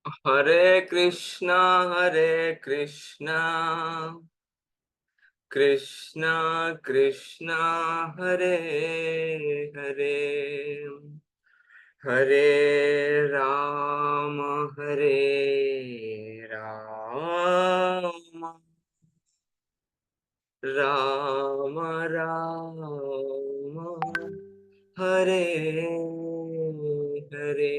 ಹರೇ ಕೃಷ್ಣ ಹರೇ ಕೃಷ್ಣ ಕೃಷ್ಣ ಕೃಷ್ಣ ಹರೇ ಹರೇ, ಹರೇ ರಾಮ ಹರೇ ರಾಮ ರಾಮ ರಾಮ ಹರೇ ಹರೇ.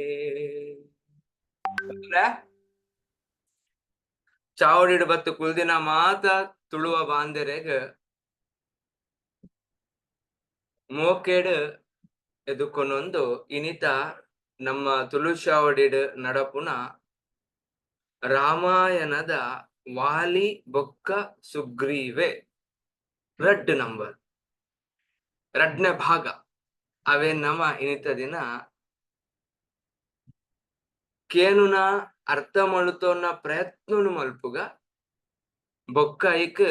ಚಾವಡಿಡ್ ಬತ್ತು ಕುಲ್ದಿನ ಮಾತ ತುಳುವ ಬಾಂದೆರೆಗ್ ಮೋಕೆಡ್ ಎದುಕೊನೊಂದು ಇನಿತ ನಮ್ಮ ತುಳು ಚಾವಡಿಡ್ ನಡಪುನ ರಾಮಾಯಣದ ವಾಲಿ ಬೊಕ್ಕ ಸುಗ್ರೀವೆ ರಡ್ಡ್ ನಂಬರ್, ರಡ್ನ ಭಾಗ ಅವೇ ನಮ್ಮ ಇನಿತ ದಿನ ಕೇನುನ ಅರ್ಥ ಮಲ್ತೊನ್ನ ಪ್ರಯತ್ನನು ಮಲ್ಪುಗ. ಬೊಕ್ಕ ಐಕ್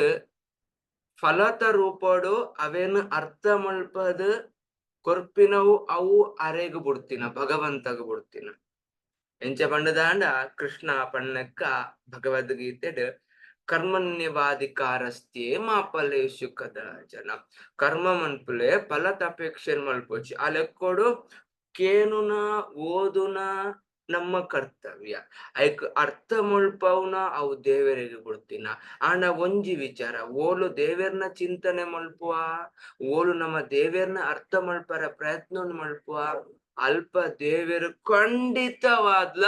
ಫಲತ ರೂಪಡು ಅವೇನು ಅರ್ಥ ಮಲ್ಪದ್ ಕೊರ್ಪಿನವು ಅವು ಅರೆಗ್ ಬುಡ್ತಿನ, ಭಗವಂತಗ್ ಬುಡ್ತಿನ. ಎಂಚ ಪಂಡದಾಂಡ ಕೃಷ್ಣ ಪಣ್ಣಕ್ಕ ಭಗವದ್ಗೀತೆಡ್, ಕರ್ಮಣ್ಯವಾಧಿಕಾರಸ್ತೆ ಮಾ ಫಲೇಷು ಕದಾಚನ. ಕರ್ಮ ಮನ್ಪುಲೆ, ಫಲತ ಅಪೇಕ್ಷೆ ಮಲ್ಪೊಚಿ. ಆ ಲೆಕ್ಕೊಡು ಕೇನುನ ಓದುನ ನಮ್ಮ ಕರ್ತವ್ಯ, ಐಕ್ ಅರ್ಥ ಮಲ್ಪವುನ ಅವು ದೇವರಿಗೆ ಕೊಡ್ತಿನ. ಆಂಡ ಒಂಜಿ ವಿಚಾರ, ಓಲು ದೇವೆರ್ನ ಚಿಂತನೆ ಮಲ್ಪುವ, ಓಲು ನಮ್ಮ ದೇವೆರ್ನ ಅರ್ಥ ಮಲ್ಪರ ಪ್ರಯತ್ನ ಮಲ್ಪುವ, ಅಲ್ಪ ದೇವೆರು ಖಂಡಿತವಾದ್ಲ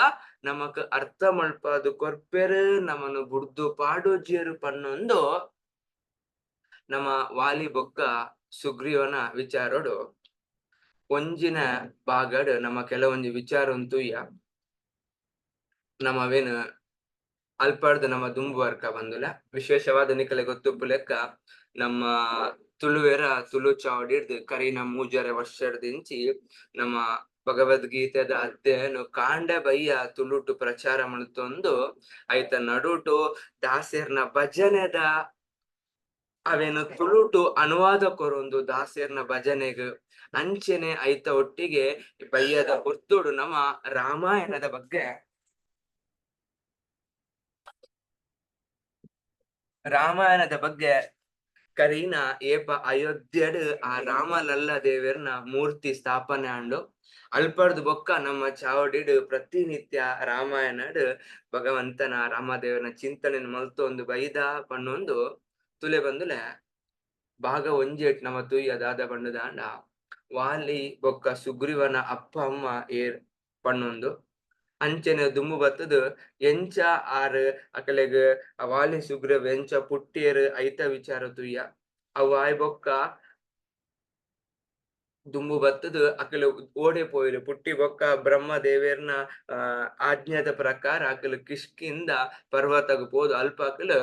ನಮಕ್ ಅರ್ಥ ಮಲ್ಪಾದು ಕೊರ್ಪೆರು, ನಮನು ಬುಡ್ದು ಪಾಡೋಜಿಯರು ಪನ್ನೊಂದು ನಮ್ಮ ವಾಲಿ ಬೊಕ್ಕ ಸುಗ್ರೀವನ ವಿಚಾರೋಡು ಒಂಜಿನ ಭಾಗಡ್ ನಮ್ಮ ಕೆಲವೊಂಜಿ ವಿಚಾರ ತುಯ್ಯ. ನಮವೇನು ಅಲ್ಪರ್ದ್ ನಮ್ಮ ದುಂಬುವರ್ಕ ಬಂದುಲ. ವಿಶೇಷವಾದ ನಿಕಲೆ ಗೊತ್ತುಪ್ಪು ಲೆಕ್ಕ ನಮ್ಮ ತುಳುವೆರ ತುಳು ಚಾವಡಿರ್ದ್ ಕರಿನ ಮೂಜರೆ ವರ್ಷದಿಂಚಿ ನಮ್ಮ ಭಗವದ್ಗೀತೆದ ಅಧ್ಯಯನ ಕಾಂಡ ಬಯ್ಯ ತುಳುಟು ಪ್ರಚಾರ ಮಲ್ತೊಂದು, ಐತ ನಡುಟು ದಾಸೆರ್ನ ಭಜನೆದ ಅವೇನು ತುಳುಟು ಅನುವಾದ ಕೊರೊಂದು ದಾಸೆರ್ನ ಭಜನೆಗ್ ಅಂಚೆನೆ ಐತ ಒಟ್ಟಿಗೆ ಬಯ್ಯದ ಪೊರ್ತುಡು ನಮ್ಮ ರಾಮಾಯಣದ ಬಗ್ಗೆ, ರಾಮಾಯಣದ ಬಗ್ಗೆ ಕರೀನ ಏಪ ಅಯೋಧ್ಯಡ್ ಆ ರಾಮಲಲ್ಲ ದೇವೆರ್ನ ಮೂರ್ತಿ ಸ್ಥಾಪನೆ ಆಂಡು, ಅಲ್ಪರ್ದು ಬೊಕ್ಕ ನಮ್ಮ ಚಾವಡಿಡ್ ಪ್ರತಿನಿತ್ಯ ರಾಮಾಯಣಡ್ ಭಗವಂತನ ರಾಮದೇವನ ಚಿಂತನೆ ಮಲ್ತೊಂದು ಬೈದ ಪಣ್ಣೊಂದು ತುಲೆ ಬಂದುಲೆ. ಭಾಗ ಒಂಜೆಟ್ ನಮ್ಮ ತುಯ್ಯ ದಾದ ಪಂಡುದಾಂಡ ವಾಲಿ ಬೊಕ್ಕ ಸುಗ್ರೀವನ ಅಪ್ಪ ಅಮ್ಮ ಏರ್ ಪಣ್ಣೊಂದು, ಅಂಚನೆ ದುಂಬು ಬತ್ತದು ಎಂಚ ಆರ್ ಅಕಲೆಗ್ ವಾಲಿ ಸುಗ್ರೀವ ಎಂಚ ಪುಟ್ಟಿಯರ್ ಐತ ವಿಚಾರ ತುಯ್ಯ. ಅವು ಆಯ್ ಬೊಕ್ಕ ದುಂಬು ಬತ್ತದು ಅಕಲು ಓಡೆ ಪೋಯಿರು ಪುಟ್ಟಿ ಬೊಕ್ಕ ಬ್ರಹ್ಮ ದೇವೆರ್ನ ಆಜ್ಞಾದ ಪ್ರಕಾರ ಅಕಲು ಕಿಷ್ಕಿಂದ ಪರ್ವತಗ್ ಪೋದು ಅಲ್ಪ ಅಕಲು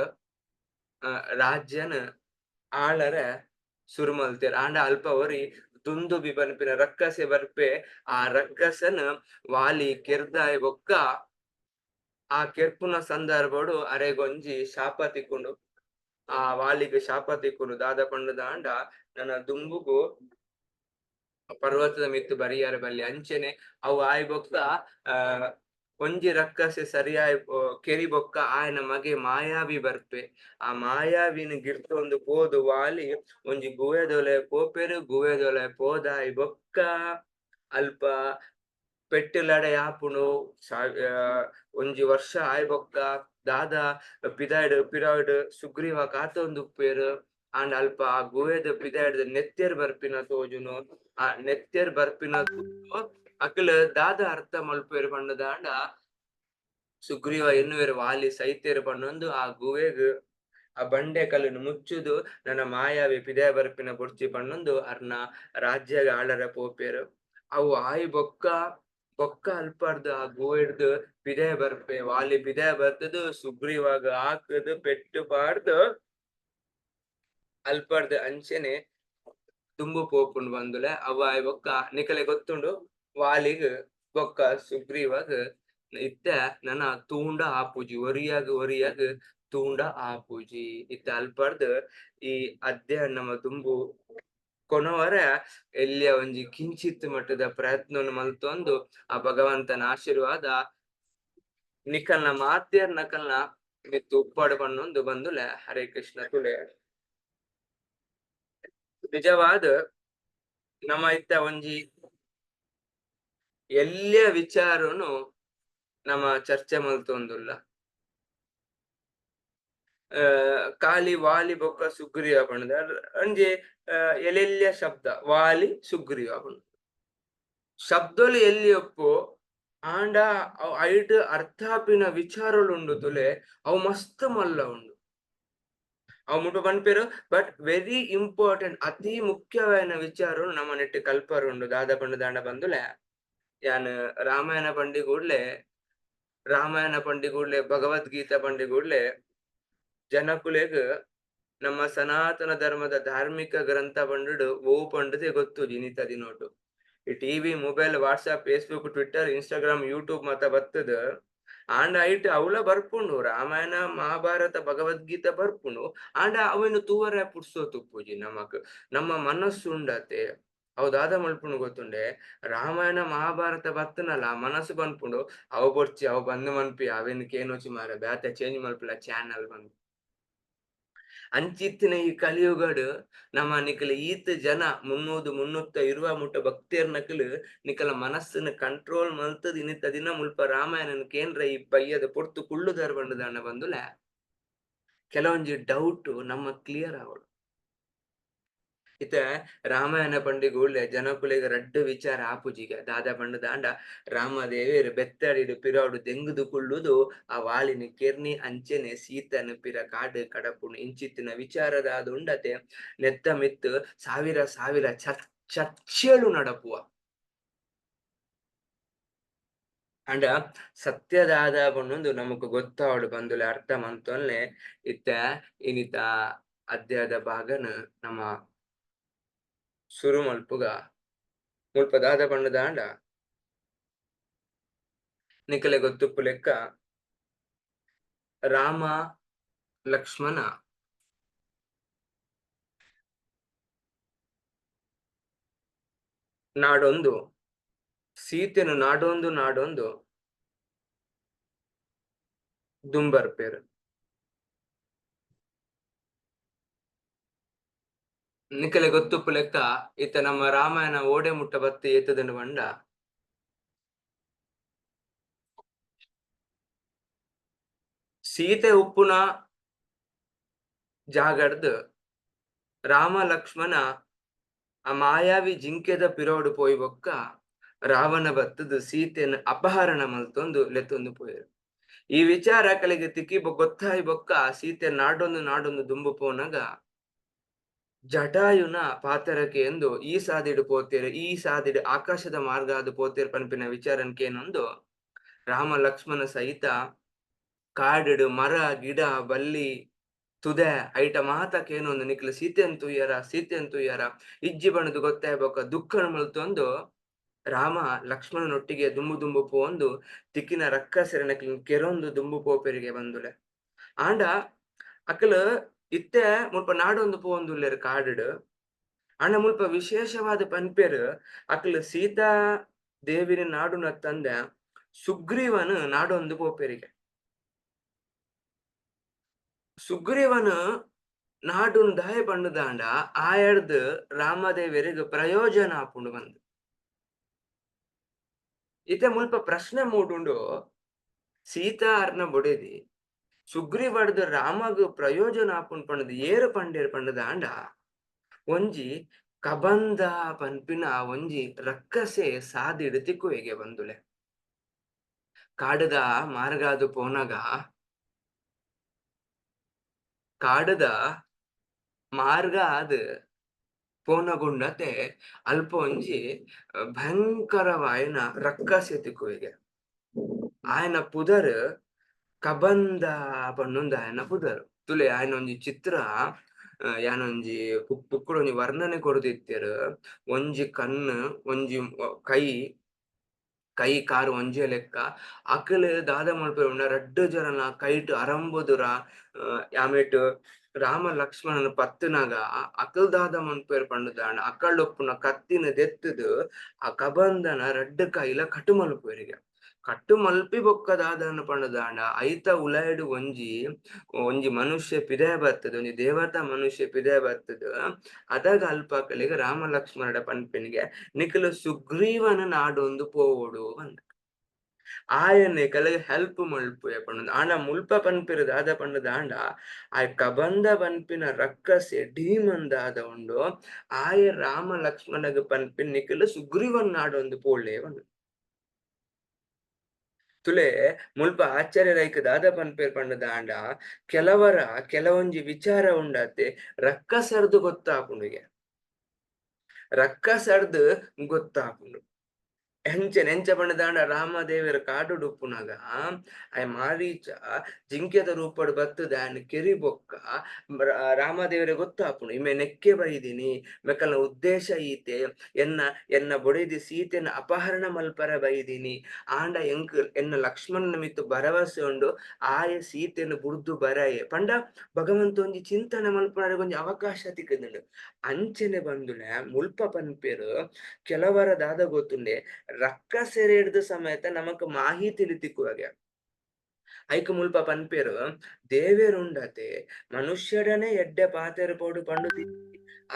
ರಾಜ್ಯನ ಆಳರ ಸುರು ಮಲ್ತೆರ್. ಆಂಡ ಅಲ್ಪ ಒರಿ ದುಂದುಬಿ ಪನ್ಪಿನ ರಕ್ಕಸೆ ಬರ್ಪೆ. ಆ ರಕ್ಕಸನ್ ವಾಲಿ ಕೆರ್ದಾಯ್ ಬೊಕ್ಕ ಆ ಕೆರ್ಪುನ ಸಂದರ್ಭಡು ಅರೆಗೊಂಜಿ ಶಾಪ ತಿಕ್ಕುಂಡು. ಆ ವಾಲಿಗೆ ಶಾಪ ತಿಕ್ಕುಂಡು. ದಾದ ಪಂಡುದಾಂಡ ನನ್ನ ದುಂಬುಗು ಪರ್ವತದ ಮಿತ್ತು ಬರಿಯಾರ ಬಲ್ಲಿ. ಅಂಚೆನೆ ಅವು ಆಯ್ ಬೊಕ್ಕ ಒಂಜಿ ರಕ್ಕಸೆ ಸರಿಯಾಯ್ ಕೆರಿ ಬೊಕ್ಕ ಆಯನ ಮಗೆ ಮಾಯಾವಿ ಬರ್ಪೆ. ಆ ಮಾಯಾವಿನ ಗಿರ್ತೊಂದು ಪೋದು ವಾಲಿ ಒಂಜಿ ಗುವೆದೊಲೆ ಪೋಪೆರು. ಗುವೆದೊಲೆ ಪೋದಾಯ್ ಬೊಕ್ಕ ಅಲ್ಪ ಪೆಟ್ಟು ಲಡೈ ಆಪುಂಡು. ಒಂಜಿ ವರ್ಷ ಆಯ್ ಬೊಕ್ಕ ದಾದ ಪಿದಾಯ್ಡ್ ಪಿರಾಯ್ಡ್ ಸುಗ್ರೀವ ಕಾತೊಂದು ಉಪ್ಪೇರು. ಆಂಡ ಅಲ್ಪ ಆ ಗುವೆದ ಪಿದಾಯ್ಡ್ ನೆತ್ತೆರ್ ಬರ್ಪಿನ ತೋಜುನು. ಆ ನೆತ್ತೆರ್ ಬರ್ಪಿನ ಅಕಲ್ ದಾದ ಅರ್ಥ ಮಲ್ಪುವೆರ್ ಪಂಡುದಾಂಡ ಸುಗ್ರೀವ ಎನ್ನುವೆರ್ ವಾಲಿ ಸೈತೆರ್ ಪನ್ನೊಂದು ಆ ಗುವೆಗ್ ಆ ಬಂಡೆ ಕಲ್ಲುನು ಮುಚ್ಚುದು ನನ್ನ ಮಾಯಾವಿ ಪಿದಯ ಬರ್ಪಿನ ಬೊಡ್ಚಿ ಪನ್ನೊಂದು ಅರ್ನ ರಾಜ್ಯಗ ಆಳರ ಪೋಪೆರ್. ಅವು ಆಯ್ ಬೊಕ್ಕ ಬೊಕ್ಕ ಅಲ್ಪರ್ದ್ ಆ ಗುವೆಡ್ದ್ ಪಿದಯ ಬರ್ಪೆ. ವಾಲಿ ಪಿದಯ ಬರ್ತದು ಸುಗ್ರೀವಾಗ ಹಾಕದು ಪೆಟ್ಟು ಪಾಡ್ದು ಅಲ್ಪರ್ದ್ ಅಂಚೆನೆ ದುಂಬು ಪೋಪುಂಡು ಬಂದುಲೆ. ಅವ ಆಯ್ ಬೊಕ್ಕ ನಿಕಲೆ ಗೊತ್ತುಂಡು ವಾಲಿಗ್ ಬೊಕ್ಕ ಸುಗ್ರೀವಾಗ್ ಇತ್ತೆ ನನ ತೂಂಡ ಆಪುಜಿ, ಒರಿಯಾಗ್ ಒರಿಯಾಗ್ ತೂಂಡ ಆಪುಜಿ. ಇತ್ತೆ ಅಲ್ಪರ್ದ್ ಈ ಅಧ್ಯಯನ ನಮ್ಮ ದುಂಬು ಕೊನವರ ಎಲ್ಲಿಯ ಒಂಜಿ ಕಿಂಚಿತ್ ಮಟ್ಟದ ಪ್ರಯತ್ನವನ್ನು ಮಲ್ತೊಂದು ಆ ಭಗವಂತನ ಆಶೀರ್ವಾದ. ನಿಕಲ್ನ ಮಾತೆರ್ ನಕಲ್ನ ಮಿತ್ತ್ ಉಪ್ಪಡ್ ಪಣ್ಣೊಂದು ಬಂದುಲೆ. ಹರೇ ಕೃಷ್ಣ ತುಲೆ. ನಿಜವಾದ ನಮ್ಮ ಇತ್ತ ಒಂಜಿ ಎಲ್ಯ ವಿಚಾರನು ನಮ್ಮ ಚರ್ಚೆ ಮಲ್ತೊಂದುಲ್ಲ. ಕಾಲಿ ವಾಲಿ ಬೊಕ್ಕ ಸುಗ್ರೀವ ಪಂಡ ಒಂಜಿ ಎಲ್ಲೆಲ್ಯ ಶಬ್ದ ವಾಲಿ ಸುಗ್ರೀವ ಪಂಡ ಶಬ್ದಲು ಎಲ್ಲಿ ಒಪ್ಪು ಆಂಡ ಐಟ್ ಅರ್ಥಾಪಿನ ವಿಚಾರಲು ಉಂಡು ತುಲೆ, ಅವು ಮಸ್ತ್ ಮಲ್ಲ ಉಂಡು. ಅವು ಮುಟ್ಟ ಪನ್ಪೆರು ಬಟ್ ವೆರಿ ಇಂಪಾರ್ಟೆಂಟ್, ಅತಿ ಮುಖ್ಯವಾದ ವಿಚಾರ ನಮ್ಮ ನೆಟ್ಟ್ ಕಲ್ಪರು ಉಂಡು. ದಾದ ಪಂಡ ದಾಂಡ ಬಂದುಲೆ, ಯಾನ್ ರಾಮಾಯಣ ಪಂಡಿ ಕೂಡ್ಲೆ, ರಾಮಾಯಣ ಪಂಡಿ ಕೂಡ್ಲೆ, ಭಗವದ್ಗೀತಾ ಪಂಡಿ ಕೂಡ್ಲೆ ಜನಕುಲೆಗ್ ನಮ್ಮ ಸನಾತನ ಧರ್ಮದ ಧಾರ್ಮಿಕ ಗ್ರಂಥ ಪಂಡುಡು ಓ ಪಂಡುದೇ ಗೊತ್ತು ಇನಿತ ದಿನೋಟು. ಈ TV, mobile, WhatsApp, Facebook, Twitter, Instagram, YouTube ಮತ ಬತ್ತದ ಆಂಡ ಐಟ್ ಅವಲ ಬರ್ಪುಂಡು, ರಾಮಾಯಣ ಮಹಾಭಾರತ ಭಗವದ್ಗೀತಾ ಬರ್ಪುಂಡು. ಆಂಡ ಅವೆನ್ ತೂವರೆ ಪುಡ್ಸೋ ತುಪ್ಪುಜಿ ನಮಕ್, ನಮ್ಮ ಮನಸ್ಸು ಉಂಡತೆ ಅವು ದಾದ ಮಲ್ಪುಂಡು ಗೊತ್ತುಂಡೆ. ರಾಮಾಯಣ ಮಹಾಭಾರತ ಬತ್ತನಲ್ಲ ಮನಸ್ಸು ಪನ್ಪುಂಡು ಅವು ಬೊರ್ಚಿ ಅವು ಬಂದ್ ಮನ್ಪಿ ಅವೆನ್ ಕೇನೋಚಿ ಮಾರ ಬ್ಯಾತೆ ಚೇಂಜ್ ಮಲ್ಪುಲ ಚಾನಲ್ ಬಂದು. ಅಂಚಿತ್ತಿನ ಈ ಕಲಿಯುಗಡ್ ನಮ್ಮ ನಿಕಲ ಈತ್ ಜನ 300 320 ಮುಟ್ಟ ಭಕ್ತಿಯರ್ ನಕಲು ನಿಕಲ ಮನಸ್ಸನ್ನು ಕಂಟ್ರೋಲ್ ಮಲ್ತದ ಇನ್ನಿತ ದಿನ ಮುಲ್ಪ ರಾಮಾಯಣನ ಕೇಂದ್ರ ಈ ಬಯ್ಯದ ಪೊರ್ತು ಕುಳ್ಳುದಾರ್ ಬಂಡುದಾನ ಬಂದುಲ. ಕೆಲವೊಂಜಿ ಡೌಟ್ ನಮ್ಮ ಕ್ಲಿಯರ್ ಆವಡು. ಇತ್ತೆ ರಾಮಾಯಣ ಪಂಡಿಗೂಡ್ಲೆ ಜನಕುಲೆಗ್ ರಡ್ಡ್ ವಿಚಾರ ಆಪುಜಿಗ. ದಾದ ಪಂಡ ದಾಂಡ ರಾಮದೇವೇರ್ ಬೆತ್ತಡಿಡು ಪಿರವುಡು ದೆಂಗುದು ಕುಳ್ಳುದು ಆ ವಾಲಿನ ಕೆರ್ನಿ ಅಂಚೆನೆ ಸೀತನ ಪಿರ ಕಾಡು ಕಡಪುಣು ಇಂಚಿತ್ತಿನ ವಿಚಾರದಾದ ಉಂಡತೆ ನೆತ್ತ ಮಿತ್ತು ಸಾವಿರ ಸಾವಿರ ಚರ್ಚೆಳು ನಡಪುವ. ಅಂಡ ಸತ್ಯದಾದ ಪಂಡೊಂದು ನಮಕ್ ಗೊತ್ತಾವಡು ಬಂದುಲೆ ಅರ್ಥ ಮಂತೊನ್ಲೆ. ಇತ್ತೆ ಇನಿತ ಅಧ್ಯಾಯದ ಭಾಗನ ನಮ್ಮ ಸುರು ಮಲ್ಪುಗ. ಮುಲ್ಪ ದಾದ ಪಂಡ ದಾಂಡ ನಿಕಲೆ ಗೊತ್ತುಪ್ಪು ಲೆಕ್ಕ ರಾಮ ಲಕ್ಷ್ಮಣ ನಾಡೊಂದು ಸೀತೆನು ನಾಡೊಂದು ನಾಡೊಂದು ದುಂಬರ್ಪೇರು. ನಿಕಲೆ ಗೊತ್ತುಪ್ಪು ಲೆಕ್ಕ ಇತ್ತ ನಮ್ಮ ರಾಮಾಯಣ ಓಡೆ ಮುಟ್ಟ ಬತ್ತಿ ಏತದನ್ನು ಬಂಡ ಸೀತೆ ಉಪ್ಪುನ ಜಾಗಡ್ದು ರಾಮ ಲಕ್ಷ್ಮಣ ಆ ಮಾಯಾವಿ ಜಿಂಕೆದ ಪಿರೋಡು ಪೋಯಿ ಬೊಕ್ಕ ರಾವಣ ಬತ್ತದು ಸೀತೆಯನ್ನು ಅಪಹರಣ ಮಲ್ತೊಂದು ಲೆತ್ತೊಂದು ಪೋಯರು. ಈ ವಿಚಾರ ಕಲೆಗೆ ತಿಕ್ಕಿ ಗೊತ್ತಾಯಿ ಬೊಕ್ಕ ಸೀತೆ ನಾಡೊಂದು ನಾಡೊಂದು ದುಂಬು ಪೋನಗ ಜಟಾಯುನ ಪಾತರಕ್ಕೆ ಎಂದು ಈ ಸಾದಿಡು ಪೋತೇರು, ಈ ಸಾದಿಡು ಆಕಾಶದ ಮಾರ್ಗ ಅದು ಪೋತೇರು ಪನ್ಪಿನ ವಿಚಾರಕ್ಕೇನೊಂದು ರಾಮ ಲಕ್ಷ್ಮಣ ಸಹಿತ ಕಾಡುಡು ಮರ ಗಿಡ ಬಲ್ಲಿ ತುದೆ ಐಟ ಮಾತಕ್ಕೇನೊಂದು ನಿಕ್ಲು ಸೀತೆನ್ ತೂಯರ ಸೀತೆನ್ ತೂಯರ ಇಜ್ಜಿ ಬಣ್ಣದು ಗೊತ್ತಾಯ್ಬೊಕ್ಕ ದುಃಖನ ಮಲ್ತೊಂದು ರಾಮ ಲಕ್ಷ್ಮಣನೊಟ್ಟಿಗೆ ದುಂಬು ದುಂಬು ಪೋಂದು ತಿಕ್ಕಿನ ರಕ್ಕಸೆರನಕ್ಲಿನ್ ಕೆರೊಂದು ದುಂಬು ಪೋಪೆರಿಗೆ ಬಂದುಲೆ. ಆಂಡ ಅಕಲ್ ಇತ್ತೆ ಮುಲ್ಪ ನಾಡೊಂದು ಪೋವೊಂದುಲ್ಲೆರ್ ಕಾಡುಡು. ಆಂಡ ಮುಲ್ಪ ವಿಶೇಷವಾದ ಪನ್ಪೆರ್ ಅಕಲ್ ಸೀತಾ ದೇವಿನ ನಾಡುನ ತಂದೆ ಸುಗ್ರೀವನ ನಾಡೊಂದು ಪೋಪೆರಿಗೆ. ಸುಗ್ರೀವನ ನಾಡುನ್ ದಾಯೆ ಪಂಡುದಾಂಡ ಆಯಡ್ದ್ ರಾಮದೇವೆರೆಗ್ ಪ್ರಯೋಜನ ಆಪುಂಡು ಬಂದು. ಇತ್ತೆ ಮುಲ್ಪ ಪ್ರಶ್ನೆ ಮೂಡುಂಡು, ಸೀತಾ ಅರ್ನ ಬೊಡೆದಿ ಸುಗ್ರೀವಡ್ದ್ ರಾಮಗ್ ಪ್ರಯೋಜನ ಆಪುಂಡು ಪಂಡುದು ಏರು ಪಂಡೇರ್ ಪಂಡುದಾಂಡ ಒಂಜಿ ಕಬಂದ ಪನ್ಪಿನ ಒಂಜಿ ರಕ್ಕಸೆ ಸಾದಿಡ್ ತಿಕ್ಕುವೆಗೆ ಬಂದುಲೆ. ಕಾಡದ ಮಾರ್ಗಾದು ಪೋನಗ ಕಾಡದ ಮಾರ್ಗ ಆದ್ ಪೋನಗುಂಡತೆ ಅಲ್ಪ ಒಂಜಿ ಭಯಂಕರವಾಯಿನ ರಕ್ಕಸೆ ತಿಕ್ಕುವೆಗೆ. ಆಯನ ಪುದರ್ ಕಬಂದ ಪನ್ನೊಂದು ಆಯನ ಪುದರ್. ತುಲೆ ಆಯನ ಒಂಜಿ ಚಿತ್ರ ಯಾನೊಂಜಿ ಬುಕ್ಕುಡು ಒಂಜಿ ವರ್ಣನೆ ಕೊರ್ದಿತ್ತೆರ್. ಒಂಜಿ ಕಣ್ಣು ಒಂಜಿ ಕೈ ಕೈ ಕಾರು ಒಂಜೇ ಲೆಕ್ಕ. ಅಕಲ್ ದಾದ ಮಲ್ಪೆರ್ ಪಂಡ ರಡ್ಡ್ ಜನಲ ಕೈಟ್ ಅರಂಬುದುರ ಆಮೇಟ್ ರಾಮ ಲಕ್ಷ್ಮಣನ ಪತ್ತುನಗ ಅಕಲ್ ದಾದ ಮನ್ಪುವೆರ್ ಪಂಡುದಾಂಡ ಅಕಲ್ ಉಪ್ಪುನ ಕತ್ತಿನ ದೆತ್ತುದು ಆ ಕಬಂದನ ರಡ್ಡ್ ಕೈಲ ಕಟ್ ಮಲ್ಪುವೆರಿಗೆ. ಕಟ್ಟು ಮಲ್ಪಿ ಬೊಕ್ಕ ದಾದನ ಪಂಡದಾಂಡ ಐತ ಉಲೈಡ್ ಒಂಜಿ ಒಂಜಿ ಮನುಷ್ಯ ಪಿದಯ ಬರ್ತದೆ, ಒಂಜಿ ದೇವತಾ ಮನುಷ್ಯ ಪಿದಯ ಬರ್ತದೆ. ಅದಾಗ ಅಲ್ಪಕಲಿಗೆ ರಾಮ ಲಕ್ಷ್ಮಣಡ ಪನ್ಪಿನಿಗೆ ನಿಕಲು ಸುಗ್ರೀವನ ನಾಡೊಂದು ಪೋವೊಡು ಅಂದ. ಆಯನೆ ಕಲಗ ಹೆಲ್ಪ್ ಮಲ್ಪುವೆ ಪಂಡ. ಆಂಡ ಮುಲ್ಪ ಪನ್ಪಿರ ದಾದ ಪಂಡದಾಂಡ ಆಯ್ ಕಬಂದ ಪನ್ಪಿನ ರಕ್ಕಸೆ ಢೀಮನ್ ದಾದ ಉಂಡು ಆಯ ರಾಮ ಲಕ್ಷ್ಮಣಗ್ ಪನ್ಪಿನ ನಿಕಲು ಸುಗ್ರೀವನ್ ನಾಡೊಂದು ಪೋಳೆ ಪಂಡ. ತುಲೆ ಮುಲ್ಪ ಆಚಾರ್ಯ ರೈಕ್ ದಾದ ಪನ್ಪೇರ್ ಪಂಡದಾಂಡ ಕೆಲವರ ಕೆಲವೊಂಜಿ ವಿಚಾರ ಉಂಡಾತೆ ರಕ್ಕಸರ್ದು ಗೊತ್ತಾಪುಂಡುಗೆ, ರಕ್ಕಸರ್ದು ಗೊತ್ತಾಪುಂಡು. ಎಂಚ ಎಂಚ ಪಂಡದಾಂಡ ರಾಮದೇವರ ಕಾಡುಡು ಉಪ್ಪುನಗ ಆಯ್ ಮಾರೀಚ ಜಿಂಕೆದ ರೂಪಡ್ ಬತ್ತದ ಆಯನ್ ಕೆರಿ ಬೊಕ್ಕ ರಾಮದೇವರ ಗೊತ್ತಾಪುಂಡು ಇಮೆ ನೆಕ್ಕೆ ಬೈದಿನಿ, ಮೆಕಲ್ನ ಉದ್ದೇಶ ಈತೆ, ಎನ್ನ ಎನ್ನ ಬೊಡೆದಿ ಸೀತೆನ ಅಪಹರಣ ಮಲ್ಪರ ಬೈದಿನಿ, ಆಂಡ ಎಂಕ್ ಎನ್ನ ಲಕ್ಷ್ಮಣನ ಮಿತ್ತು ಭರವಸೆ ಉಂಡು ಆಯ ಸೀತೆಯನ್ನು ಬುಡ್ದು ಬರಾಯೆ ಪಂಡ ಭಗವಂತ ಒಂಜಿ ಚಿಂತನೆ ಮಲ್ಪುನಾರೆಗ್ ಒಂಜಿ ಅವಕಾಶ ತಿಕ್ಕುದುಂಡು. ಅಂಚನೆ ಬಂದುನೆ ಮುಲ್ಪ ಪನ್ಪೆರ್ ಕೆಲವರ ದಾದ ಗೊತ್ತುಂಡೆ ರಕ್ಕಸೆರೆಡ್ದು ಸಮೇತ ನಮಕ್ ಮಾಹಿತಿ ತಿಕ್ಕುವಾಗೆ. ಐಕ್ ಮುಲ್ಪ ಪನ್ಪೆರ್ ದೇವೆರುಂಡತೆ ಮನುಷ್ಯಡನೆ ಎಡ್ಡೆ ಪಾತೆರ ಪೋಡು ಪಂಡು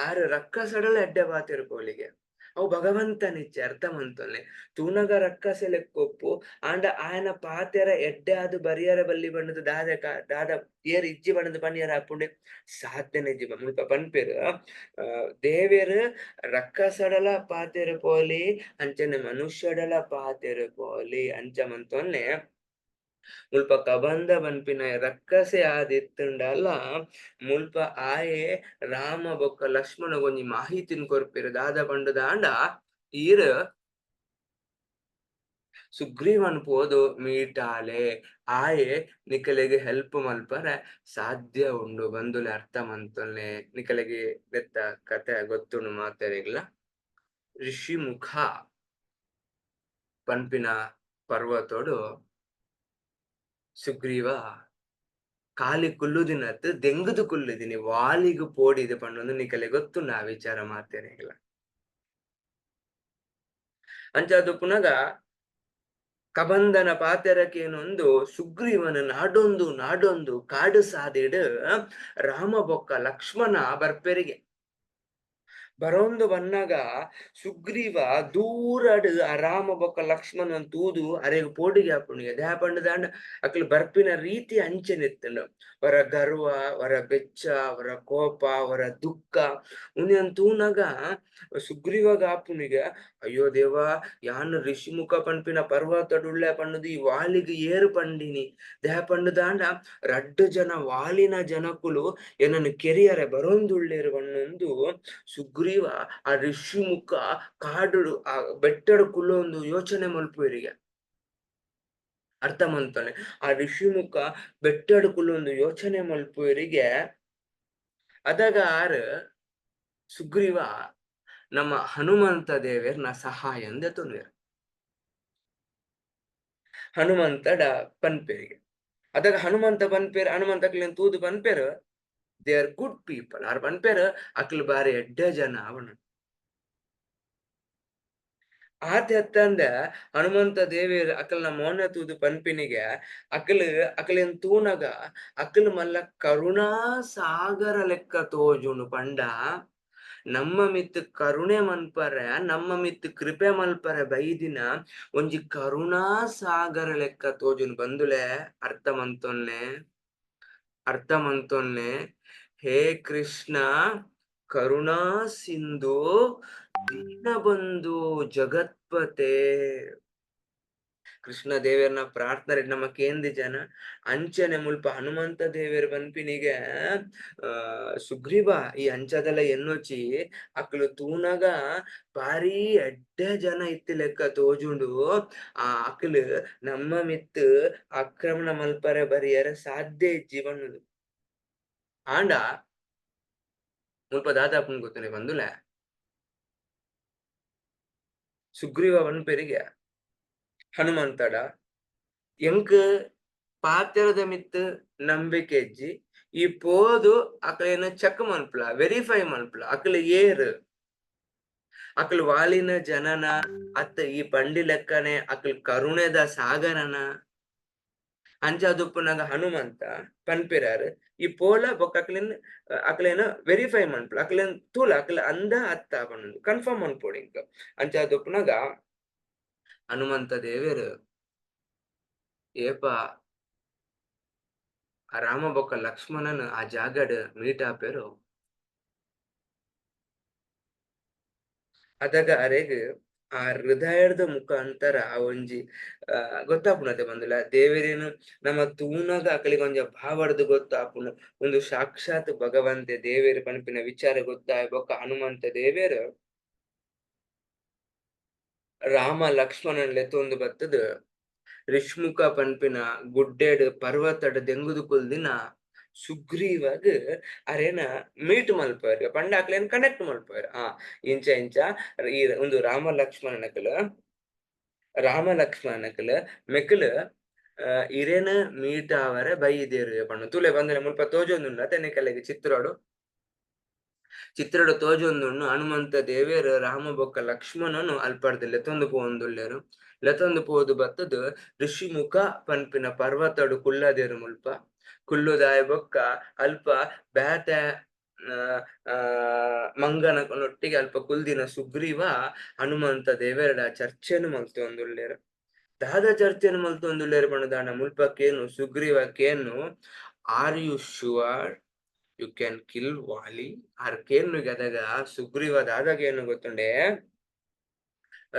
ಆರು ರಕ್ಕಸಡಲ ಎಡ್ಡೆ ಪಾತೆರ ಪೋಲಿಗೆ ಅವು ಭಗವಂತನಿಚ್ಚೆ ಅರ್ಥ ಮಂತೊನ್ಲೆ. ತೂನಗ ರಕ್ಕಸೆ ಲೆಕ್ಕೊಪ್ಪು ಆಂಡ ಆಯನ ಪಾತೆರ ಎಡ್ಡೆ ಅದು ಬರಿಯರ ಬಲ್ಲಿ ಬಣ್ಣದ ದಾದ ದಾದ ಏರ್ ಇಜ್ಜಿ ಬಣ್ಣದ ಪನಿಯರ ಆಪುಂಡೆ ಸಾಧ್ಯನೆ ಇಜ್ಜಿ. ಮುಲ್ಪ ಪನ್ಪೆರ್ ದೇವೆರ್ ರಕ್ಕಸಡಲ ಪಾತೆರ ಪೋಲಿ ಅಂಚನೆ ಮನುಷ್ಯಡಲ ಪಾತೆರ ಪೋಲಿ ಅಂಚ ಮಂತೊನ್ಲೆ. ಮುಲ್ಪ ಕಬಂದ ಪನ್ಪಿನ ರಕ್ಕಸೆ ಆದಿತ್ತುಂಡಲ ಮುಲ್ಪ ಆಯೆ ರಾಮ ಬೊಕ್ಕ ಲಕ್ಷ್ಮಣ ಒಂಜಿ ಮಾಹಿತಿನ್ ಕೊರ್ಪೆರ್ ದಾದ ಪಂಡುದಾಂಡ ಈರ್ ಸುಗ್ರೀವನ್ ಪೋದು ಮೀಟಾಲೆ ಆಯೆ ನಿಕಲೆಗ್ ಹೆಲ್ಪ್ ಮಲ್ಪರೆ ಸಾಧ್ಯ ಉಂಡು ಬಂದುಲೆ ಅರ್ಥ ಮಂತೊನ್ಲೆ. ನಿಕಲೆಗ್ ನೆತ್ತ ಕತೆ ಗೊತ್ತುಂಡು ಮಾತೆರೆಗ್ಲ. ಋಷಿಮುಖ ಪನ್ಪಿನ ಪರ್ವತೋಡು ಸುಗ್ರೀವ ಕಾಲಿ ಕುಲ್ಲುದಿನತ್ ದೆಂಗುದು ಕುಲ್ಲುದಿನಿ ವಾಲಿಗು ಪೋಡಿದೆ ಪಂಡೊಂದು ನಿಕಲೆ ಗೊತ್ತುಂಡು ಆ ವಿಚಾರ ಮಾತೆರೆಗ್ಲ. ಅಂಚಾದ್ ಪುನಗ ಕಬಂದನ ಪಾತೆರಕೇನೊಂದು ಸುಗ್ರೀವನ ನಾಡೊಂದು ನಾಡೊಂದು ಕಾಡು ಸಾದಿಡ್ ರಾಮ ಬೊಕ್ಕ ಲಕ್ಷ್ಮಣ ಬರ್ಪೆರಿಗೆ ಬರೋಂದು ಬನ್ನಗ ಸುಗ್ರೀವ ದೂರಡ್ ಆ ರಾಮ ಬೊಕ್ಕ ಲಕ್ಷ್ಮಣನ್ ತೂದು ಅರೆಗ್ ಪೋಡಿಗೆ ಆಪುಂಡು. ದಾಯೆ ಪಂಡುದಾಂಡ ಅಕ್ಲು ಬರ್ಪಿನ ರೀತಿ ಅಂಚೆನೆ ಇತ್ತುಂಡು. ವರ ಗರ್ವ, ವರ ಬೆಚ್ಚ, ವರ ಕೋಪ, ವರ ದುಃಖ ಉಂದೆನ್ ತೂನಗ ಸುಗ್ರೀವಗ ಆಪುನಿಗ ಅಯ್ಯೋ ದೇವಾ ಯಾನ್ ಋಷಿಮುಖ ಪನ್ಪಿನ ಪರ್ವತಡುಳ್ಳೆ ಪನ್ನುದು ಈ ವಾಲಿಗ್ ಏರು ಪಂಡಿನಿ. ದಾಯೆ ಪಂಡುದಾಂಡ ರಡ್ಡು ಜನ ವಾಲಿನ ಜನಕುಲು ಎನ್ನನ್ ಕೆರಿಯರೆ ಬರೊಂದುಲ್ಲೆರ್ ಪನ್ನೊಂದು ಸುಗ್ರೀವ ಆ ಋಷಿಮುಖ ಕಾಡುಡು ಆ ಬೆಟ್ಟಡ್ ಕುಲ್ಲೊಂದು ಯೋಚನೆ ಮಲ್ಪುವೆರಿಗೆ. ಅರ್ಥ ಮಂತೊನೆ. ಆ ಋಷಿಮುಖ ಬೆಟ್ಟಡ್ ಕುಲ್ಲೊಂದು ಯೋಚನೆ ಮಲ್ಪುವೆರಿಗೆ. ಅದಗ ಆರ್ ಸುಗ್ರೀವ ನಮ್ಮ ಹನುಮಂತ ದೇವೆರ್ನ ಸಹಾಯ ದೆತೊನುವೆರ್. ಹನುಮಂತಡ ಪನ್ಪೆರಿಗೆ. ಅದಗ ಹನುಮಂತ ಪನ್ಪೆರ್, ಹನುಮಂತ ಅಕ್ಲೆನ್ ತೂದು ಪನ್ಪೆರ್ they are good people. R ಪನ್ಪೆರ್ ಅಕ್ಲು ಬಾರಿ ಎಡ್ಡೆ ಜನ ಪಂಡ. ಆತೆ ಅತ್ತಂದೆ ಹನುಮಂತ ದೇವೆರ್ ಅಕಲ್ನ ಮೋನೆ ತೂದು ಪನ್ಪಿನಿಗೆ ಅಕಲ್ ಅಕಲೆನ್ ತೂನಗ ಅಕಲ್ ಮಲ್ಲ ಕರುಣಾ ಸಾಗರ ಲೆಕ್ಕ ತೋಜುಂಡು ಪಂಡ ನಮ್ಮ ಮಿತ್ತ್ ಕರುಣೆ ಮನ್ಪರೆ ನಮ್ಮ ಮಿತ್ತ್ ಕೃಪೆ ಮಲ್ಪರೆ ಬೈದಿನ ಒಂಜಿ ಕರುಣಾ ಸಾಗರ ಲೆಕ್ಕ ತೋಜುಂಡು ಬಂದುಲೆ. ಅರ್ಥ ಮಂತೊನ್ಲೆ, ಅರ್ಥ ಮಂತೊನ್ಲೆ. ಹೇ ಕೃಷ್ಣ ಕರುಣಾ ಸಿಂಧು ದೀನಬಂಧು ಜಗತ್ಪತೆ. ಕೃಷ್ಣ ದೇವೆರ್ನ ಪ್ರಾರ್ಥನೆ ನಮ್ಮ ಕೇಂದ್ರ ಜನ ಅಂಚನೆ ಮುಲ್ಪ ಹನುಮಂತ ದೇವೆರ್ ಪನ್ಪಿನಿಗೆ ಸುಗ್ರೀವ ಈ ಅಂಚದಲ ಎನ್ನೊಚಿ ಅಕ್ಲು ತೂನಗ ಬಾರಿ ಎಡ್ಡೆ ಜನ ಇತ್ತಿ ಲೆಕ್ಕ ತೋಜುಂಡು. ಆ ಅಕ್ಲು ನಮ್ಮ ಮಿತ್ತ್ ಆಕ್ರಮಣ ಮಲ್ಪರೆ ಬರಿಯರೆ ಸಾಧ್ಯ ಇಜ್ಜಿ ಪನ್ನುದು. ಆಂಡ ಮುಲ್ಪ ದಾದಾಪುಂಡು ಗೊತ್ತುಂಡೆ ಬಂದುಲೆ ಸುಗ್ರೀವ ಪನ್ಪೆರಿಗೆ ಹನುಮಂತಡ ಎಂಕ್ ಪಾತೆರದ ಮಿತ್ತ್ ನಂಬಿಕೆ ಇಜ್ಜಿ, ಈ ಪೋದು ಅಕ್ಲೆನ್ ಚೆಕ್ ಮನ್ಪುಲ, ವೆರಿಫೈ ಮನ್ಪುಲ, ಅಕ್ಲು ಏರ್ ಅಕಲ್ ವಾಲಿನ ಜನನ ಅತ್ತ ಈ ಪಂಡಿ ಲೆಕ್ಕನೆ ಅಕಲ್ ಕರುಣೆದ ಸಾಗರನ ಅಂಚಾದುಪ್ಪುನಗ ಹನುಮಂತ ಪನ್ಪಿರಾರು ಈ ಪೋಲ ಬೊಕ್ಕ ಅಕ್ಲೆನ್ ಅಕ್ಲೆನ ವೆರಿಫೈ ಮನ್ಪುಲ ಅಕ್ಲೆನ್ ತೂಲ ಅಕ್ಲೆ ಅಂದ ಅತ್ತ ಪನ್ನೊಂದು ಕನ್ಫರ್ಮ್ ಮನ್ಪೊಡು ಇಂಕ್. ಅಂಚಾದುಪ್ಪುನಗ ಹನುಮಂತ ದೇವೆರ್ ಏಪ ಆ ರಾಮ ಬೊಕ್ಕ ಲಕ್ಷ್ಮಣನ್ ಆ ಜಾಗಡ್ ಮೀಟ್ ಆಪೆರು ಅದಗ ಅರೆಗ್ ಆ ಹೃದಯದ ಮುಖಾಂತರ ಆ ಒಂಜಿ ಗೊತ್ತಾಪುನತೆ ಬಂದಿಲ್ಲ ದೇವೆರೇನು ನಮ್ಮ ತೂನಗ ಅಕಲಿಗೆ ಒಂಜಿ ಭಾವರ್ದು ಗೊತ್ತಾಪುನು ಒಂದು ಸಾಕ್ಷಾತ್ ಭಗವಂತೆ ದೇವೇರು ಪನ್ಪಿನ ವಿಚಾರ ಗೊತ್ತಾಯ ಬೊಕ್ಕ ಹನುಮಂತ ದೇವೇರು ರಾಮ ಲಕ್ಷ್ಮಣನ್ ಲೆತ್ತೊಂದು ಬತ್ತದ ರಿಷ್ಮುಖ ಪನ್ಪಿನ ಗುಡ್ಡೆಡ್ ಪರ್ವತಡ್ ದೆಂಗುದು ಕುಲ್ದಿನ ಸುಗ್ರೀವಗ್ ಅರೇನ ಮೀಟ್ ಮಲ್ಪುವೆರ್ ಪಂಡ ಅಕ್ಲೆನ್ ಕನೆಕ್ಟ್ ಮಲ್ಪುವೆರ್. ಆ ಇಂಚ ಇಂಚ ಈ ಒಂದು ರಾಮ ಲಕ್ಷ್ಮಣನಕುಲು ರಾಮ ಲಕ್ಷ್ಮಣನಕುಲು ಮೆಕ್ಲ್ ಇರೇನ ಮೀಟ್ ಆವರೆ ಬೈದೆರ್ ಪಂಡ ತೂಲೆ ಬಂದ್ರೆ ಮುಲ್ಪ ತೋಜೊಂದುಂಡು ಅತನೆ ಕಲೆಗ್ ಚಿತ್ರಡು ಚಿತ್ರಡು ತೋಜೊಂದುಂಡು ಹನುಮಂತ ದೇವೆರ್ ರಾಮ ಬೊಕ್ಕ ಲಕ್ಷ್ಮಣನು ಅಲ್ಪರ್ದ್ ಲೆತ್ತೊಂದು ಪೋವೊಂದುಲ್ಲೆರ್ ಲೆತ್ತೊಂದು ಪೋದು ಬತ್ತದ್ ಋಷಿಮುಖ ಪನ್ಪಿನ ಪರ್ವತಡು ಕುಲ್ಲದೆರ್ ಮುಲ್ಪ ಕುಲ್ಲುದಾಯ ಬೊಕ್ಕ ಅಲ್ಪ ಬೇತೆ ಮಂಗನೊಟ್ಟಿಗೆ ಅಲ್ಪ ಕುಲ್ದಿನ ಸುಗ್ರೀವ ಹನುಮಂತ ದೇವೆರಡ ಚರ್ಚೆನು ಮಲ್ತೊಂದುಲ್ಲೆರ್. ದಾದ ಚರ್ಚೆನು ಮಲ್ತೊಂದುಲ್ಲೆರ್ ಪಂಡುದಾಂಡ ಮುಲ್ಪ ಕೇನು Sugriva ಕೇನು are you sure you can kill Vali? R ಕೇನು Gadag Sugriva ದಾದ ಕೇನು ಗೊತ್ತುಂಡೆ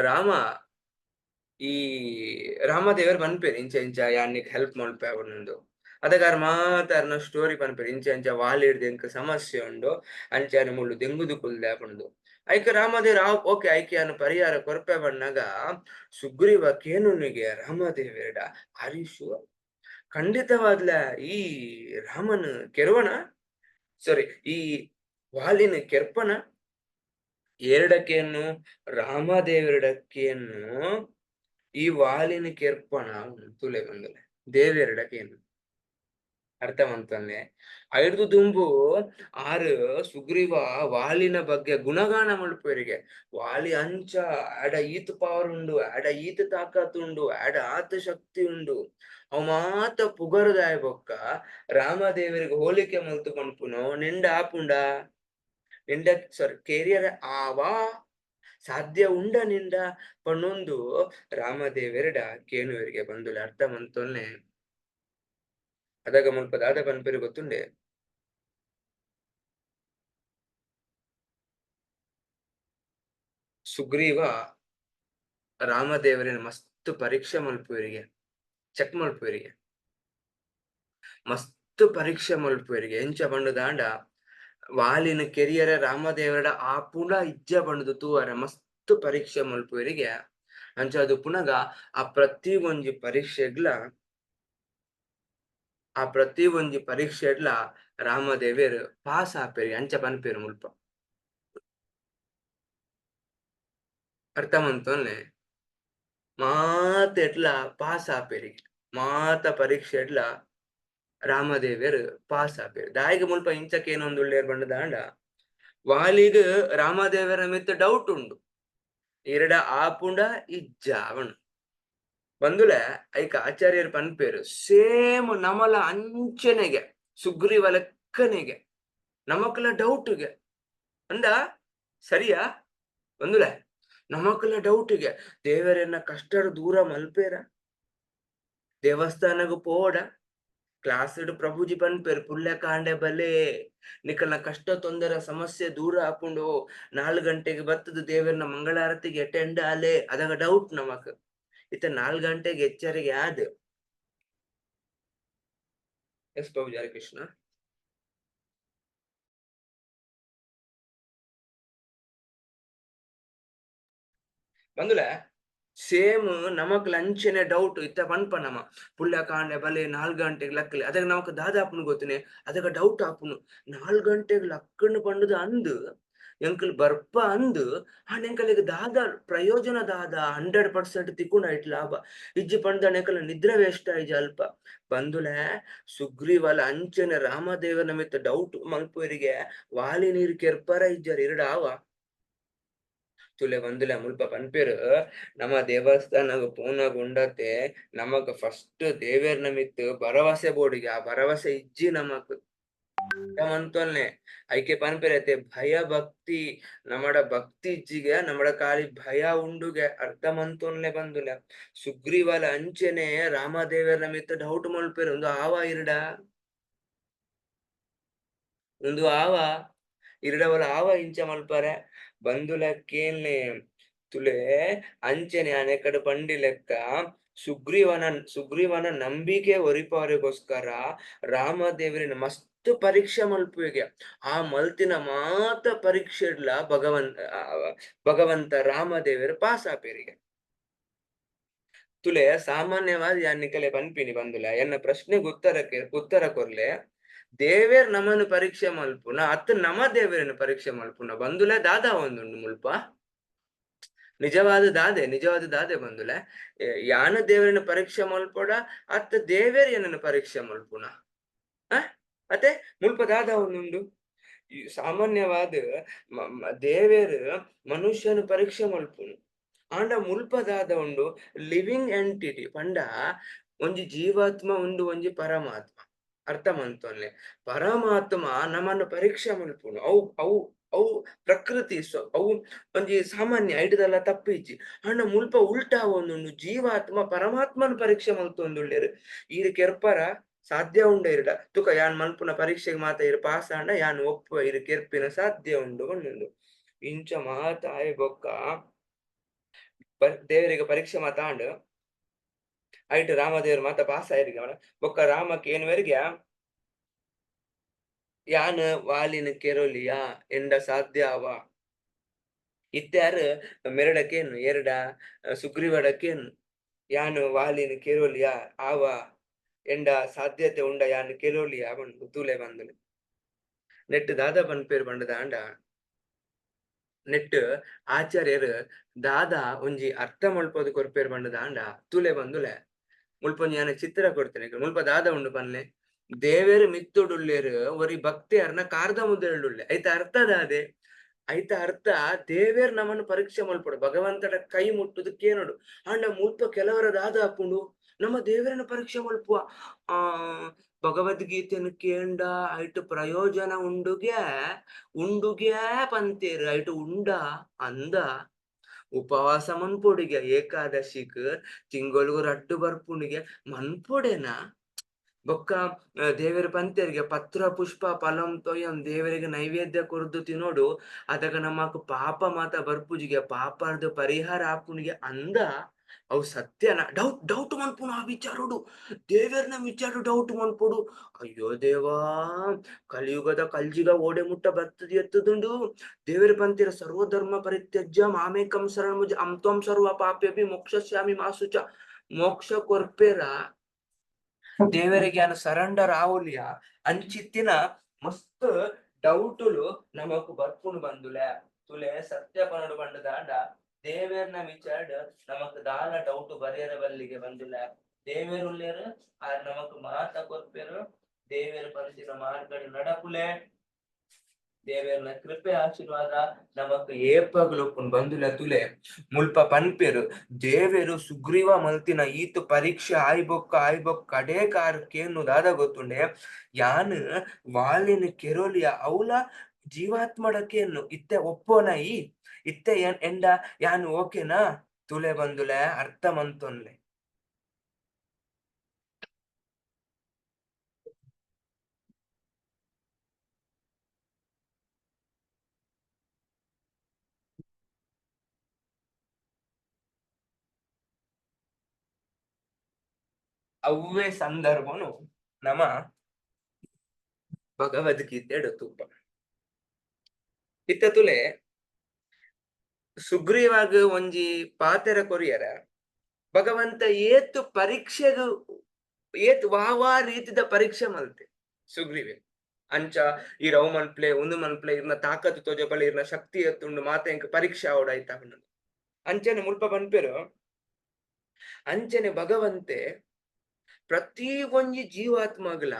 ರಾಮ ಈ ರಾಮದೇವರು ಪನ್ಪೆರ್ ಇಂಚ ಇಂಚ ಯಾನ್ ನಿಕ್ ಹೆಲ್ಪ್ ಮಲ್ಪೆ ಪಂದ್. ಅದಗ ಆರ್ ಮಾತ ಅರ್ನ ಸ್ಟೋರಿ ಪನ್ಪೆರ್ ಇಂಚ ಇಂಚ ವಾಲಿಡ್ದ್ ಎಂಕ್ ಸಮಸ್ಯೆ ಉಂಡು ಅಂಚ ಮುಳ್ಳು ದೆಂಗುದು ಕುಲ್ದೆ ಪಂದ್. ಐಕ್ ರಾಮದೇವ್ರು ಆ ಓಕೆ ಐಕ್ ಯಾನ್ ಪರಿಹಾರ ಕೊರ್ಪೆ ಪನ್ನಗ ಸುಗ್ರೀವ ಕೇನುನಿಗೆ ರಾಮದೇವೆರ್ಡ are you sure? ಖಂಡಿತವಾದ್ಲ ಈ ರಾಮನ್ ಕೆರ್ವಣ ಸಾರಿ ಈ ವಾಲಿನ ಕೆರ್ಪನ ಎರಡಕ್ಕೇನು ರಾಮದೇವರಡಕ್ಕೇನು ಈ ವಾಲಿನ ಕೆರ್ಪಣ ತುಲೆ ಬಂದಲೆ ದೇವೆರಡಕ್ಕೇನು ಅರ್ಥ ಮಂತೊನ್ಲೆ ಐಡ್ದು ದುಂಬು ಆರ್ ಸುಗ್ರೀವ ವಾಲಿನ ಬಗ್ಗೆ ಗುಣಗಾನ ಮಲ್ಪುವೆರಿಗೆ ವಾಲಿ ಅಂಚ ಆಡ ಈತ್ ಪವರ್ ಉಂಡು ಆಡ ಈತ್ ತಾಕತ್ ಉಂಡು ಆಡ ಆತ ಶಕ್ತಿ ಉಂಡು ಅವ್ ಮಾತ ಪುಗರುದಾಯ ಬೊಕ್ಕ ರಾಮದೇವರಿಗೆ ಹೋಲಿಕೆ ಮಲ್ತು ಪನ್ಪುನು ನಿಂಡ ಆಪುಂಡ ನಿಂಡ ಸಾರಿ ಕೆರಿಯರ್ ಆವಾ ಸಾಧ್ಯ ಉಂಡ ನಿಂಡ ಪನ್ನೊಂದು ರಾಮದೇವೆರಡ ಕೇನುವರಿಗೆ ಬಂದುಲೆ ಅರ್ಥ ಮಂತೊನ್ನೆ ಅದಗ ಮುಲ್ಪ ದಾದ ಪನ್ಪೆರ್ ಗೊತ್ತುಂಡೆ. ಸುಗ್ರೀವ ರಾಮದೇವರಿನ ಮಸ್ತ್ ಪರೀಕ್ಷೆ ಮಲ್ಪುವೆರಿಗೆ ಚೆಕ್ ಮಲ್ಪುವೆರಿಗೆ ಮಸ್ತ್ ಪರೀಕ್ಷೆ ಮಲ್ಪುವೆರಿಗೆ ಎಂಚ ಪಂಡುದಾಂಡ ವಾಲಿನ ಕೆರಿಯರ ರಾಮದೇವರ ಆ ಪುಣ ಇಜ್ಜ ಪಂಡುದು ತೂವರೆ ಮಸ್ತ್ ಪರೀಕ್ಷೆ ಮಲ್ಪುವೆರಿಗೆ ಅಂಚ ಅದು ಪುನಗ ಆ ಪ್ರತಿ ಒಂಜಿ ಪರೀಕ್ಷೆಗ್ಲ ಆ ಪ್ರತಿ ಒಂಜಿ ಪರೀಕ್ಷೆಡ್ಲ ರಾಮದೇವೆರ್ ಪಾಸ್ ಆಪೆರ್ ಅಂಚ ಪನ್ಪೆರ್ ಮುಲ್ಪ. ಅರ್ಥ ಮಂತೊನ್ಲೆ ಮಾತ ಎಡ್ಲ ಪಾಸ್ ಆಪೆರಿಗೆ ಮಾತ ಪರೀಕ್ಷೆಡ್ಲ ರಾಮದೇವೆರ್ ಪಾಸ್ ಆಪೆರ್. ದಾಯೆಗ್ ಮುಲ್ಪ ಇಂಚ ಕೇನೊಂದುಲ್ಲೆರ್ ಪಂಡುದಾಂಡ ವಾಲಿಗ್ ರಾಮದೇವರ ಮಿತ್ತ್ ಡೌಟ್ ಉಂಡು ಇರೆಡ ಆಪುಂಡ ಇಜ್ಜಾ ಪಂದ್ ಬಂದುಲೆ ಐಕ್ ಆಚಾರ್ಯರ್ ಪನ್ಪೆರ್ ಸೇಮ್ ನಮಲ ಅಂಚನೆಗೆ ಸುಗ್ರೀವ ಲೆಕ್ಕನೆಗೆ ನಮಕ್ಲ ಡೌಟ್ಗೆ ಅಂದ ಸರಿಯಾ ಬಂದುಲೆ ನಮಕ್ಲ ಡೌಟ್ಗೆ ದೇವರನ್ನ ಕಷ್ಟಡ್ ದೂರ ಮಲ್ಪೇರ ದೇವಸ್ಥಾನಗ್ ಪೋಡ ಕ್ಲಾಸ್ ಪ್ರಭುಜಿ ಪನ್ಪೆರ್ ಪುಲ್ಯ ಕಾಂಡೆ ಬಲೆ ನಿಕಲ್ನ ಕಷ್ಟ ತೊಂದರೆ ಸಮಸ್ಯೆ ದೂರ ಆಪುಂಡು 4 ಗಂಟೆಗೆ ಬತ್ತದ ದೇವರನ್ನ ಮಂಗಳಾರತಿಗೆ ಅಟೆಂಡ್ ಆಲೆ ಅದಗ ಡೌಟ್ ನಮಕ್ ಇತ್ತ 4 ಗಂಟೆಗೆ ಎಚ್ಚರಿಗೆ ಆದ್ ಎಸ್ ಪ್ರಭು ಹರೇ ಕೃಷ್ಣ. ಬಂದುಲೆ ಸೇಮ್ ನಮಕ್ ಅಂಚನೆ ಡೌಟ್ ಇತ್ತ ಪನ್ಪ ನಮ ಪುಲ್ಯ ಕಾಂಡೆ ಬಲೆ 4 ಗಂಟೆಗೆ ಲಕ್ಕಲೆ ಅದಗ ನಮಕ್ ದಾದ ಆಪುಂಡು ಗೊತ್ತುನೆ ಅದಗ ಡೌಟ್ ಆಪುಂಡು 4 ಗಂಟೆಗೆ ಲಕ್ಕಂಡು ಪಂಡುದು ಅಂದ್ ಎಂಕುಲು ಬರ್ಪ ಅಂದ್ ಆಂಡ ಎಂಕಲೆಗ್ ದಾದ ಪ್ರಯೋಜನ ದಾದ 100% ತಿಕ್ಕುಂಡ ಐಟ್ ಲಾಭ ಇಜ್ಜಿ ಪಂಡ ಎಂಕಲ್ನ ನಿದ್ರೆ ವೇಸ್ಟ್ ಆಯಿಜಿ ಅಲ್ಪ ಬಂದುಲೆ ಸುಗ್ರೀವಲ ಅಂಚನೆ ರಾಮದೇವನ ಮಿತ್ತ್ ಡೌಟ್ ಮಲ್ಪುವೆರಿಗೆ ವಾಲಿ ನೀರ್ ಕೆರ್ಪರ ಇಜ್ಜಾರ್ ಇರಡ ಆವ. ತುಲೆ ಬಂದುಲೆ ಮುಲ್ಪ ಪನ್ಪೆರ್, ನಮ್ಮ ದೇವಸ್ಥಾನಗ್ ಪೋನಗ ಉಂಡತೆ ನಮಕ್ ಫಸ್ಟ್ ದೇವೆರ್ನ ಮಿತ್ತ್ ಭರವಸೆ ಬೋಡಿಗೆ, ಆ ಭರವಸೆ ಇಜ್ಜಿ ನಮಕ್. ಮಂತೊಲ್ನೆ ಐಕೆ ಪನ್ಪೆರತೆ ಭಯ ಭಕ್ತಿ, ನಮಡ ಭಕ್ತಿ ಇಜ್ಜಿಗೆ, ನಮಡ ಖಾಲಿ ಭಯ ಉಂಡುಗೆ. ಅರ್ಥ ಮಂತೊನ್ಲೆ ಬಂದುಲೆ. ಸುಗ್ರೀವಲ ಅಂಚೆನೆ ರಾಮದೇವೆರ್ನ ಮಿತ್ತ್ ಡೌಟ್ ಮಲ್ಪೆರ್, ಉಂದು ಆವ ಇರ್ಡ, ಉಂದು ಆವ ಇರ್ಡವಲ ಆವ ಇಂಚ ಮಲ್ಪರೆ. ಬಂದುಲ ಕೇನ್ಲೆ ತುಲೆ ಅಂಚೆನೆ ಅನೆಕಡೆ ಪಂಡಿ ಲೆಕ್ಕ ಸುಗ್ರೀವನ ಸುಗ್ರೀವನ ನಂಬಿಕೆ ಒರಿಪವರೆಗೋಸ್ಕರ ರಾಮದೇವರಿನ ಮಸ್ತ್ ಪರೀಕ್ಷೆ ಮಲ್ಪುವೆಗೆ. ಆ ಮಲ್ತಿನ ಮಾತ ಪರೀಕ್ಷೆಡ್ಲ ಭಗವಂತ ಭಗವಂತ ರಾಮದೇವರು ಪಾಸ್ ಆಪೇರಿಗೆ. ತುಲೆ ಸಾಮಾನ್ಯವಾದ ಯಾನ್ ನಿಕಲೆ ಪನ್ಪಿನಿ ಬಂದುಲ, ಎನ್ನ ಪ್ರಶ್ನೆಗೆ ಉತ್ತರಕ್ಕೆ ಉತ್ತರ ಕೊರ್ಲೆ. ದೇವೇರ್ ನಮನು ಪರೀಕ್ಷೆ ಮಲ್ಪುನ ಅತ್ ನಮ ದೇವರನ್ನು ಪರೀಕ್ಷೆ ಮಲ್ಪುನ ಬಂದುಲೆ ದಾದಾ ಒಂದುಂಡು ಮುಲ್ಪ? ನಿಜವಾದ ದಾದೆ, ನಿಜವಾದ ದಾದೆ ಬಂದುಲೆ? ಯಾನ ದೇವರನ್ನು ಪರೀಕ್ಷೆ ಮಲ್ಪೊಡ ಅತ್ತ ದೇವೇರ್ ಏನನ್ನು ಪರೀಕ್ಷೆ ಮಲ್ಪುನ? ಅತ್ತೆ ಮುಲ್ಪ ದಾದ ಒಂದುಂಡು? ಸಾಮಾನ್ಯವಾದ ದೇವೇರ್ ಮನುಷ್ಯನ ಪರೀಕ್ಷೆ ಮಲ್ಪುನು, ಆಂಡ ಮುಲ್ಪ ದಾದ ಉಂಡು? ಲಿವಿಂಗ್ ಎಂಟಿಟಿ ಪಂಡ ಒಂಜಿ ಜೀವಾತ್ಮ ಉಂಡು, ಒಂಜಿ ಪರಮಾತ್ಮ. ಅರ್ಥ ಮಂತೊನ್ಲೆ, ಪರಮಾತ್ಮ ನಮ್ಮನ್ನು ಪರೀಕ್ಷೆ ಮಲ್ಪುನು. ಅವು ಅವು ಅವು ಪ್ರಕೃತಿ, ಅವು ಒಂಜಿ ಸಾಮಾನ್ಯ ಐಟದಲ್ಲ ತಪ್ಪಿಜ್ಜಿ. ಆಂಡ ಮುಲ್ಪ ಉಲ್ಟಾ ಒಂದುಂಡು, ಜೀವಾತ್ಮ ಪರಮಾತ್ಮನ ಪರೀಕ್ಷೆ ಮಲ್ತೊಂದುಲ್ಲೆರ್. ಈರ್ ಕೆರ್ಪರ ಸಾಧ್ಯ ಉಂಡ ಇರಡ ತುಕ ಯಾನ್ ಮಲ್ಪುನ ಪರೀಕ್ಷೆಗೆ ಮಾತ ಇರ್ ಪಾಸ್ ಆಂಡ ಯಾನ್ ಒಪ್ಪುವ ಇರ್ ಕೆರ್ಪಿನ ಸಾಧ್ಯ ಉಂಡು ಪಂಡುಂಡು. ಇಂಚ ಮಾತ ಆಯ್ ಬೊಕ್ಕ ದೇವರಿಗೆ ಪರೀಕ್ಷೆ ಮಾತ ಆಂಡ್. ಐಟ್ ರಾಮದೇವರು ಮಾತ ಪಾಸ್ ಆಯ್ರಿಗೆ. ಬೊಕ್ಕ ರಾಮಕ್ಕೆ ಏನ್ವರೆಗೆ ಯಾನ್ ವಾಲಿನ ಕೆರೊಲಿಯಾ ಎಂಡ ಸಾಧ್ಯ ಅವ? ಇತ್ಯಾರು ಮೆರಡಕೇನು ಎರಡ ಸುಗ್ರೀವಡಕೇನು, ಯಾನು ವಾಲಿನ ಕೆರೊಲಿಯಾ ಆವ ಎಂಡ ಸಾಧ್ಯತೆ ಉಂಡ ಯಾನ್ ಕೆರೊಲಿಯಾ ಬಂಡು ತೂಲೆ ಬಂದನು. ನೆಟ್ ದಾದಾ ಪನ್ಪೇರು ಪಂಡದ ಆಂಡ ನೆಟ್ ಆಚಾರ್ಯರು ದಾದಾ ಒಂಜಿ ಅರ್ಥ ಮಲ್ಪೋದು ಕೊರ್ಪೇರು ಪಂಡದ ಆಂಡ ತೂಲೆ ಬಂದುಲೆ ಮುಲ್ಪ ಒಂಜಿ ಯಾನ ಚಿತ್ರ ಕೊಡ್ತೇನೆ. ಮುಲ್ಪ ದಾದಾ ಉಂಡು ಪನ್ಲೆ? ದೇವೇರು ಮಿತ್ತುಡುಲ್ಲೇರು, ಒರಿ ಭಕ್ತಿ ಅರ್ನ ಕಾರ್ದ ಮುದ್ದೆಳುಳ್ಳೆ. ಐತ ಅರ್ಥ ದಾದೆ? ಐತ ಅರ್ಥ ದೇವೇರ್ ನಮ್ಮನ್ನು ಪರೀಕ್ಷೆ ಮಲ್ಪಡು, ಭಗವಂತನ ಕೈ ಮುಟ್ಟುದು ಕೇನೋಡು. ಆಂಡ ಮುಲ್ಪ ಕೆಲವರ ದಾದ ಹಾಕೊಂಡು ನಮ್ಮ ದೇವರನ್ನ ಪರೀಕ್ಷೆ ಮಲ್ಪುವ. ಆ ಭಗವದ್ಗೀತೆಯನ್ನು ಕೇಂಡ ಐಟು ಪ್ರಯೋಜನ ಉಂಡುಗೆ ಉಂಡುಗೆ ಪಂತೇರು, ಐಟು ಉಂಡ ಅಂದ ಉಪವಾಸ ಮನ್ಪೊಡಿಗೆ, ಏಕಾದಶಿಕ್ ತಿಂಗೊಳ್ಗು ರಡ್ಡು ಬರ್ಪುಣಿಗೆ ಮನ್ಪೊಡೆನಾ? ಬೊಕ್ಕ ದೇವರ ಪಂತೆರಿಗೆ ಪತ್ರ ಪುಷ್ಪ ಫಲಂ ತೊಯಂ ದೇವರಿಗೆ ನೈವೇದ್ಯ ಕೊರ್ದು ತಿನ್ನೋಡು, ಅದಗ ನಮಕ್ ಪಾಪ ಮಾತ ಬರ್ಪುಜಿಗೆ, ಪಾಪರ್ದು ಪರಿಹಾರ ಆಪುಣಿಗೆ ಅಂದ. ಅವು ಸತ್ಯನ? ಡೌಟ್ ಡೌಟ್ ಮನ್ಪುನು ಆ ವಿಚಾರೋಡು, ದೇವೆರ್ನ ವಿಚಾರ ಡೌಟ್ ಮನ್ಪೊಡು. ಅಯ್ಯೋ ದೇವಾ, ಕಲಿಯುಗದ ಕಲ್ಜಿಗ ಓಡೆ ಮುಟ್ಟ ಬರ್ತದೆ ಎತ್ತದುಂಡು. ದೇವರ ಪಂತಿರ ಸರ್ವಧರ್ಮ ಪರಿತ್ಯಜ್ಯ ಮಾಮೇಕಂ ಶರಣಮುಜ ಅಂತ್ವಂ ಸರ್ವ ಪಾಪೇಪಿ ಮೋಕ್ಷಸ್ಯಾಮಿ ಮಾಸುಚ. ಮೋಕ್ಷ ಕೊರ್ಪೇರ ದೇವರಿಗೆ ಅನು ಸರೆಂಡರ್ ಆವೊಲಿಯ? ಅಂಚಿತ್ತಿನ ಮಸ್ತ್ ಡೌಟುಲು ನಮಕ್ ಬರ್ಪುಂಡು ಬಂದುಲೆ. ತುಲೆ ಸತ್ಯ ಪನೊಡು ಪಂಡದಾಂಡ ದೇವೆರ್ನ ವಿಚಾರಡ್ ನಮಕ್ ದಾಲ ಡೌಟ್ ಬರಿಯರ ಬಲ್ಲಿಗೆ ಬಂದುಲೆ. ದೇವೆರ್ ಉಲ್ಲೆರ್, ಆರ್ ನಮಕ್ ಮಾತ ಕೊರ್ಪೆರ್. ದೇವೆರ್ ಪನ್ಪಿನ ಮಾರ್ಗಡ್ ನಡಪುಲೆ. ದೇವೆರ್ನ ಕೃಪೆ ಆಶೀರ್ವಾದ ನಮಕ್ ಏಪಗ್ಲು ಉಪ್ಪುಂಡು ಬಂದುಲೆ. ತುಲೆ ಮುಲ್ಪ ಪನ್ಪೆರ್, ದೇವೆರು ಸುಗ್ರೀವ ಮಲ್ತಿನ ಈತ್ ಪರೀಕ್ಷೆ ಆಯ್ಬೊಕ್ಕ ಆಯ್ಬೊಕ್ಕ ಕಡೆ ಕಾರ್ ಕೇನು ದಾದ ಗೊತ್ತುಂಡೆ? ಯಾನ್ ವಾಲಿನ ಕೆರೋಲಿಯ ಅವಲ ಜೀವಾತ್ಮಡಕೇನು ಇತ್ತೆ ಒಪ್ಪೋನ ಈ ಇತ್ತೆ ಎಂಡ ಯಾನ್ ಓಕೆನಾ? ತುಲೆ ಬಂದುಲೆ ಅರ್ಥ ಮಂತೊನ್ಲೆ. ಅವ್ವೇ ಸಂದರ್ಭನು ನಮ ಭಗವದ್ಗೀತೆಡ್ ತೂಪ. ಇತ್ತ ತುಲೆ ಸುಗ್ರೀವಾಗ್ ಒಂಜಿ ಪಾತೆರ ಕೊರಿಯರ ಭಗವಂತ ಏತ್ ಪರೀಕ್ಷೆಗ್ ಏತ್ ವಾವಾ ರೀತಿದ ಪರೀಕ್ಷೆ ಮಲ್ತೆ ಸುಗ್ರೀವೆ. ಅಂಚ ಈ ರವ್ ಮನ್ಪ್ಲೆ ಉಂದು ಮನ್ಪ್ಲೆ ಇರ್ನ ತಾಕತ್ತು ತೋಜಪಲೆ ಇರ್ನ ಶಕ್ತಿ ಎತ್ತುಂಡು ಮಾತ ಎಂಕ್ ಪರೀಕ್ಷೆ ಆವೊಡಾಯ್ತ. ಅಂಚನೆ ಮುಲ್ಪ ಪನ್ಪೆರು, ಅಂಚನೆ ಭಗವಂತೆ ಪ್ರತಿ ಒಂಜಿ ಜೀವಾತ್ಮಗ್ಲ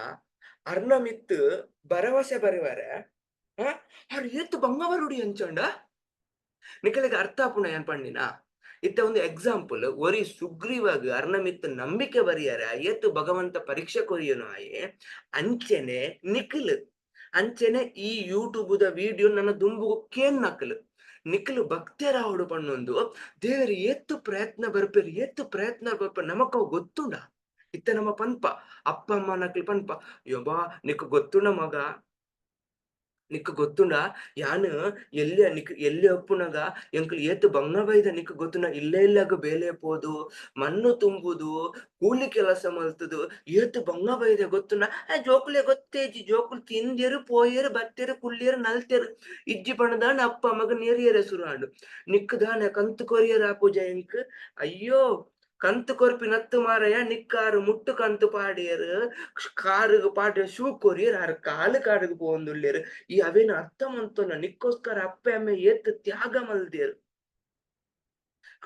ಅರ್ನ ಮಿತ್ ಭರವಸೆ ಬರುವರೆ. ಆರ್ ಏತ್ ಬಂಗ ಬರುಡಿ ಅಂಚಂಡ ನಿಕಲೆಗ್ ಅರ್ಥ ಆಪುಂಡ ಯಾನ್ ಪಂಡಿನ? ಇತ್ತೆ ಒಂದು ಎಕ್ಸಾಂಪಲ್, ಒರಿ ಸುಗ್ರೀವಗ್ ಅರ್ನ ಮಿತ್ತ್ ನಂಬಿಕೆ ಬರಿಯರೆ ಏತ್ ಭಗವಂತ ಪರೀಕ್ಷೆ ಕೊರಿಯನು ಆಯೆ. ಅಂಚೆನೆ ನಿಕ್ಲ್, ಅಂಚೆನೆ ಈ ಯೂಟ್ಯೂಬ್ ದ ವಿಡಿಯೋ ನನ್ನ ದುಂಬುಗು ಕೇನ್ ನಕಲು, ನಿಕ್ಲು ಭಕ್ತರಾವಡು ಪಣ್ಣೊಂದು ದೇವರು ಏತ್ ಪ್ರಯತ್ನ ಬರ್ಪೆರ್, ಏತ್ ಪ್ರಯತ್ನ ಬರ್ಪೆರ್ ನಮಕ್ ಅವು ಗೊತ್ತುಂಡ? ಇತ್ತೆ ನಮ್ಮ ಪನ್ಪ, ಅಪ್ಪ ಅಮ್ಮ ನಕ್ಲು ಪನ್ಪ, ಯೊಬಾ ನಿಕ್ ಗೊತ್ತುಂಡ ಮಗ, ನಿಕ್ ಗೊತ್ತುಂಡ ಯಾನ್ ಎಲ್ಲಿ ನಿಕ್ ಎಲ್ಲಿ ಒಪ್ಪುನಗ ಎಂಕ್ಲು ಏತ್ ಬಂಗ ಬೈದ ನಿಕ್ ಗೊತ್ತುಂಡ, ಇಲ್ಲ ಇಲ್ಲಗ ಬೇಲೆ ಪೋದು ಮಣ್ಣು ತುಂಬುದು ಕೂಲಿ ಕೆಲಸ ಮಲ್ತುದು ಏತ್ ಬಂಗ ಬೈದ ಗೊತ್ತುಂಡ. ಜೋಕುಲೆ ಗೊತ್ತೇಜಿ, ಜೋಕುಲು ತಿಂದೆರು ಪೋಯೆರು ಬತ್ತೆರು ಕುಲ್ಯೆರು ನಲ್ತೆರು ಇಜ್ಜಿ ಪಂಡದಾಂಡ ಅಪ್ಪ ಅಮ್ಮಗ ನೇರಿಯರೆ ಸುರು ಆಂಡು. ನಿಕ್ ದಾನೆ ಕಂತು ಕೊರಿಯರ್ ಆಪುಜ ಎಂಕ್? ಅಯ್ಯೋ ಕಂತು ಕೊರ್ಪಿ ನತ್ತು ಮಾರಯ, ನಿಕ್ಕಾರು ಮುಟ್ಟು ಕಂತು ಪಾಡಿಯರು, ಕಾರುಗು ಪಾಡಿಯ ಶೂ ಕೊರಿಯರ್, ಆರು ಕಾಲು ಕಾಡುಗು ಪೋವೊಂದುಲ್ಲೆರ್. ಈ ಅವೇನ ಅರ್ಥ ಮಂತೊನ್ನ, ನಿಕ್ಕೋಸ್ಕರ ಅಪ್ಪೆ ಅಮ್ಮೆ ಏತ್ ತ್ಯಾಗ ಮಲ್ದೇರ್.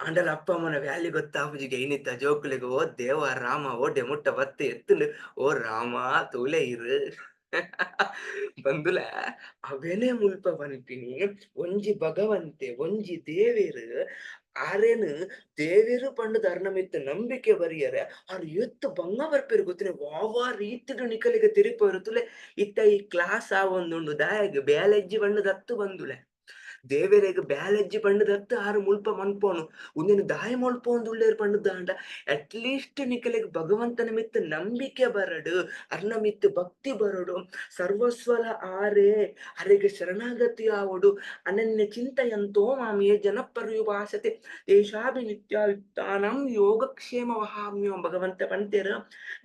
ಆಂಡಲ ಅಪ್ಪ ಅಮ್ಮನ ವ್ಯಾಲ್ಯೂ ಗೊತ್ತಾಪುಜಿಗೆ ಇನಿತ ಜೋಕುಲೆಗ್. ಓ ದೇವ ರಾಮ ಓಡೆ ಮುಟ್ಟ ಬತ್ತೆ ಎತ್ತುಂಡು, ಓ ರಾಮ ತೂಲೆ ಇರು ಬಂದುಲ. ಅವೇನೆ ಮುಲ್ಪ ಪನ್ಪಿನಿ, ಒಂಜಿ ಭಗವಂತೆ ಒಂಜಿ ದೇವೆರ್ ಆರೇನು ದೇವೆರು ಪಂಡುದು ಅರ್ನ ಮಿತ್ತ್ ನಂಬಿಕೆ ಬರಿಯರೆ ಆರ್ ಏತ್ ಬಂಗ ಬರ್ಪೆರ್ ಗೊತ್ತಿನ, ವಾವಾ ರೀತಿಡ್ ನಿಕಲೆಗ್ ತೆರಿಪವೆರ್ ತುಲೆ. ಇತ್ತ ಈ ಕ್ಲಾಸ್ ಆವೊಂದುಂಡು ದಾಯೆಗ್ ಬೇಲೆಜ್ಜಿ ಪಂಡುದು ಅತ್ತು ಬಂದುಲೆ, ದೇವೆರೆಗ್ ಬೇಲೆಜ್ಜಿ ಪಂಡುದು ಅತ್ತು ಆರ್ ಮುಲ್ಪ ಮನ್ಪೋನು, ಉಂದೆನ್ ದಾಯೆ ಮಲ್ಪೊಂದುಲ್ಲೆರ್ ಪಂಡುದಾಂಡ ಅಟ್ ಲೀಸ್ಟ್ ನಿಕಲೆಗ್ ಭಗವಂತನ ಮಿತ್ತ್ ನಂಬಿಕೆ ಬರಡು, ಅರ್ನ ಮಿತ್ತ್ ಭಕ್ತಿ ಬರಡು, ಸರ್ವಸ್ವಲ ಆರೇ ಅರೆಗ್ ಶರಣಾಗತಿ ಆವೊಡು. ಅನನ್ಯ ಚಿಂತೆಯಂತೋ ಮಾಂ ಯೇ ಜನಪರ್ಯುಪಾಸತೆ ತೇಷಾಭಿ ನಿತ್ಯಾಯುಕ್ತಾನಂ ಯೋಗಕ್ಷೇಮ ವಹಾಮ್ಯೋ. ಭಗವಂತ ಪಂತೆರ್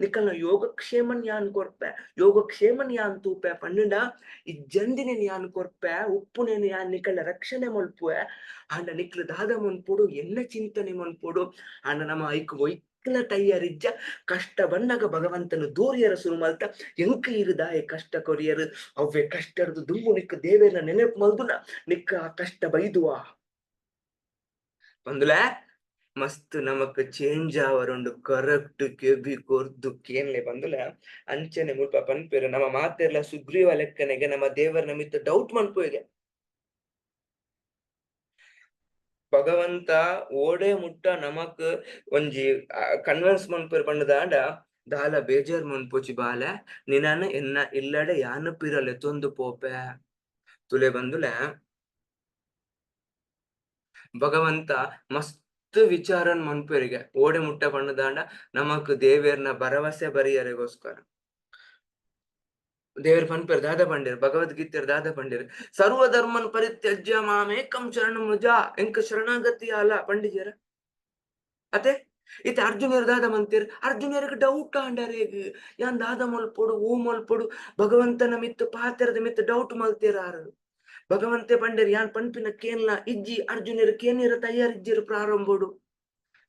ನಿಕಲ್ನ ಯೋಗಕ್ಷೇಮನ್ ಯಾನ್ ಕೊರ್ಪೆ, ಯೋಗಕ್ಷೇಮನ್ ಯಾನ್ ತೂಪೆ ಪಂಡುಂಡ ಇಜ್ಜಂದಿನೆನ್ ಯಾನ್ ಕೊರ್ಪೆ, ಉಪ್ಪುನೆನ್ ಯಾನ್ ನಿಕಲ್ನ ರಕ್ಷಣೆ ಮಲ್ಪುವೆ. ಆಂಡ ನಿಕ್ಲು ದಾದ ಮನ್ಪೊಡು, ಎನ್ನ ಚಿಂತನೆ ಮನ್ಪೊಡು. ಆಂಡ ನಮ ಐಕ್ ಒಯ್ಕ್ಲ ತಯ್ಯಾರಿಜ್ಜ. ಕಷ್ಟ ಬನ್ನಗ ಭಗವಂತನ ದೂರಿಯರ ಸುರು ಮಲ್ತ, ಎಂಕ್ ಇರು ದಾಯೆ ಕಷ್ಟ ಕೊರಿಯರು, ಅವ್ವೆ ಕಷ್ಟರ್ದು ದುಂಬು ನಿಕ್ ದೇವೆರ್ನ ನೆನಪು ಮಲ್ದುನ ನಿಕ್ ಆ ಕಷ್ಟ ಬೈದುವ ಬಂದುಲೆ. ಮಸ್ತ್ ನಮಕ್ ಚೇಂಜ್ ಆವರುಂಡು, ಕರೆಕ್ಟ್ ಕೆಬಿ ಕೊರ್ದು ಕೇನ್ಲೆ ಬಂದುಲೆ. ಅಂಚನೆ ಮುಲ್ಪ ಪನ್ಪೆರ್, ನಮ್ಮ ಮಾತೆರ್ಲ ಸುಗ್ರೀವ ಲೆಕ್ಕನೆಗೆ ನಮ್ಮ ದೇವರ ಮಿತ್ತ್ ಡೌಟ್ ಮನ್ಪುವೆಗೆ. ಭಗವಂತ ಓಡೆ ಮುಟ್ಟ ನಮಕ್ ಒಂಜಿ ಕನ್ವಿನ್ಸ್ ಮನ್ಪುವೆರ್ ಪಂಡುದಾಂಡ, ದಾಲ ಬೇಜಾರ್ ಮನ್ಪೊಚಿ ಬಾಲೆ, ನಿನನ್ ಎನ್ನ ಇಲ್ಲಡೆ ಯಾನ್ ಪಿರ ಲೆತ್ತೊಂದು ಪೋಪೆ ತುಲೆ ಬಂದುಲೆ. ಭಗವಂತ ಮಸ್ತ್ ವಿಚಾರನ್ ಮನ್ಪುವೆರಿಗೆ ಓಡೆ ಮುಟ್ಟ ಪಂಡುದಾಂಡ ನಮಕ್ ದೇವೆರ್ನ ಭರವಸೆ ಬರಿಯರೆಗೋಸ್ಕರ. ದೇವೆರ್ ಪನ್ಪೆರ್ ದಾದ ಪಂಡೆರ್, ಭಗವದ್ಗೀತೆರ್ ದಾದ ಪಂಡೆರ್, ಸರ್ವಧರ್ಮನ್ ಪರಿತ್ಯಜ್ಯ ಮಾಮೇಕಂ ಶರಣಂ ವ್ರಜ, ಎಂಕ್ ಶರಣಾಗತಿ ಆಲ ಪಂಡಿಜೆರ ಅತೆ. ಇತ್ತೆ ಅರ್ಜುನೆರ್ ದಾದ ಮಂತೆರ್, ಅರ್ಜುನೆರ್ಗ್ ಡೌಟ್ ಆಂಡರೆಗ್ ಯಾನ್ ದಾದ ಮಲ್ಪೊಡು ಓ ಮಲ್ಪೊಡು, ಭಗವಂತನ ಮಿತ್ತ್ ಪಾತೆರದ ಮಿತ್ತ್ ಡೌಟ್ ಮಲ್ತೆರ್ ಆರು. ಭಗವಂತೆ ಪಂಡೆರ್ ಯಾನ್ ಪನ್ಪಿನ ಕೇನ್ಲ ಇಜ್ಜಿ, ಅರ್ಜುನೆರ್ ಕೇನೆರ ತಯಾರಿಜ್ಜೆರ್ ಪ್ರಾರಂಭೊಡು.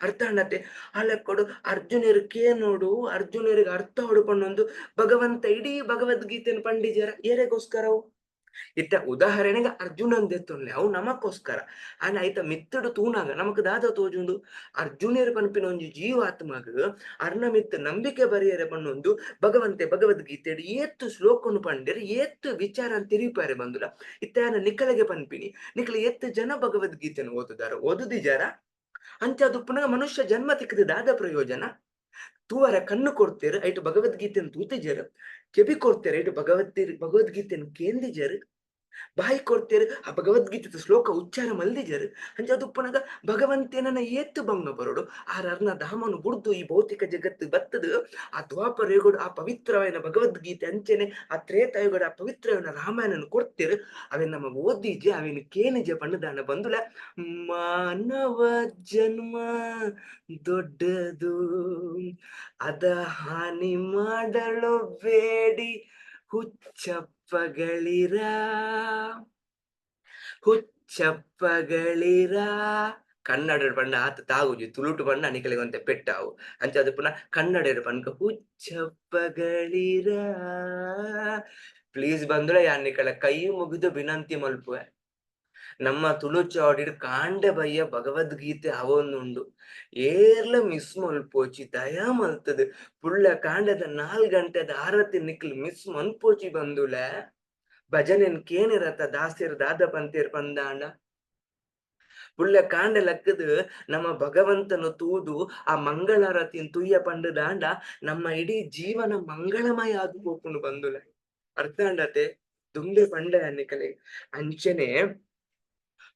ಅರ್ಥ ಆಂಡತೆ? ಆ ಲೆಕ್ಕೊಡು ಅರ್ಜುನೆರ್ ಕೇನೋಡು, ಅರ್ಜುನೆರ್ಗ್ ಅರ್ಥ ಆವೊಡು ಪಂಡೊಂದು ಭಗವಂತ ಇಡೀ ಭಗವದ್ಗೀತೆನ್ ಪಂಡಿಜೆರ ಏರೆಗೋಸ್ಕರವು? ಇತ್ತೆ ಉದಾಹರಣೆಗೆ ಅರ್ಜುನನ್ ದೆತ್ತೊನ್ಲೆ, ಅವು ನಮಕ್ಕೋಸ್ಕರ. ಆಂಡ ಐತ ಮಿತ್ತುಡು ತೂನಾಗ ನಮಕ್ ದಾದ ತೋಜುಂಡು, ಅರ್ಜುನೆರ್ ಪನ್ಪಿನ ಒಂಜಿ ಜೀವಾತ್ಮಗ್ ಅರ್ನ ಮಿತ್ತ್ ನಂಬಿಕೆ ಬರಿಯರೆ ಪನ್ನೊಂದು ಭಗವಂತೆ ಭಗವದ್ಗೀತೆಡ್ ಏತ್ ಶ್ಲೋಕನು ಪಂಡೆರ್, ಏತ್ ವಿಚಾರ ತೆರಿಪಾರೆ ಬಂದುಲ. ಇತ್ತೆ ಆನ ನಿಕಲೆಗೆ ಪನ್ಪಿನಿ, ನಿಕಲೆ ಏತ್ ಜನ ಭಗವದ್ಗೀತೆನ್ ಓದುದಾರ, ಓದುದಿಜಾರ? ಅಂಚಾದ್ ಉಪ್ಪುನಗ ಮನುಷ್ಯ ಜನ್ಮ ತಿಕ್ಕದ ದಾದ ಪ್ರಯೋಜನ? ತೂವರ ಕಣ್ಣು ಕೊಡ್ತೇರು ಐಟು ಭಗವದ್ಗೀತೆನ್ ತೂತಿಜೆರ್, ಕೆಬಿ ಕೊಡ್ತೇರು ಐಟು ಭಗವದ್ಗೀತೆನ್ ಕೇಂದಿಜೆರ್, ಬಾಯಿ ಕೊಡ್ತೇರು ಆ ಭಗವದ್ಗೀತೆದ ಶ್ಲೋಕ ಉಚ್ಚಾರ ಮಲ್ದಿಜೆರ್. ಅಂಚಾದ್ ಉಪ್ಪುನಗ ಭಗವಂತೇನನ ಏತ್ ಬಂಗ ಬರೋಡು, ಆ ಅರ್ನ ಧಾಮನು ಬುಡ್ದು ಈ ಭೌತಿಕ ಜಗತ್ತು ಬತ್ತದು ಆ ದ್ವಾಪರ ಯುಗಡು ಆ ಪವಿತ್ರವಾಯಿನ ಭಗವದ್ಗೀತೆ ಅಂಚೆನೆ ಆ ತ್ರೇತಾಯುಗಡು ಆ ಪವಿತ್ರವಾಯಿನ ರಾಮಾಯಣನ ಕೊಡ್ತೇರು, ಅವೆನ್ ನಮ್ಮ ಓದಿಜೆ ಅವೆನ್ ಕೇನಿಜೆ ಪಂಡುದಾನ ಬಂದುಲ. ಮಾನವ ಜನ್ಮ ದೊಡ್ಡದು ಅದ ಹಾನಿ ಮಾಡಲು ಬೇಡಿ ಹುಚ್ಚಪ್ಪಗಳಿರ, ಹುಚ್ಚಪ್ಪಗಳಿರ. ಕನ್ನಡ ಪಂಡ ಆತ ತಾಗುಜಿ, ತುಳುಟು ಪಂಡ ನಿಕಲೆಗ್ ಒಂತೆ ಪೆಟ್ಟಾವು. ಅಂಚಾದ್ ಪುನಃ ಕನ್ನಡ ಪನ್ಕ ಹುಚ್ಚಪ್ಪಗಳಿರ. ಪ್ಲೀಸ್ ಬಂದುಲ, ಯಾನ್ ನಿಕಲ ಕೈ ಮುಗಿದು ವಿನಂತಿ ಮಲ್ಪುವೆ, ನಮ್ಮ ತುಳು ಚಾವಡಿಡ್ ಕಾಂಡೆ ಬಯ್ಯ ಭಗವದ್ಗೀತೆ ಅವೊಂದುಂಡು, ಏರ್ಲ ಮಿಸ್ ಮಲ್ಪೋಚಿ, ದಯ ಮಲ್ತದ್ ಪುಳ್ಳ ಕಾಂಡದ 4 ಗಂಟೆದ ಆರತಿ ನಿಕ್ಲ್ ಮಿಸ್ ಮನ್ಪೋಚಿ ಬಂದುಲೆ. ಭಜನೆನ್ ಕೇನಿರತ ದಾಸೆರ್ ದಾದ ಪಂತೇರ್ ಪಂದಾಂಡ ಪುಳ್ಳ ಕಾಂಡೆ ಲಕ್ಕದು ನಮ್ಮ ಭಗವಂತನ ತೂದು ಆ ಮಂಗಳಾರತಿನ್ ತುಯ್ಯ ಪಂಡು ದಾಂಡ ನಮ್ಮ ಇಡೀ ಜೀವನ ಮಂಗಳಮಯ ಆದ್ ಪೋಪುಂಡು ಬಂದುಲೆ. ಅರ್ಥ ಆಂಡತೆ? ದುಂಬೆ ಪಂಡೆ ನಿಕಲೆ. ಅಂಚನೆ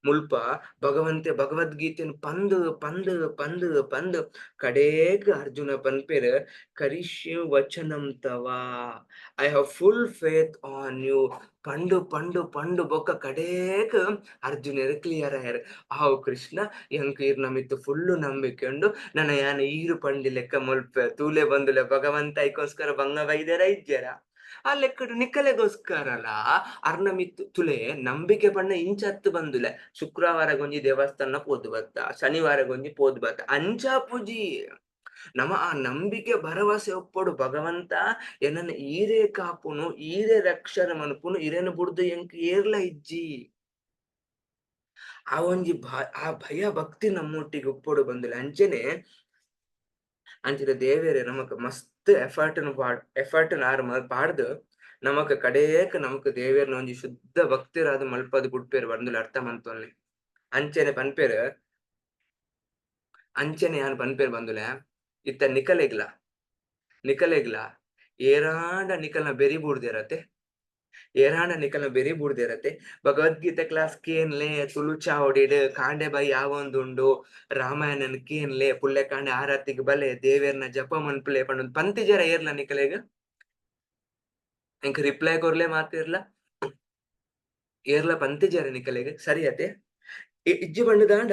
ಮುಲ್ಪ ಭಗವಂತೆ ಭಗವದ್ಗೀತೆನ್ ಪಂದ್ ಪಂದ್ ಪಂದ್ ಪಂದ್ ಕಡೇಕ್ ಅರ್ಜುನ ಪನ್ಪೆರ್ ಕರಿಷ್ಯೆ ವಚನಂ ತವ, I have full faith on you Pandu Pandu Pandu ಬೊಕ್ಕ ಕಡೇಕ್ ಅರ್ಜುನೆರ್ ಕ್ಲಿಯರ್ ಆಯೆರ್. ಆವು ಕೃಷ್ಣ, ಎಂಕ್ ಈರ್ನ ಮಿತ್ತ್ ಫುಲ್ಲು ನಂಬಿಕೆ ಉಂಡು, ನನ ಯಾನ್ ಈರ್ ಪಂಡಿ ಲೆಕ್ಕ ಮಲ್ಪೆ. ತೂಲೆ ಬಂದುಲೆ ಭಗವಂತ ಐಕೋಸ್ಕರ ಬಂಗ ಬೈದೆರ ಇಜ್ಜೆರ? ಆ ಲೆಕ್ಕಡ್ ನಿಕಲೆಗೋಸ್ಕರಲ ಅರ್ನ ಮಿತ್ತ್ ತುಲೆ ನಂಬಿಕೆ ಪಂಡ ಇಂಚತ್ತ್ ಬಂದುಲೆ. ಶುಕ್ರವಾರಗೊಂಜಿ ದೇವಸ್ಥಾನ ಪೋದು ಬತ್ತ, ಶನಿವಾರಗೊಂಜಿ ಪೋದು ಬತ್ತ, ಅಂಚ ಪೂಜಿ. ನಮ ಆ ನಂಬಿಕೆ ಭರವಸೆ ಒಪ್ಪೊಡು, ಭಗವಂತ ಎನನ್ ಈರೇ ಕಾಪುನು, ಈರೇ ರಕ್ಷಣೆ ಮನ್ಪುನು, ಇರೆನ್ ಬುಡ್ದು ಎಂಕ್ ಏರ್ಲ ಇಜ್ಜಿ. ಆ ಒಂಜಿ ಆ ಭಯ ಭಕ್ತಿ ನಮ್ಮೊಟ್ಟಿಗೆ ಉಪ್ಪೊಡು ಬಂದುಲೆ. ಅಂಚನೆ ಅಂಚನೆ ದೇವೆರೆ ನಮಕ್ ಮಸ್ತ್ ಎಫರ್ಟ್ ಪಾಡ್ ಎಫರ್ಟ್ ಆರ್ ಪಾಡ್ದು ನಮಕ್ ಕಡೇಕ್ ನಮಕ್ ದೇವೆರ್ನ ಒಂಜಿ ಶುದ್ಧ ಭಕ್ತಿರಾದ್ ಮಲ್ಪದ್ ಬುಡ್ಪೆರ್ ಬಂದುಲೆ ಅರ್ಥ ಮನ್ತೊನ್ಲೆ. ಅಂಚನೆ ಪನ್ಪೆರ್, ಅಂಚನೆ ಯಾನ್ ಪನ್ಪೆರ್ ಬಂದುಲೆ, ಇತ್ತ ನಿಕಲೆಗ್ಲ ನಿಕಲೆಗ್ಲ ಏರಾಂಡ ನಿಕಲ್ನ ಬೆರಿ ಬೂಡ್ದೇರತೆ, ಏರಾಂಡ ನಿಕಲ್ನ ಬೆರಿ ಬೂಡ್ದೇರತೆ, ಭಗವದ್ಗೀತೆ ಕ್ಲಾಸ್ ಕೇನ್ಲೆ, ತುಳು ಚಾವಡಿಡ್ ಕಾಂಡೆ ಬೈ ಯಾವೊಂದುಂಡು, ರಾಮಾಯಣನ್ ಕೇನ್ಲೆ, ಪುಲ್ಲೆ ಕಾಂಡೆ ಆರತಿಗ್ ಬಲೆ, ದೇವೆರ್ನ ಜಪ ಮನ್ಪುಲೆ ಪಂಡೊಂದು ಪಂತಿಜರ ಏರ್ಲ ನಿಕಲೆಗ್? ಎಂಕ್ ರಿಪ್ಲೈ ಕೊರ್ಲೆ ಮಾತಿರ್ಲ. ಏರ್ಲ ಪಂತಿಜರ ನಿಕಲೆಗ್? ಸರಿ ಅತೆ? ಇಜ್ಜಿ ಪಂಡುದಾಂಡ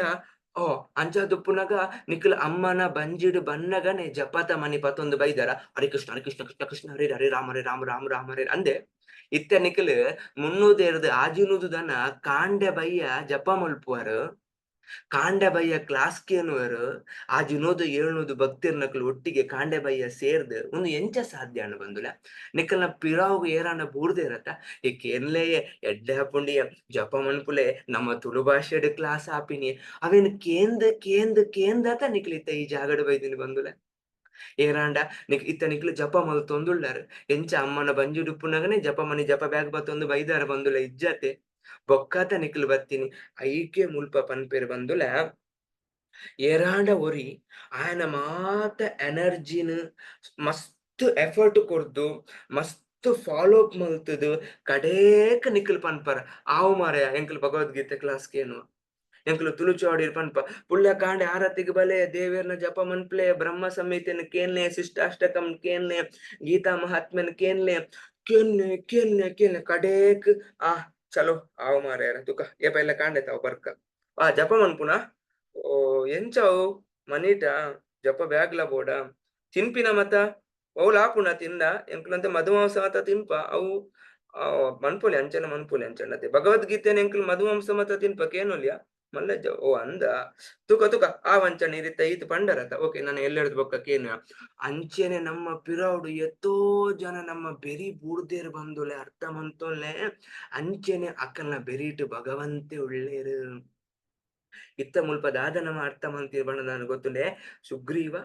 ಓ ಅಂಚಾದುಪ್ಪುನಗ ನಿಕಲ್ ಅಮ್ಮನ ಬಂಜಿಡ್ ಬನ್ನಗನೆ ಜಪತ ಮನಿ ಪತ್ತೊಂದು ಬೈದರ, ಹರಿ ಕೃಷ್ಣ ಹರಿ ಕೃಷ್ಣ ಕೃಷ್ಣ ಕೃಷ್ಣ ಹರಿ ಹರಿ ರಾಮ ಹರಿ ರಾಮ ರಾಮ ರಾಮ ಹರಿ ಅಂದೆ. ಇತ್ತೆ ನಿಕಲ್ ಮುನ್ನೂದೇರ್ದ್ ಆಜಿನೂದು ದನ ಕಾಂಡೆ ಬಯ್ಯ ಜಪ ಮಲ್ಪುವರು, ಕಾಂಡೆ ಬಯ್ಯ ಕ್ಲಾಸ್ ಕೇನುವರು, ಆಜಿನೂದು ಏಳ್ನೂದು ಭಕ್ತಿರ್ನಕುಲು ಒಟ್ಟಿಗೆ ಕಾಂಡೆ ಬಯ್ಯ ಸೇರ್ದ್ ಉಂದು ಎಂಚ ಸಾಧ್ಯ ಅಣ್ಣ ಬಂದುಲ? ನಿಕಲ್ನ ಪಿರಾವು ಏರಾಂಡ ಬೂರ್ದೆ ಇರತ್ತ, ಈ ಕೇನ್ಲೆಯೇ ಎಡ್ಡೆ ಆಪುಂಡಿಯ ಜಪ ಮನ್ಪುಲೆ, ನಮ್ಮ ತುಳು ಭಾಷೆಡ್ ಕ್ಲಾಸ್ ಆಪಿನಿ, ಅವೇನ್ ಕೇಂದ್ ಕೇಂದ್ ಕೇಂದತ ನಿಕ್ಲ್ ಇತ್ತ ಈ ಜಾಗಡ್ ಬೈದಿನಿ ಬಂದುಲೆ. ಏರಾಂಡ ನಿಕ್ ಇತ್ತ ನಿಕ್ಲು ಜಪ ಮಲ್ತೊಂದುಳ್ಳಾರ್, ಎಂಚ ಅಮ್ಮನ ಬಂಜಿಡುಪ್ಪುನಗನೆ ಜಪ ಮನಿ ಜಪ ಬ್ಯಾಗ್ ಬತ್ತೊಂದು ಬೈದಾರ ಬಂದುಲ ಇಜ್ಜತೆ, ಬೊಕ್ಕತ ನಿಕ್ಲು ಬತ್ತೀನಿ. ಐಕೆ ಮುಲ್ಪ ಪನ್ಪೆರ್ ಬಂದುಲ, ಏರಾಂಡ ಒರಿ ಆಯನ ಮಾತ ಎನರ್ಜಿನ್ ಮಸ್ತ್ ಎಫರ್ಟ್ ಕೊರ್ದು ಮಸ್ತ್ ಫಾಲೋ ಅಪ್ ಮಲ್ತುದು ಕಡೇಕ್ ನಿಕ್ಲು ಪನ್ಪರ ಆವು ಮಾರಾಯ ಎಂಕ್ಲು ಭಗವದ್ಗೀತೆ ಕ್ಲಾಸ್ ಕೇನುವ, ಎಂಕ್ಲು ತುಳು ಚಾವಡಿರ್ ಪನ್ಪ ಪುಳ್ಳ ಕಾಂಡೆ ಆರತಿಗ್ ಬಲೆ, ದೇವೆರ್ನ ಜಪ ಮನ್ಪ್ಲೆ, ಬ್ರಹ್ಮ ಸಂಹಿತೆನ್ ಕೇನ್ಲೆ, ಶಿಷ್ಟಾಷ್ಟಕಂ ಕೇನ್ಲೆ, ಗೀತಾ ಮಹಾತ್ಮೆನ್ ಕೇನ್ಲೆ, ಕೇನ್ಲೆ ಕೇನ್ಲೆ ಕೇನ್ಲೆ ಕಡೇಕ್ ಆ ಚಲೋ ಆವು ಮಾರಾಯ ತುಕ ಏಪ ಎಲ್ಲ ಕಾಂಡೆ ತಾವು ಬರ್ಕ ಆ ಜಪ ಮನ್ಪುನ ಓ ಎಂಚವು ಮನಿಟ ಜಪ ಬ್ಯಾಗ್ಲ ಬೋಡ ತಿನ್ಪಿನ ಮತ ಅವುಲ ಆಪುಣ ತಿಂದ ಎಂಕ್ಲಂತೆ ಮಧುಮಾಂಸ ಮತ ತಿನ್ಪ ಅವು ಮನ್ಪುಲೆ ಅಂಚನೆ ಮನ್ಪುಲೆ ಅಂಚನತೆ ಭಗವದ್ಗೀತೆನ ಎಂಕ್ಲು ಮಧುಮಾಂಸ ಮತ ತಿನ್ಪ ಕೇನೊಲ್ಯ ಮಲ್ಲ ಓ ಅಂದ ತುಕ ತುಕ ಆ ವಂಚನೆ ಇರಿತ ಈತ ಪಂಡರತ ಓಕೆ ನಾನು ಎಲ್ಲೆಡ್ದು ಬೊಕ್ಕ ಕೇನು. ಅಂಚೆನೆ ನಮ್ಮ ಪಿರೌಡು ಎತ್ತೋ ಜನ ನಮ್ಮ ಬೆರಿ ಬೂಡ್ದೇರ್ ಬಂದುಲೆ ಅರ್ಥ ಮಂತೊಲ್ಲೆ. ಅಂಚೆನೆ ಅಕ್ಕಲ್ನ ಬೆರಿಟ್ ಭಗವಂತೆ ಉಳ್ಳೇರು. ಇತ್ತ ಮುಲ್ಪ ದಾದ ನಮ್ಮ ಅರ್ಥ ಮಂತಿರ್ ಬಣ್ಣ ನಾನು ಗೊತ್ತುಂಡೆ, ಸುಗ್ರೀವ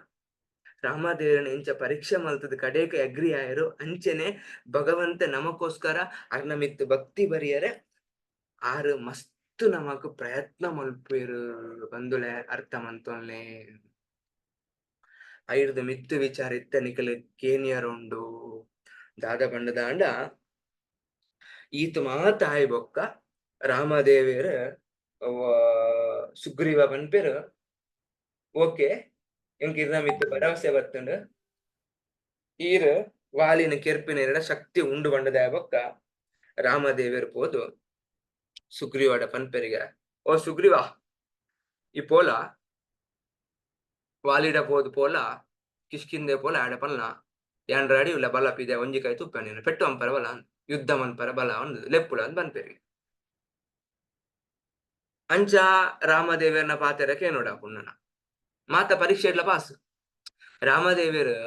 ರಾಮದೇವರನ್ನ ಎಂಚ ಪರೀಕ್ಷೆ ಮಲ್ತದ ಕಡೇಕ ಅಗ್ರಿ ಆಯರು, ಅಂಚೆನೆ ಭಗವಂತ ನಮಕೋಸ್ಕರ ಅರ್ನ ಮಿತ್ತು ಭಕ್ತಿ ಬರಿಯರೆ ಆರು ಮಸ್ತ್ ನಮಕ್ ಪ್ರಯತ್ನ ಮಲ್ಪೇರು ಬಂದುಲೆ ಅರ್ಥ ಮಂತೊನ್ಲೆ. ಐರ್ದ ಮಿತ್ತು ವಿಚಾರ ಇತ್ತ ನಿಕಲ್ ಕೇನಿಯರ್ ಉಂಡು. ದಾದ ಪಂಡದಾಂಡ ಈತ ಮಾತ ಆಯ್ ಬೊಕ್ಕ ರಾಮದೇವೇರ್ ಸುಗ್ರೀವ ಪನ್ಪೆರ್ ಓಕೆ ಎಂಕ್ ಇರ್ನ ಮಿತ್ತು ಭರವಸೆ ಬತ್ತುಂಡು, ಈರ್ ವಾಲಿನ ಕೆರ್ಪಿನ ಎರಡ ಶಕ್ತಿ ಉಂಡು ಪಂಡದ ಬೊಕ್ಕ ರಾಮದೇವೇರ್ ಪೋದು ಸುಗ್ರೀವಾಡ ಪನ್ಪೆರಿಗೆ, ಓ ಸುಗ್ರೀವ ಈ ಪೋಲ ವಾಲಿಡ ಪೋದು ಪೋಲ ಕಿಷ್ಕಿಂದೆ ಪೋಲ ಆಡ ಪಲ್ಲ ಯಾನ್ ರೆಡಿ ಉಲ್ಲ ಬಲ ಪಿದೆ ಒಂಜಿ ಕೈ ತುಪ್ಪ ನೀನು ಪೆಟ್ಟು ಅಂಪರ ಬಲ ಯುದ್ಧ ಮನ್ಪರ ಬಲ ಒಂದು ಲೆಪ್ಪುಲ ಅಂತ ಪನ್ಪೆರಿಗೆ. ಅಂಚ ರಾಮದೇವರ್ನ ಪಾತೆರ ಕೇನೋಡ ಪುಣ್ಣನ ಮಾತ ಪರೀಕ್ಷೆ ಇಡ್ಲ ಪಾಸ್. ರಾಮದೇವರು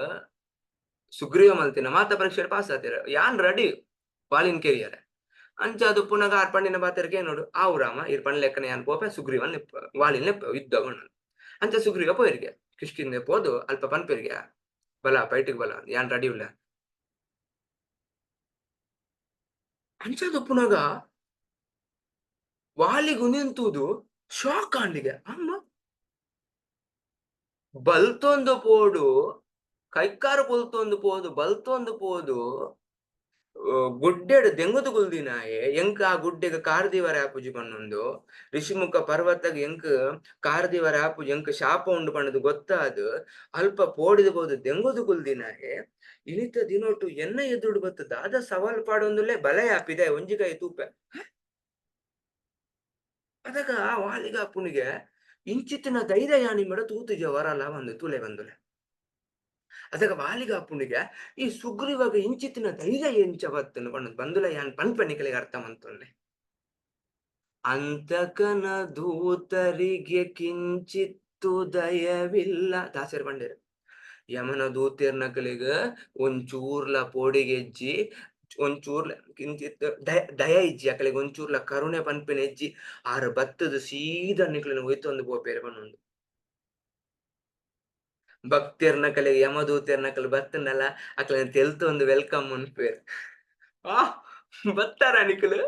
ಸುಗ್ರೀವ ಮಲ್ತಿನ ಮಾತ ಪರೀಕ್ಷೆ ಪಾಸ್ ಆತಿರ, ಯಾನ್ ರೆಡಿ ವಾಲಿನ್ ಕೆರಿಯರೆ. ಅಂಚ ಅದು ಪುನಗ ಆರ್ ಪಂಡಿನ ಪಾತೆರ ಕೇನೋಡು ಆವು ರಾಮ ಇರ್ ಪಂಡ್ ಲೆಕ್ಕನೆ ಯಾನ್ ಪೋಪೆ ಸುಗ್ರೀವನ್ ವಾಲಿನ್ ಲೆಪ್ಪ ಯುದ್ಧ ಅಂಚ ಸುಗ್ರೀವ ಪೋಯಿರಿಗೆ ಕಿಷ್ಕಿಂದೆ ಪೋದು ಅಲ್ಪ ಪನ್ಪೆರಿಗೆ ಬಲ ಪೈಟಿಗೆ ಬಲ ಯಾನ್ ರೆಡಿ ಉಲ್ಲ. ಅಂಚ ಅದು ಪುನಗ ವಾಲಿಗು ನಿಂತುದು ಶಾಕ್ ಆಂಡಿಗೆ ಅಮ್ಮ ಬಲ್ತೊಂದು ಪೋಡು ಕೈಕಾರು ಪೊಲ್ತೊಂದು ಪೋದು ಬಲ್ತೊಂದು ಪೋದು ಗುಡ್ಡೆಡ್ ದೆಂಗುದು ಕುಲ್ದಿನಾಯೆ ಎಂಕ್ ಆ ಗುಡ್ಡೆಗ್ ಕಾರ್ದಿವರ ಆಪುಜಿ ಪನ್ನೊಂದು ಋಷಿಮುಖ ಪರ್ವತಗ್ ಎಂಕ್ ಕಾರ್ದಿವರ ಆಪುಜಿ ಎಂಕ್ ಶಾಪ ಉಂಡು ಪನ್ನದು ಗೊತ್ತಾದ್ ಅಲ್ಪ ಪೋಡಿದ ಪೋದು ದೆಂಗುದು ಕುಲ್ದಿನಾಯೆ ಇನಿತ ದಿನೊಟು ಎನ್ನ ಎದುರುಡು ಬತ್ತು ದಾದ ಸವಾಲ್ ಪಾಡೊಂದುಲ್ಲೆ ಬಲ ಯಾಪಿದೆ ಒಂಜಿ ಕೈ ತೂಪೆ ಅದಗ ವಾಲಿಗ ಪುಣಿಗೆ ಇಂಚಿತ್ತಿನ ಧೈರ್ಯ ಯಾನಿ ಮಡ ತೂತುಜ ವರಲ್ಲ ಬಂದು ತೂಲೆ ಬಂದುಲೆ ಅದಗ ವಾಲಿಗ ಪುಣಿಗೆ ಈ ಸುಗ್ರೀವಾಗ ಇಂಚಿತ್ತಿನ ಧೈರ್ಯ ಎಂಚ ಬತ್ತನು ಪಣ್ಣದು ಬಂದುಲ ಯಾನ್ ಪನ್ಪ ನಿಕಲಿಗೆ ಅರ್ಥ ಮಂತೊನ್ನೆ ಅಂತಕನ ದೂತರಿಗೆ ಕಿಂಚಿತ್ತು ದಯವಿಲ್ಲ ದಾಸರು ಪಂಡೇರು ಯಮನ ದೂತೆರ್ನಕಲಿಗ ಒಂಚೂರ್ಲ ಪೋಡಿಗೆಜ್ಜಿ ಒಂಚೂರ್ಲ ಕಿಂಚಿತ್ ದಯ ದಯ ಇಜ್ಜಿ ಅಕಲಿಗೆ ಒಂಚೂರ್ಲ ಕರುಣೆ ಪನ್ಪಿನ ಇಜ್ಜಿ ಆರು ಬತ್ತದ ಸೀದಾ ನಿಕ್ಲೆನ್ ಒಯ್ತೊಂದು ಪೋಪೇರು ಪನ್ನೊಂದು ಭಕ್ತಿರ್ನಕಲಿಗೆ ಯಮದೂತೆರ್ನಕಲು ಬತ್ತನಲ್ಲ ಅಕ್ಲೆನ ತೆಲ್ತೊಂದು welcome ಅನ್ಪೇರು ಆ ಬತ್ತಾರ ನಿಕಲು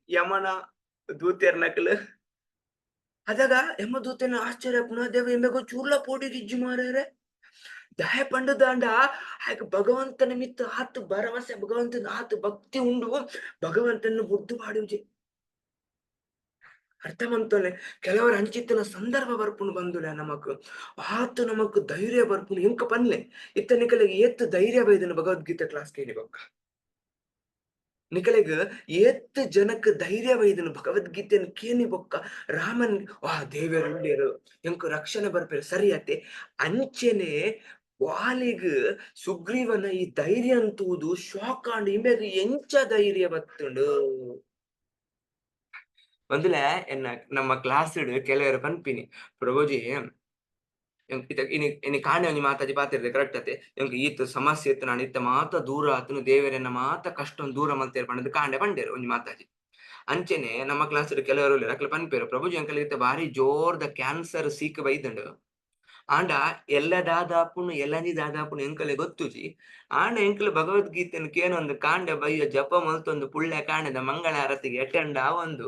ಯಮನ ದೂತೆರ್ನಕಲು ಅದಾಗ ಯಮದೂತನ ಆಶ್ಚರ್ಯ ಪುನಃ ದೇವ ಎಂಬೆಗೋ ಚೂರ್ಲ ಪೋಡಿಗಿಜ್ಜಿ ಮಾರೇರೆ ದಯ ಪಂಡದಾಂಡ ಹಾಗೆ ಭಗವಂತನ ಮಿತ್ತ ಆತು ಭರವಸೆ ಭಗವಂತನ ಆತು ಭಕ್ತಿ ಉಂಡು ಭಗವಂತನ ಬುಡ್ದು ಪಾಡುಜಿ ಅರ್ಥ ಮಂತೊಲೆ ಕೆಲವರು ಅಂಚಿತ್ತಿನ ಸಂದರ್ಭ ಬರ್ಪುಂಡು ಬಂದುಲೆ ನಮಕ್ ಆತು ನಮಕ್ ಧೈರ್ಯ ಬರ್ಪುಂಡು ಎಂಕ ಪನ್ಲೆ ಇತ್ತ ನಿಕಲೆಗ್ ಏತ್ ಧೈರ್ಯ ಬೈದನು ಭಗವದ್ಗೀತೆ ಕ್ಲಾಸ್ ಕೇಳಿ ಬೊಕ್ಕ ನಿಕಲೆಗ್ ಏತ್ ಜನಕ್ ಧೈರ್ಯ ಬೈದನು ಭಗವದ್ಗೀತೆನ್ ಕೇನಿ ಬೊಕ್ಕ ರಾಮನ್ ವಾ ದೇವೆರ್ ಎಂಕ್ ರಕ್ಷಣೆ ಬರ್ಪೇರು ಸರಿ ಅತ್ತೆ ಅಂಚೆನೆ ವಾಲಿಗ್ ಸುಗ್ರೀವನ ಈ ಧೈರ್ಯ ಅಂತೂದು ಶಾಕ್ ಆಂಡ್ ಇಂಬೆಗ್ ಎಂಚ ಧೈರ್ಯ ಬತ್ತುಂಡು ಒಂದುಲೆ ಎನ್ನ ನಮ್ಮ ಕ್ಲಾಸ್ ಕೆಲವರು ಪನ್ಪಿನಿ ಪ್ರಭುಜಿ ಇನಿ ಇನಿ ಕಾಣೆ ಒಂಜಿ ಮಾತಾಜಿ ಪಾತಿರ್ದೆ ಕರೆಕ್ಟ್ ಅತೆ ಎಂಕ್ ಈತ್ ಸಮಸ್ಯೆ ಇತ್ತು ನಾನು ಇತ್ತ ಮಾತ ದೂರ ಆತನು ದೇವರೆನ್ನ ಮಾತ ಕಷ್ಟ ದೂರ ಮಲ್ತೇರ್ ಪಂಡದು ಕಾಂಡೆ ಪಂಡೇರು ಒಂಜಿ ಮಾತಾಜಿ ಅಂಚೆನೆ ನಮ್ಮ ಕ್ಲಾಸ್ ಕೆಲವರು ಅಕ್ಲೆ ಪನ್ಪೇರು ಪ್ರಭುಜಿ ಅಂಕಲ್ ಇತ್ತ ಬಾರಿ ಜೋರ್ದ ಕ್ಯಾನ್ಸರ್ ಸೀಕ್ ಬೈದಂಡು ಆಂಡ ಎಲ್ಲ ದಾದಾಪುನು ಎಲ್ಲಂಜಿ ದಾದಾಪುನು ಎಂಕಲೆ ಗೊತ್ತುಜಿ ಆಂಡ ಎಂಕಲ್ ಭಗವದ್ಗೀತೆನ್ ಕೇನೊಂದು ಕಾಂಡೆ ಬಯ್ಯ ಜಪ ಮಲ್ತೊಂದು ಪುಳ್ಳೆ ಕಾಂಡೆದ ಮಂಗಳಾರತಿಗೆ ಅಟೆಂಡ್ ಆವೊಂದು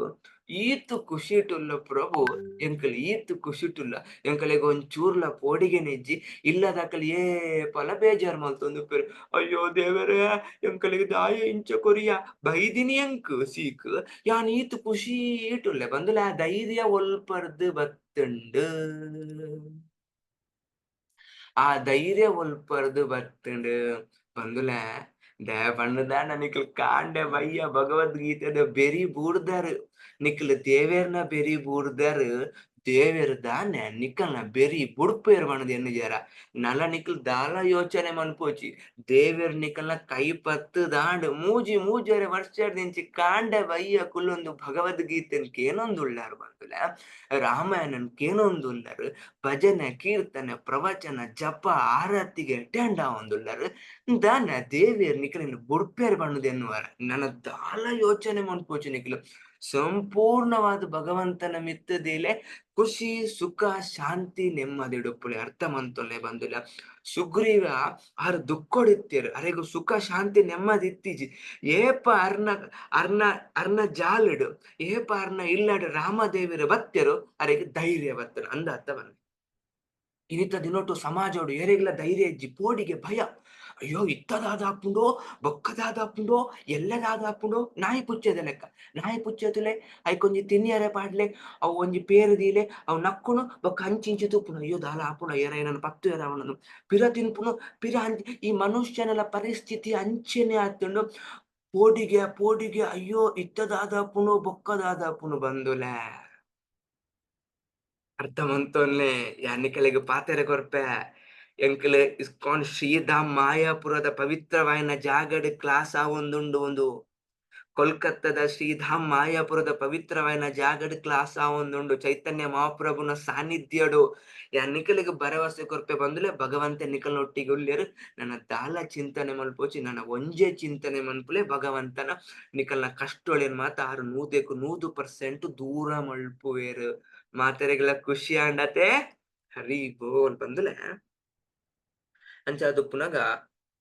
ಈತ್ ಖುಷಿಟುಲ್ಲ ಪ್ರಭು ಎಂಕಲ್ ಈತ್ ಖುಷಿಟುಲ್ಲ ಎಂಕಲೆಗ್ ಒಂಚೂರ್ಲ ಪೋಡಿಗೆ ನೆಜ್ಜಿ ಇಲ್ಲದಕಲ್ ಏಪಲ ಬೇಜಾರ್ ಮಲ್ತೊಂದು ಉಪ್ಪೆರ್ ಅಯ್ಯೋ ದೇವರೇ ಎಂಕಲೆಗ್ ದಾಯ ಇಂಚ ಕೊರಿಯ ಬೈದಿನಿ ಎಂಕ್ ಸೀಕ್ ಯಾನ್ ಈತ್ ಖುಷಿಟುಲ್ಲೆ ಬಂದುಲ ಆ ಧೈರ್ಯ ಒಲ್ಪರ್ದು ಬತ್ತುಂಡು ಆ ಧೈರ್ಯ ಒಲ್ಪರ್ದು ಬತ್ತುಂಡು ಬಂದುಲ ದಯ ಪಂಡುದಾಂಡ ನಿಕಲ್ ಕಾಂಡೆ ಬಯ್ಯ ಭಗವದ್ಗೀತೆದ ಬೆರಿ ಬೂರ್ದರ್ ನಿಕಲ್ ದೇವೇರ್ನ ಬೆರಿ ಬೂರ್ದರ್ ದೇವೆರ್ ದಾನೆ ನಿಕಲ್ನ ಬೆರಿ ಬುಡ್ಪೇರ್ ಪಂಡುದು ಎನ್ನುಜಾರ ನಲ ನಿಕಲ್ ದಾಲ ಯೋಚನೆ ಮನ್ಪೋಚಿ ದೇವೆರ್ ನಿಕಲ್ನ ಕೈ ಪತ್ತು ದಾಂಡ್ ಮೂಜಿ ಮೂಜರೆ ವರ್ಷದಿಂಚಿ ಕಾಂಡೆ ಬಯ್ಯ ಕುಲ್ಲೊಂದು ಭಗವದ್ಗೀತೆನ್ ಕೇನೊಂದುಳ್ಳಾರ್ ಬಂದುಲ ರಾಮಾಯಣನ್ ಕೇನೊಂದುಲ್ಲರ್ ಭಜನೆ ಕೀರ್ತನೆ ಪ್ರವಚನ ಜಪ ಆರತಿಗೆ ಅಟೆಂಡ್ ಆವೊಂದುಲ್ಲರ್ ದಾನ ದೇವೆರ್ ನಿಕಲೆನ್ ಬುಡ್ಪೇರ್ ಪಂಡುದು ಎನ್ನುವರ ನನ ದಾಲ ಯೋಚನೆ ಮನ್ಪೋಚಿ ನಿಕಲು ಸಂಪೂರ್ಣವಾದ ಭಗವಂತನ ಮಿತ್ತದೇಲೆ ಖುಷಿ ಸುಖ ಶಾಂತಿ ನೆಮ್ಮದಿಡುಪ್ಪುಲೆ ಅರ್ಥ ಮಂತೊಲ್ಲೆ ಬಂದುಲ ಸುಗ್ರೀವ ಆರ್ ದುಃಖೊಡಿತ್ತೇರು ಅರೆಗು ಸುಖ ಶಾಂತಿ ನೆಮ್ಮದಿ ಇತ್ತೀಜಿ ಏಪ ಅರ್ನ ಅರ್ನ ಅರ್ನ ಜಾಲಿಡು ಏಪ ಅರ್ನ ಇಲ್ಲಡು ರಾಮದೇವಿರ ಬತ್ತೆರು ಅರೆಗೆ ಧೈರ್ಯ ಬತ್ತರು ಅಂದ ಅರ್ಥ ಬಂದ ಇನಿತ ದಿನೊಟು ಸಮಾಜೋಡು ಏರೆಗ್ಲ ಧೈರ್ಯ ಇಜ್ಜಿ ಪೋಡಿಗೆ ಭಯ ಅಯ್ಯೋ ಇತ್ತದಾದಾಪುಂಡೋ ಬೊಕ್ಕದಾದಾಪುಂಡೋ ಎಲ್ಲದಾದಾಪುಂಡೋ ನಾಯಿ ಪುಚ್ಚದ ಲೆಕ್ಕ ನಾಯಿ ಪುಚ್ಚದುಲೆ ಐಕೊಂಜಿ ತಿನ್ನಿಯರೆ ಪಾಡ್ಲೆ ಅವು ಒಂಜಿ ಪೇರು ದೀಲೆ ಅವು ನಕ್ಕುನು ಬೊಕ್ಕ ಅಂಚಿಂಚಿ ತೂಪುನು ಅಯ್ಯೋ ದಾಲ ಆಪುಣ ಏರ ಏನನ್ನು ಪತ್ತು ಏರ ಅವನನ್ನು ಪಿರ ತಿನ್ಪುನು ಪಿರ ಅಂಚಿ ಈ ಮನುಷ್ಯನೆಲ್ಲ ಪರಿಸ್ಥಿತಿ ಅಂಚೆನೆ ಆತುಂಡು ಪೋಡಿಗೆ ಪೋಡಿಗೆ ಅಯ್ಯೋ ಇತ್ತದಾದಾಪುಣು ಬೊಕ್ಕದಾದಾಪುಣು ಬಂದುಲೆ ಅರ್ಥ ಮಂತೊನ್ನೆ ಯಾನಿಕಲೆಗ್ ಪಾತೆರ ಕೊರ್ಪೆ ಎಂಕಲೆ ಇಸ್ಕಾನ್ ಶ್ರೀಧಾಮ್ ಮಾಯಾಪುರದ ಪವಿತ್ರವಾಯಿನ ಜಾಗಡ್ ಕ್ಲಾಸ್ ಆವೊಂದುಂಡು ಒಂದು ಕೊಲ್ಕತ್ತಾದ ಶ್ರೀಧಾಮ್ ಮಾಯಾಪುರದ ಪವಿತ್ರವಾಯಿನ ಜಾಗಡ್ ಕ್ಲಾಸ್ ಆವೊಂದುಂಡು ಚೈತನ್ಯ ಮಹಾಪ್ರಭುನ ಸಾನ್ನಿಧ್ಯಡು ಯಾನಿಕಲೆಗ್ ಭರವಸೆ ಕೊರ್ಪೆ ಬಂದುಲೆ ಭಗವಂತ ನಿಕಲ್ನೊಟ್ಟಿಗೆ ಉಲ್ಲೇರು ನನ್ನ ದಾಲ ಚಿಂತನೆ ಮಲ್ಪೋಚಿ ನನ್ನ ಒಂಜೆ ಚಿಂತನೆ ಮನ್ಪುಲೆ ಭಗವಂತನ ನಿಕಲ್ನ ಕಷ್ಟೊಳೆನ್ ಮಾತ ಆರು ನೂದೆಕು 100% ದೂರ ಮಲ್ಪುವೇರು ಮಾತೆರೆಗ್ಲ ಖುಷಿ ಆಂಡತೆ ಹರಿ ಬೋಲ್ ಬಂದುಲೆ ಅಂಚ ಪುನಗ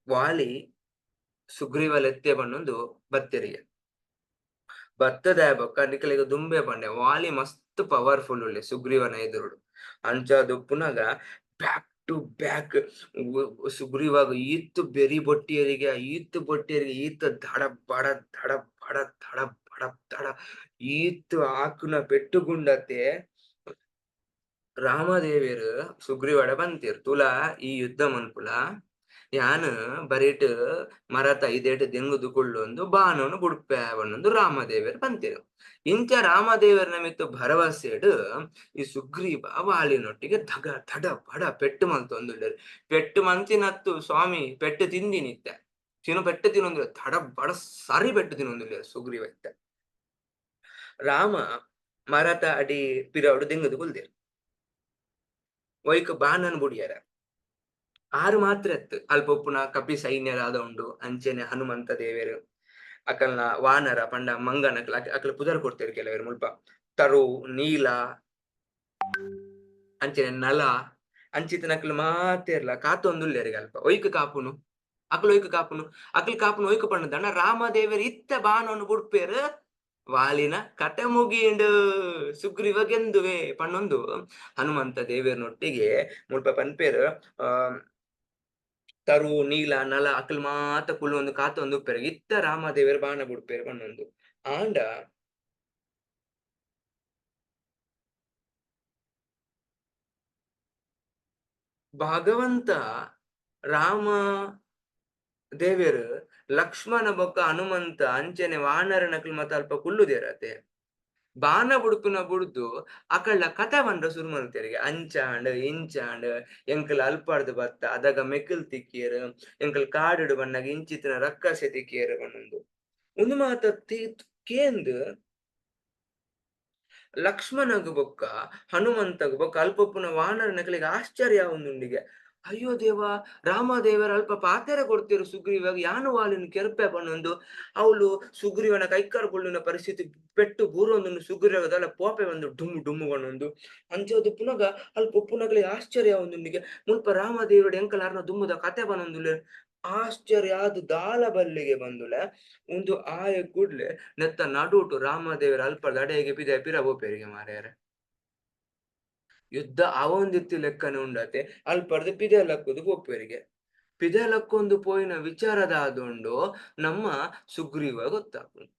ವಾಲಿ ಸುಗ್ರೀವ ಲೆತ್ತೆ ಬಣ್ಣೊಂದು ಬತ್ತೆರಿಗೆ ಬತ್ತದ ಬೊಕ್ಕ ನಿಕಲೆಗ್ ದುಂಬೆ ಪಂಡೆ ವಾಲಿ ಮಸ್ತ್ ಪವರ್ಫುಲ್ ಉಲ್ಲೆ ಸುಗ್ರೀವನ ಎದುರುಡು. ಅಂಚಾದ್ ಉಪ್ಪುನಗ ಬ್ಯಾಕ್ ಟು ಬ್ಯಾಕ್ ಸುಗ್ರೀವಾಗ ಈತ್ ಬೆರಿ ಬೊಟ್ಟಿಯರಿಗೆ, ಈತ್ ಬೊಟ್ಟಿಯರಿಗೆ, ಈತ್ ಧಡ ಬಡ ಧಡ ಬಡ ಧಡ ಬಡ ಧಡ ಈತ್ ಆಕುನ ಪೆಟ್ಟುಗುಂಡತೆ. ರಾಮದೇವೆರ್ ಸುಗ್ರೀವಡ ಪಂತೆರ್, ತುಲಾ ಈ ಯುದ್ಧ ಮನ್ಪುಲ, ಯಾನ್ ಬರಿಟ್ ಮರತ ಇದೆಟ್ ದೆಂಗುದು ಕುಳ್ಳೊಂದು ಬಾಣನು ಬುಡ್ಪೆ ಪನ್ನೊಂದು ರಾಮದೇವೆರ್ ಪಂತೆರ್. ಇಂಚ ರಾಮದೇವರ ಮಿತ್ತು ಭರವಸೆಡ್ ಈ ಸುಗ್ರೀವ ವಾಲಿನೊಟ್ಟಿಗೆ ಧಗ ಧಡ ಬಡ ಪೆಟ್ಟು ಮಲ್ತೊಂದುಲ್ಲೆರ್. ಪೆಟ್ಟು ಮಂತಿನತ್ತು ಸ್ವಾಮಿ, ಪೆಟ್ಟು ತಿಂದಿನಿತ್ತೆ ತಿನ್ನು ಪೆಟ್ಟು ತಿನ್ನೊಂದುಲ್ಲೆ, ಧಡ ಬಡ ಸರಿ ಪೆಟ್ಟು ತಿನ್ನೊಂದುಲ್ಲೆರ್ ಸುಗ್ರೀವ ಇತ್ತೆ. ರಾಮ ಮರತ ಅಡಿ ಪಿರವುಡು ದೆಂಗುದು ಕುಲ್ದೆರ್. ಒಯ್ಕ್ ಬಾಣನ್ ಬುಡಿಯರ ಆರು ಮಾತ್ರ ಅತ್, ಅಲ್ಪ ಉಪ್ಪುನ ಕಪಿ ಸೈನ್ಯರಾದ ಉಂಡು, ಅಂಚೆನೆ ಹನುಮಂತ ದೇವೆರ್, ಅಕಲ್ನ ವಾನರ ಪಂಡ ಮಂಗನಕ್ಲ ಅಕಲ್ ಪುದರ್ ಕೊಡ್ತೇರು ಕೆಲವರು ಮುಲ್ಪ, ತರು ನೀಲ ಅಂಚೆನೆ ನಲ ಅಂಚಿತನಕ್ಲು ಮಾತೆರ್ಲ ಕಾತೊಂದುಲ್ಲೆರ್ ಅಲ್ಪ. ಒಯ್ಕ್ ಕಾಪುನು ಅಕಲ್, ಒಯ್ಕ್ ಕಾಪುನು ಅಕಲ್ ಕಾಪುನು ಒಯ್ಕ್ ಪಂಡದಣ್ಣ ರಾಮದೇವೆರ್ ಇತ್ತ ಬಾಣವನ್ನು ಬುಡ್ಪೇರ್, ವಾಲಿನ ಕತೆ ಮುಗಿಂಡು, ಸುಗ್ರೀವ ಗೆಂದುವೆ ಪಣ್ಣೊಂದು ಹನುಮಂತ ದೇವೆರ್ನೊಟ್ಟಿಗೆ ಮುಲ್ಪ ಪನ್ಪೇರ್. ಆ ತರು ನೀಲ ನಲ ಅಕಲ್ ಮಾತ ಕುಲ್ಲೊಂದು ಕಾತೊಂದು ಉಪ್ಪೆರ್, ಇತ್ತ ರಾಮದೇವೆರ್ ಬಾಣ ಬುಡ್ಪೇರ್ ಪಣ್ಣೊಂದು. ಆಂಡ ಭಗವಂತ ರಾಮ ದೇವೆರ್ ಲಕ್ಷ್ಮಣ ಬೊಕ್ಕ ಹನುಮಂತ ಅಂಚನೆ ವಾನರನಕಲ್ ಮತ ಅಲ್ಪ ಕುಲ್ಲುದೇರತೆ. ಬಾಣ ಬುಡ್ಪುನ ಬುಡ್ದು ಅಕಳ್ಳ ಕತೆ ಪಂಡ್ರ ಸುರು ಮಲ್ತೆರಿಗೆ. ಅಂಚಾಂಡ್ ಇಂಚಾಂಡ್, ಎಂಕಲ್ ಅಲ್ಪಾರ್ದು ಬತ್ತ ಅದಗ ಮೆಕ್ಕಲ್ ತಿಕ್ಕಿಯರ್, ಎಂಕಲ್ ಕಾಡುಡು ಬಣ್ಣಗ ಇಂಚಿತ್ತಿನ ರಕ್ಕಸೆ ತಿಕ್ಕಿಯರ್ ಪನ್ನೊಂದು. ಉಂದು ಮಾತ ಕೇಂದ್ ಲಕ್ಷ್ಮಣಗ್ ಬೊಕ್ಕ ಹನುಮಂತಗ್ ಬೊಕ್ಕ ಅಲ್ಪೊಪ್ಪುನ ವಾನರನಕಲಿಗೆ ಆಶ್ಚರ್ಯ ಆವೊಂದುಂಡಿಗೆ. ಅಯ್ಯೋ ದೇವ, ರಾಮದೇವರ ಅಲ್ಪ ಪಾತೆರ ಕೊಡ್ತಿರು ಸುಗ್ರೀವಾಗ, ಯಾನು ವಾಲಿನ ಕೆರ್ಪೆ ಪನ್ನೊಂದು. ಅವಳು ಸುಗ್ರೀವನ ಕೈಕಾರ್ ಕುಳ್ಳುನ ಪರಿಸ್ಥಿತಿ ಪೆಟ್ಟು ಬೂರೊಂದು ಸುಗ್ರೀವದಲ್ಲ ಪೋಪೆ ಒಂದು ಡುಮ್ಮು ಡುಮ್ಮು ಪನ್ನೊಂದು. ಅಂಚಾದ್ ಪುನಗ ಅಲ್ಪ ಉಪ್ಪುನಗಲಿ ಆಶ್ಚರ್ಯ ಆವೊಂದುಂಡಿಗೆ. ಮುಲ್ಪ ರಾಮದೇವರು ಎಂಕಲಾರ್ನ ದುಮ್ಮುದ ಕತೆ ಪನ್ನೊಂದುಲ್ಲೆ. ಆಶ್ಚರ್ಯ ಆದ್ ದಾಲ ಬಲ್ಲಿಗೆ ಬಂದುಲೆ ಉಂದು ಆಯ ಕೂಡ್ಲೆ ನೆತ್ತ ನಡುಟು ರಾಮದೇವರ ಅಲ್ಪ ದಡೆಗೆ ಪಿದ ಪಿರ ಪೋಪೆರಿಗೆ ಮಾರ್ಯಾರೆ. ಯುದ್ಧ ಅವೊಂದಿತ್ತಿ ಲೆಕ್ಕನೆ ಉಂಡತೆ, ಅಲ್ಪರ್ದು ಪಿದೆ ಲಕ್ಕುದು ಪೋಪೆರಿಗೆ. ಪಿದೆ ಲಕ್ಕೊಂದು ಪೋಯಿನ ವಿಚಾರದ ಆದುಂಡು ನಮ್ಮ ಸುಗ್ರೀವ ಗೊತ್ತಾಪುಂಡು.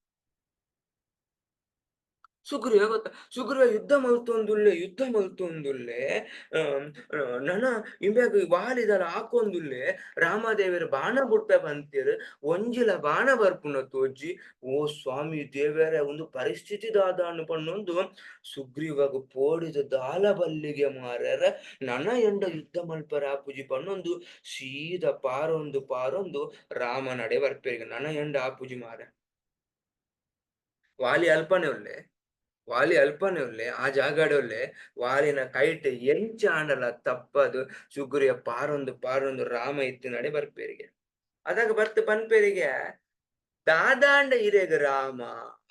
ಸುಗ್ರೀವ ಗೊತ್ತ, ಸುಗ್ರೀವ ಯುದ್ಧ ಮಲ್ತೊಂದುಲ್ಲೆ, ಯುದ್ಧ ಮಲ್ತೊಂದುಲ್ಲೆ, ನನ ಇಂಬ್ಯಾಗ ವಾಲಿದಲ ಹಾಕೊಂದುಲ್ಲೆ, ರಾಮದೇವೆರ್ ಬಾಣ ಬುಡ್ಪೆ ಪಂತೆರ್, ಒಂಜಿಲ ಬಾಣ ಬರ್ಪುನ ತೋಜಿ. ಓ ಸ್ವಾಮಿ ದೇವೆರೆ, ಒಂದು ಪರಿಸ್ಥಿತಿ ದಾದಾನು ಪಣ್ಣೊಂದು ಸುಗ್ರೀವಾಗ ಪೋಡಿದ ದಾಲ ಬಲ್ಲಿಗೆ ಮಾರ್ಯಾರ. ನನ ಎಂಡ ಯುದ್ಧ ಮಲ್ಪರ ಆಪುಜಿ ಪಣ್ಣೊಂದು ಸೀದಾ ಪಾರೊಂದು ಪಾರೊಂದು ರಾಮನಡೆ ಬರ್ಪೆರಿಗೆ. ನನ ಎಂಡ ಆಪುಜಿ ಮಾರ. ವಾಲಿ ಅಲ್ಪನೆ ಉಲ್ಲೆ, ವಾಲಿ ಅಲ್ಪನೆ ಉಲ್ಲೆ, ಆ ಜಾಗಡೆ ಉಲ್ಲೆ. ವಾಲಿನ ಕೈಟ್ ಎಂಚ ಆಂಡಲ ತಪ್ಪದು ಸುಗ್ರಿಯ ಪಾರೊಂದು ಪಾರೊಂದು ರಾಮ ಇತ್ತಿನಡೆ ಬರ್ಪೇರಿಗೆ. ಅದಾಗ ಬರ್ತ ಪನ್ಪೇರಿಗೆ, ದಾದಾಂಡ ಇರೆಗ್ ರಾಮ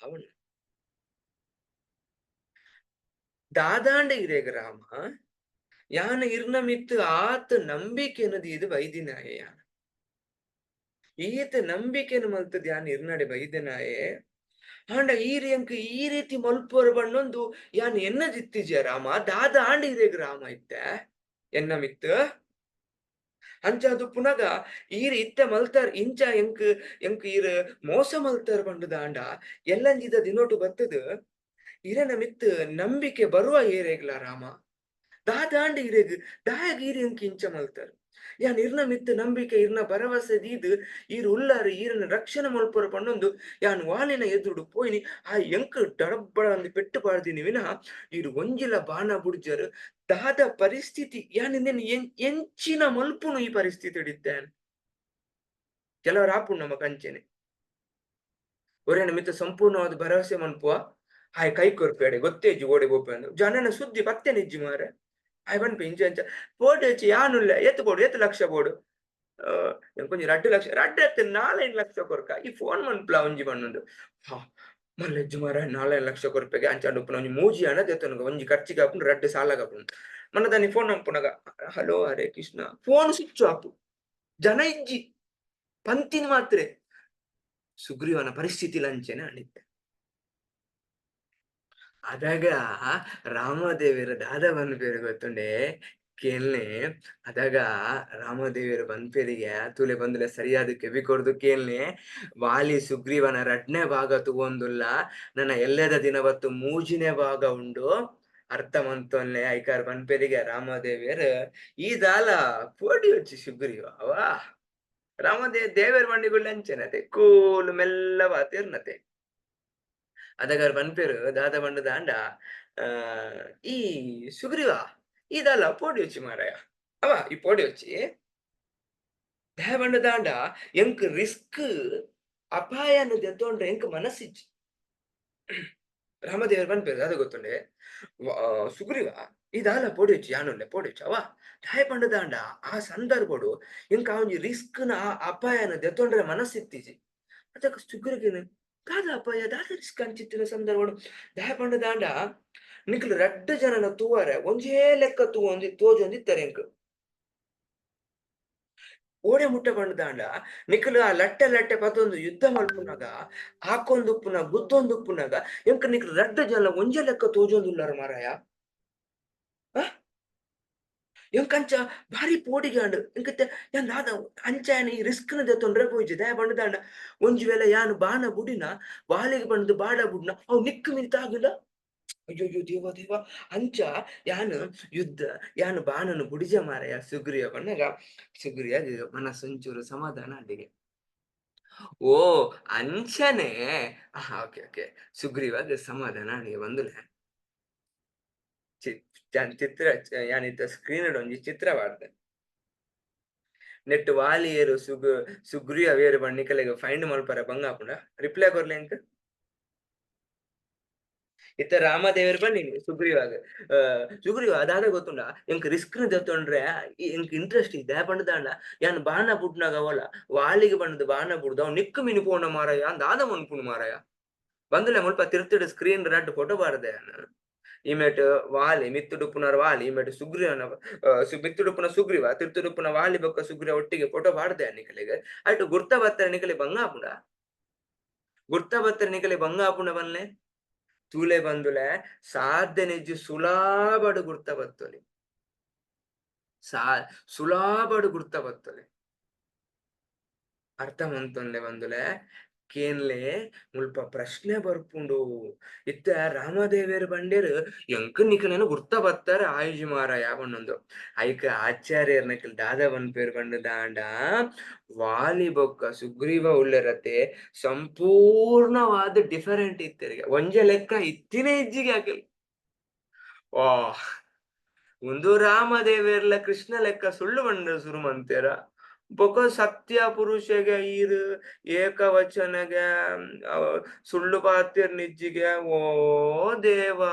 ಅವನು, ದಾದಾಂಡ ಇರೆಗ್ ರಾಮ, ಯಾನ ಇರ್ನ ಮಿತ್ತು ಆತ ನಂಬಿಕೆನದು ಇದು ವೈದಿನಾಯೆ, ಯಾನ ಈತ ನಂಬಿಕೆನು ಮಲ್ತದ ಯಾನ್ ಇರ್ನಡೆ ಬೈದನಾಯೆ. ಆಂಡ ಈ ಎಂಕ್ ಈ ರೀತಿ ಮಲ್ಪುವರ್ ಬಣ್ಣೊಂದು ಯಾನ್ ಎನ್ನದಿತ್ತಿಜೆ ರಾಮ, ದಾದ ಆಂಡ ಇರೆಗ್ ರಾಮ ಇತ್ತೆ ಎನ್ನ ಮಿತ್ತು. ಅಂಚಾದು ಪುನಗ ಈರ್ ಇತ್ತೆ ಮಲ್ತಾರ್ ಇಂಚ ಎಂಕ್ ಎಂಕ್ ಈರ್ ಮೋಸ ಮಲ್ತಾರ್ ಪಂಡುದಾಂಡ ಎಲ್ಲಂಜಿದ ದಿನೋಟು ಬತ್ತದು ಇರೆನ ಮಿತ್ತು ನಂಬಿಕೆ ಬರುವ ಏರೆಗ್ಲ ರಾಮ. ದಾದಾಂಡ ಇರೆಗ್ ದಾಯಗ್ ಈರ್ ಎಂಕ್ ಇಂಚ ಮಲ್ತಾರ್, ಯಾನ್ ಇರ್ನ ಮಿತ್ತು ನಂಬಿಕೆ ಇರ್ನ ಭರವಸೆ ದೀದ್ ಈರ್ ಉಲ್ಲಾರು ಈರನ ರಕ್ಷಣೆ ಮಲ್ಪರ ಪಣ್ಣೊಂದು ಯಾನ್ ವಾಲಿನ ಎದುರುಡು ಪೋಯಿನಿ. ಆ ಎಂಕ್ ಡಡಬ್ಬಡ ಅಂದ್ ಪೆಟ್ಟು ಪಾಡ್ದಿನಿ ವಿನ ಈರ್ ಒಂಜಿಲ ಬಾಣ ಬುಡ್ಜರ್. ದಾದ ಪರಿಸ್ಥಿತಿ ಯಾನ್ ಇಂದೆನ್ ಎಂಚಿನ ಮಲ್ಪುನು ಈ ಪರಿಸ್ಥಿತಿ ಇತ್ತೇನ್. ಕೆಲವರು ಆಪುಂಡು ನಮ್ಮ ಕಂಚೆನೆ ಒರೆನ ಮಿತ್ತ ಸಂಪೂರ್ಣವಾದ ಭರವಸೆ ಮನ್ಪುವ, ಆಯ್ ಕೈ ಕೊರ್ಪೇಡೆ ಗೊತ್ತೇಜಿ ಓಡೆ ಬೋಪೆ ಅಂದ್ ಜನನ ಸುದ್ದಿ ಪತ್ತೆ ನಿಜ್ಜಿ ಮಾರೆ. ಆಯ್ ಪನ್ಪೆ ಇಂಚ ಇಂಚ ಪೋಟು ಯಾನುಲ್ಲ, ಏತ್ ಬೋಡು, ಏತ್ ಲಕ್ಷ ಬೋಡು, ಎಂಕೊಂಜಿ 2 ಲಕ್ಷ, ರಡ್ಡ್ ಅತ್ತ್ 4-5 ಲಕ್ಷ ಕೊರ್ಕ ಈ ಫೋನ್ ಮನ್ಪುಲ ಒಂಜಿ ಪನ್ನೊಂದು. ಹಾ ಮಲ್ಲೆಜ್ಜು ಮಾರ, 4-5 ಲಕ್ಷ ಕೊರ್ಪೆಗೆ ಅಂಚಾಂಡ ಉಪ್ಪುನ ಒಂಜಿ ಮೂಜಿ ಹಣ ದೆತ್ತೊನುಗ, ಒಂಜಿ ಖರ್ಚಿಗೆ ಆಪುಂಡು, 2 ಸಾಲಗ್ ಆಪುಂಡು. ಮನ್ನ ದಾನಿ phone ಮನ್ಪುನಗ hello Hare Krishna, phone switch off, ಜನ ಇಜ್ಜಿ ಪಂತಿನ ಮಾತ್ರೆ. ಸುಗ್ರೀವನ ಪರಿಸ್ಥಿತಿ ಲಂಚೆನೆ ಅಂಡಿತ್ತೆ. ಅದಗ ರಾಮದೇವೆರ್ ದಾದ ಪನ್ಪೆರ್ ಗೊತ್ತುಂಡೆ? ಕೇನ್ಲೆ. ಅದಗ ರಾಮದೇವೆರ್ ಪನ್ಪೆರಿಗೆ, ತೂಲೆ ಬಂದುಲೆ, ಸರಿಯಾದ ಕೆಬಿ ಕೊರ್ದು ಕೇನ್ಲೆ. ವಾಲಿ ಸುಗ್ರೀವನ ರಡ್ನೇ ಭಾಗ ತೂವೊಂದುಲ್ಲ, ನನ ಎಲ್ಲೆದ ದಿನ ಬತ್ತು ಮೂಜಿನೇ ಭಾಗ ಉಂಡು, ಅರ್ಥ ಮಂತೊನ್ಲೆ. ಐಕಾರ್ ಪನ್ಪೆರಿಗೆ ರಾಮದೇವೆರ್, ಈ ದಾಲ ಪೋಡಿ ವಚ್ಚಿ ಸುಗ್ರೀವ. ಅವಾ ರಾಮದೇ ದೇವೆರ್ ಬಂಡಿಗುಳ್ಳೆ ಅಂಚೆನತೆ, ಕೂಲು ಮೆಲ್ಲ ಬಾತಿರ್ನತೆ. ಅದಗಾರ್ ಪನ್ಪೆರ್ ದಾದ ಪಂಡ ದಾಂಡ, ಈ ಸುಗ್ರೀವ, ಈ ದಾಲ ಪೋಡಿ ವಚ್ಚಿ ಮಾರಾಯ, ಅವ ಈ ಪೋಡಿ ವಚ್ಚಿ ದಾಯ ಪಂಡ ದಾಂಡ, ಎಂಕ್ ರಿಸ್ಕ್ ಅಪಾಯನ ದೆತ್ತೊಂಡ್ರೆ ಎಂಕ್ ಮನಸ್ಸಿಜ್ಜಿ. ರಾಮದೇವರು ಪನ್ಪೆರ್ ದಾದ ಗೊತ್ತುಂಡೆ? ಸುಗ್ರೀವ, ಈ ದಾಲ ಪೋಡಿ ವಚ್ಚಿ, ಯಾನುಲ್ಲೆ, ಪೋಡಿ ವಚ್ಚಿ. ಅವ ದಾಯ ಪಂಡ ದಾಂಡ, ಆ ಸಂದರ್ಭಡು ಎಂಕ್ ಆ ಒಂಜಿ ರಿಸ್ಕ್ ನ ಅಪಾಯನ ದೆತ್ತೊಂಡ್ರೆ ಮನಸ್ಸಿತ್ತಿಜಿ. ಅದಕ್ಕೆ ಸುಗ್ರೀವನ, ದಾದ ಅಪಾಯ, ದಾದ ರಿಸ್ಕ್ ಅಂಚಿತ್ತಿನ ಸಂದರ್ಭಡು? ದಾಯ ಪಂಡ ದಾಂಡ, ನಿಕ್ಲು ರಡ್ಡ್ ಜನನ ತೂವರೆ ಒಂಜೇ ಲೆಕ್ಕ ತೂವೊಂದು ತೋಜೊಂದಿತ್ತಾರೆ ಎಂಕ್. ಓಡೆ ಮುಟ್ಟ ಪಂಡ್ದಾಂಡ, ನಿಕ್ಲು ಆ ಲಟ್ಟೆ ಲಟ್ಟೆ ಪತ್ತೊಂದು ಯುದ್ಧ ಮಲ್ಪುನಗ, ಹಾಕೊಂದುಪ್ಪುನ ಗುದ್ದೊಂದುಪ್ಪುನಗ, ಎಂಕ್ ನಿಕ್ಲು ರಡ್ಡ್ ಜನ ಒಂಜೇ ಲೆಕ್ಕ ತೋಜೊಂದುಲ್ಲಾರ ಮಾರಾಯ. ಎಂಕಂಚ ಭಾರಿ ಪೋಡಿಗಾಂಡ್. ಎಂಕತ್ತೆ ಯಾನ್ ದಾದ ಅಂಚಾಯನ ಈ ರಿಸ್ಕ್ ನ ದೆತ್ತೊಂಡ್ರೆ ಪೋಯಿಜಿ. ದಾಯ ಪಂಡ್ದಾಂಡ, ಒಂಜಿ ವೇಳೆ ಯಾನ್ ಬಾಣ ಬುಡಿನ, ವಾಲಿಗೆ ಪಂಡ್ದು ಬಾಣ ಬುಡ್ನ, ಅವು ನಿಕ್ಕು ಮಿಂತಾಗುಲ. ಅಯ್ಯೋ ಅಯ್ಯೋ, ದೇವ ದೇವ, ಅಂಚ ಯಾನ್ ಯುದ್ಧ ಯಾನ್ ಬಾಣನು ಬುಡಿಜ ಮಾರಾಯ ಸುಗ್ರೀವ ಪನ್ನಗ, ಸುಗ್ರೀವ ಮನಸ್ಸೊಂಚೂರು ಸಮಾಧಾನ ಅಲ್ಲಿಗೆ. ಓ ಅಂಚನೆ, ಓಕೆ ಓಕೆ, ಸುಗ್ರೀವಾಗ ಸಮಾಧಾನ ಅಲ್ಲಿಗೆ ಬಂದುಲೆ. ಚಿತ್ರ ಯಾನಿತ್ತ ಸ್ಕ್ರೀನ್ ಒಂಜಿ ಚಿತ್ರ ಪಾಡ್ದೆ. ನೆಟ್ ವಾಲಿಯೇರು, ಸುಗ್ರೀವ ವೇರು ಪಂಡ್ ನಿಕಲೆಗ್ ಫೈಂಡ್ ಮಲ್ಪರೆ ಬಂಗ ಆಪುಂಡ? ರಿಪ್ಲೈ ಕೊರ್ಲೆ ಎಂಕ್. ಇತ್ತ ರಾಮದೇವರು ಬನ್ನಿ ಸುಗ್ರೀವಾಗ, ಸುಗ್ರೀವ, ದಾದ ಗೊತ್ತುಂಡ? ಎಂಕ್ ರಿಸ್ಕ್ ನ ದೆತ್ತೊಂಡ್ರೆ ಎಂಕ್ ಇಂಟ್ರೆಸ್ಟ್ ಇದೆ. ಪಂಡ್ದಾಂಡ, ಯಾನ್ ಬಾಣ ಬುಡ್ನಾಗ ಅವಲ ವಾಲಿಗೆ ಬಂದು ಬಾಣ ಬುಡ್ದು ಅವ್ ನಿಕ್ಕು ಮಿನಿ ಪೋಣ ಮಾರಾಯ, ದಾದ ಮನ್ಪುಂಡು ಮಾರಾಯ? ಬಂದುಲೆ, ಮುಲ್ಪ ತಿರ್ತಿಡ್ ಸ್ಕ್ರೀನ್ ರಡ್ಡ್ ಫೋಟೋ ಬಾರ್ದೆ ಯಾನ್. ಈಮೇಟ್ ವಾಲಿ, ಮಿತ್ತುಡುಪ್ಪುನರ್ ವಾಲಿ, ಈಮೇಟ್ ಸುಗ್ರೀವನ, ಮಿತ್ತುಡುಪ್ಪುನ ಸುಗ್ರೀವ, ತಿರ್ತುಡುಪ್ಪುನ ವಾಲಿ ಬೊಕ್ಕ ಸುಗ್ರೀವ ಒಟ್ಟಿಗೆ ಫೋಟೋ ಬಾರ್ದೆ ನಿಕಲೆಗ್. ಅಯ್ಟು ಗುರ್ತ ಬತ್ತರ ನಿಕಲೆ ಬಂಗ ಆಪುಂಡ? ಗುರ್ತ ಬತ್ತರ ನಿಕಲೆ ಬಂಗ ಆಪುಂಡ ಬನ್ಲೆ. ತೂಲೆ ಬಂದುಲೆ, ಸಾಧ್ಯ ನಿಜ, ಸುಲಾಬಡು ಗುರ್ತ ಬತ್ತೊಲಿ, ಸಾ ಸುಲಾಬಡು ಗುರ್ತ ಬತ್ತೊಲಿ. ಅರ್ಥ ಮಂತೊನ್ಲೆ ಬಂದುಲೆ. ಕೇನ್ಲೆ, ಮುಲ್ಪ ಪ್ರಶ್ನೆ ಬರ್ಪುಂಡು. ಇತ್ತ ರಾಮದೇವೇರು ಬಂಡೇರು, ಎಂಕ್ ನಿಕಲೆನ ಗುರ್ತ ಬತ್ತಾರೆ ಆಯುಜಿ ಮಾರಾಯ ಪನ್ನೊಂದು. ಐಕ್ ಆಚಾರ್ಯರ್ ನಕಲ್ ದಾದ ಪನ್ಪೇರು ಪಂಡ ದಾಂಡ, ವಾಲಿ ಬೊಕ್ಕ ಸುಗ್ರೀವ ಉಲ್ಲೆರತೆ, ಸಂಪೂರ್ಣವಾದ ಡಿಫರೆಂಟ್ ಇತ್ತೆರಿಗೆ, ಒಂಜೆ ಲೆಕ್ಕ ಇತ್ತಿನ ಇಜ್ಜಿಗೆ ಅಕಲ್. ವಾ, ಒಂದು ರಾಮದೇವೇರ್ಲ ಕೃಷ್ಣ ಲೆಕ್ಕ ಸುಳ್ಳು ಬಂಡ ಸುರು ಮಂತೇರ. ಬೊಕ ಸತ್ಯ ಪುರುಷಗೆ ಈರ್ ಏಕವಚನಗೆ ಸುಳ್ಳು ಪಾತಿರ್ ನಿಜ್ಜಿಗೆ. ಓ ದೇವಾ.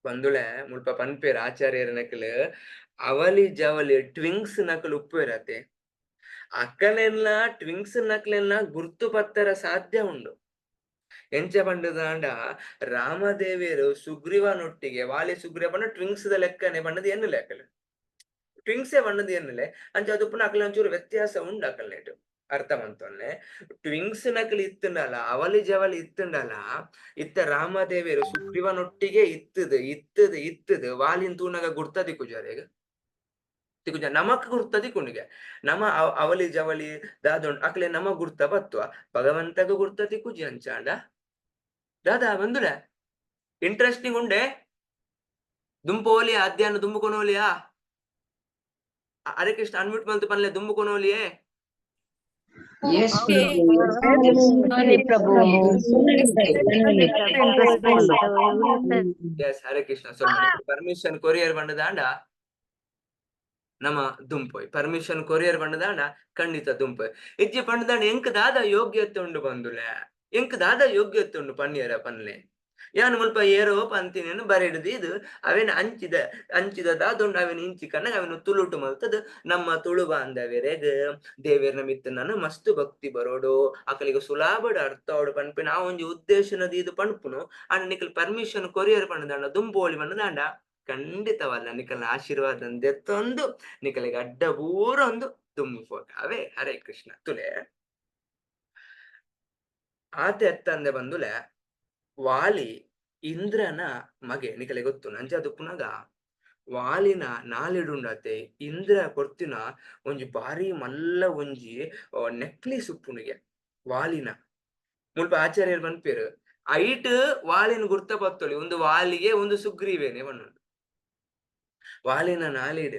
ಬಂದುಳೆ, ಮುಲ್ಪ ಪನ್ಪೇರ್ ಆಚಾರ್ಯರ ನಕಲ್, ಅವಲಿ ಜವಲಿ ಟ್ವಿಂಗ್ಸ್ ನಕಲ್ ಉಪ್ಪುರತೆ, ಅಕ್ಕಲೆಲ್ಲ ಟ್ವಿಂಗ್ಸ್ ನಕ್ಲೆಲ್ಲ ಗುರ್ತು ಪತ್ತರ ಸಾಧ್ಯ ಉಂಡು. ಎಂಚ ಪಂಡದಾಂಡ, ರಾಮದೇವಿಯರು ಸುಗ್ರೀವನೊಟ್ಟಿಗೆ ವಾಲಿ ಸುಗ್ರೀವ ಪಂಡ ಟ್ವಿಂಗ್ಸ್ the ಲೆಕ್ಕನೆ ಪಂಡದ ಎನ್ನು ಲೆಕ್ಕಲು, ಟ್ವಿಂಗ್ಸೇ ಪಂಡದ ಎನ್ನುಲೆ. ಅಂಚ ಅದು ಅಕಲ ಒಂಚೂರು ವ್ಯತ್ಯಾಸ ಉಂಡು ಅಕಲ್ನೇಟು. ಅರ್ಥ ಮಂತೊನ್ನೆ. ಟ್ವಿಂಗ್ಸ್ ನಕಲಿ ಇತ್ತುಂಡಲ, ಅವಲಿ ಜವಲಿ ಇತ್ತುಂಡಲ, ಇತ್ತ ರಾಮದೇವಿಯರು ಸುಗ್ರೀವನೊಟ್ಟಿಗೆ ಇತ್ತದು ಇತ್ತದು ಇತ್ತದು ವಾಲಿನ್ ತೂನಗ ಗುರ್ತದಿ ಕುಜಾರೇಗ ತಿಕುಜ. ನಮಕ್ ಗುರ್ತದಿ ಕುಣಿಗೆ. ನಮ ಅವಲಿ ಜವಲಿ ದಾದೊಂಡು ಅಕ್ಲೆ ನಮ ಗುರ್ತ ಬತ್ವ, ಭಗವಂತಗ ಗುರ್ತದಿ ಕುಜಿ. ಅಂಚಾಂಡ ದಾದಾ ಬಂದುಲೆ? ಇಂಟ್ರೆಸ್ಟಿಂಗ್ ಉಂಡೆ. ದುಂಪೋಲಿಯಾ? ಅಧ್ಯಾನ ದುಂಬುಕೊನೋಲಿಯಾ? ಹರೇ ಕೃಷ್ಣ, ಅನ್ಮ್ಯೂಟ್ ಮಲ್ತು ಪನ್ಲೆ, ದುಂಬುಕೊನೋಲಿಯೇ? Yes, Okay. Prabhu. Yes, Prabhu. S, Hare Krishna. ಸ್ವಲ್ಪ ಪರ್ಮಿಷನ್ ಕೊರಿಯರ್ ಬಂಡದಾಂಡ ನಮ್ಮ ದುಂಪೋಯ್. ಪರ್ಮಿಷನ್ ಕೊರಿಯರ್ ಬಂಡದಾಂಡ ಖಂಡಿತ ದುಂಪೋಯ್. ಇಜ್ಜಿ ಪಂಡದಾಂಡ, ಎಂಕ್ ದಾದ ಯೋಗ್ಯತೆ ಉಂಡು ಬಂದುಲೆ? ಎಂಕ್ ದಾದ ಯೋಗ್ಯತೆ ಉಂಡು ಪನ್ನಿಯರ ಪನ್ಲೆ. ಯಾನ್ ಮುಲ್ಪ ಏರೋ ಪಂತಿನೇನು ಬರೆಡುದು ಇದು ಅವೇನ ಅಂಚಿದ ಅಂಚಿದ ದಾದೊಂಡು ಅವೇನ ಇಂಚಿ ಕಣ್ಣಗ ಅವೇನು ತುಳುಟು ಮಲ್ತದ. ನಮ್ಮ ತುಳು ಬಾಂಧವ್ಯರೆಗ್ ದೇವೆರ್ನ ಮಿತ್ತು ನಾನು ಮಸ್ತ್ ಭಕ್ತಿ ಬರೋಡು, ಅಕಲಿಗೆ ಸುಲಾಬಡ್ ಅರ್ಥ ಆವಡು ಪನ್ಪಿನ ಆ ಒಂಜಿ ಉದ್ದೇಶನದ ಇದು ಪನ್ಪುನು. ಅಂಡ ನಿಕಲ್ ಪರ್ಮಿಷನ್ ಕೊರಿಯರ್ ಪಂಡದಾಂಡ ದುಂಬೋಳಿ ಪಂಡದಾಂಡ ಖಂಡಿತವಲ್ಲ ನಿಕಲ್ನ ಆಶೀರ್ವಾದ ದೆತ್ತೊಂದು ನಿಕಲಿಗೆ ಅಡ್ಡ ಬೂರೊಂದು ದುಂಬು ಪೋಕ ಅವೇ. ಹರೇ ಕೃಷ್ಣ. ತುಲೆ, ಆತೆ ಎತ್ತಂದೆ ಬಂದುಲೆ, ವಾಲಿ ಇಂದ್ರನ ಮಗೆ ನಿಕಲೆ ಗೊತ್ತು. ಅಂಚಾದ್ ಉಪ್ಪುನಗ ವಾಲಿನ ನಾಲೆಡುಂಡತೆ ಇಂದ್ರ ಕೊರ್ತಿನ ಒಂಜಿ ಬಾರಿ ಮಲ್ಲ ಒಂಜಿ ನೆಕ್ಲೇಸ್ ಉಪ್ಪುನಿಗೆ ವಾಲಿನ. ಮುಲ್ಪ ಆಚಾರ್ಯರು ಪನ್ಪೆರ್ ಐಟ್ ವಾಲಿನ ಗುರ್ತ ಪತ್ತೊಳಿ ಒಂದು ವಾಲಿಗೆ ಒಂದು ಸುಗ್ರೀವೇನೆ ಪನ್ನುಂಡು. ವಾಲಿನ ನಾಲಿಡ್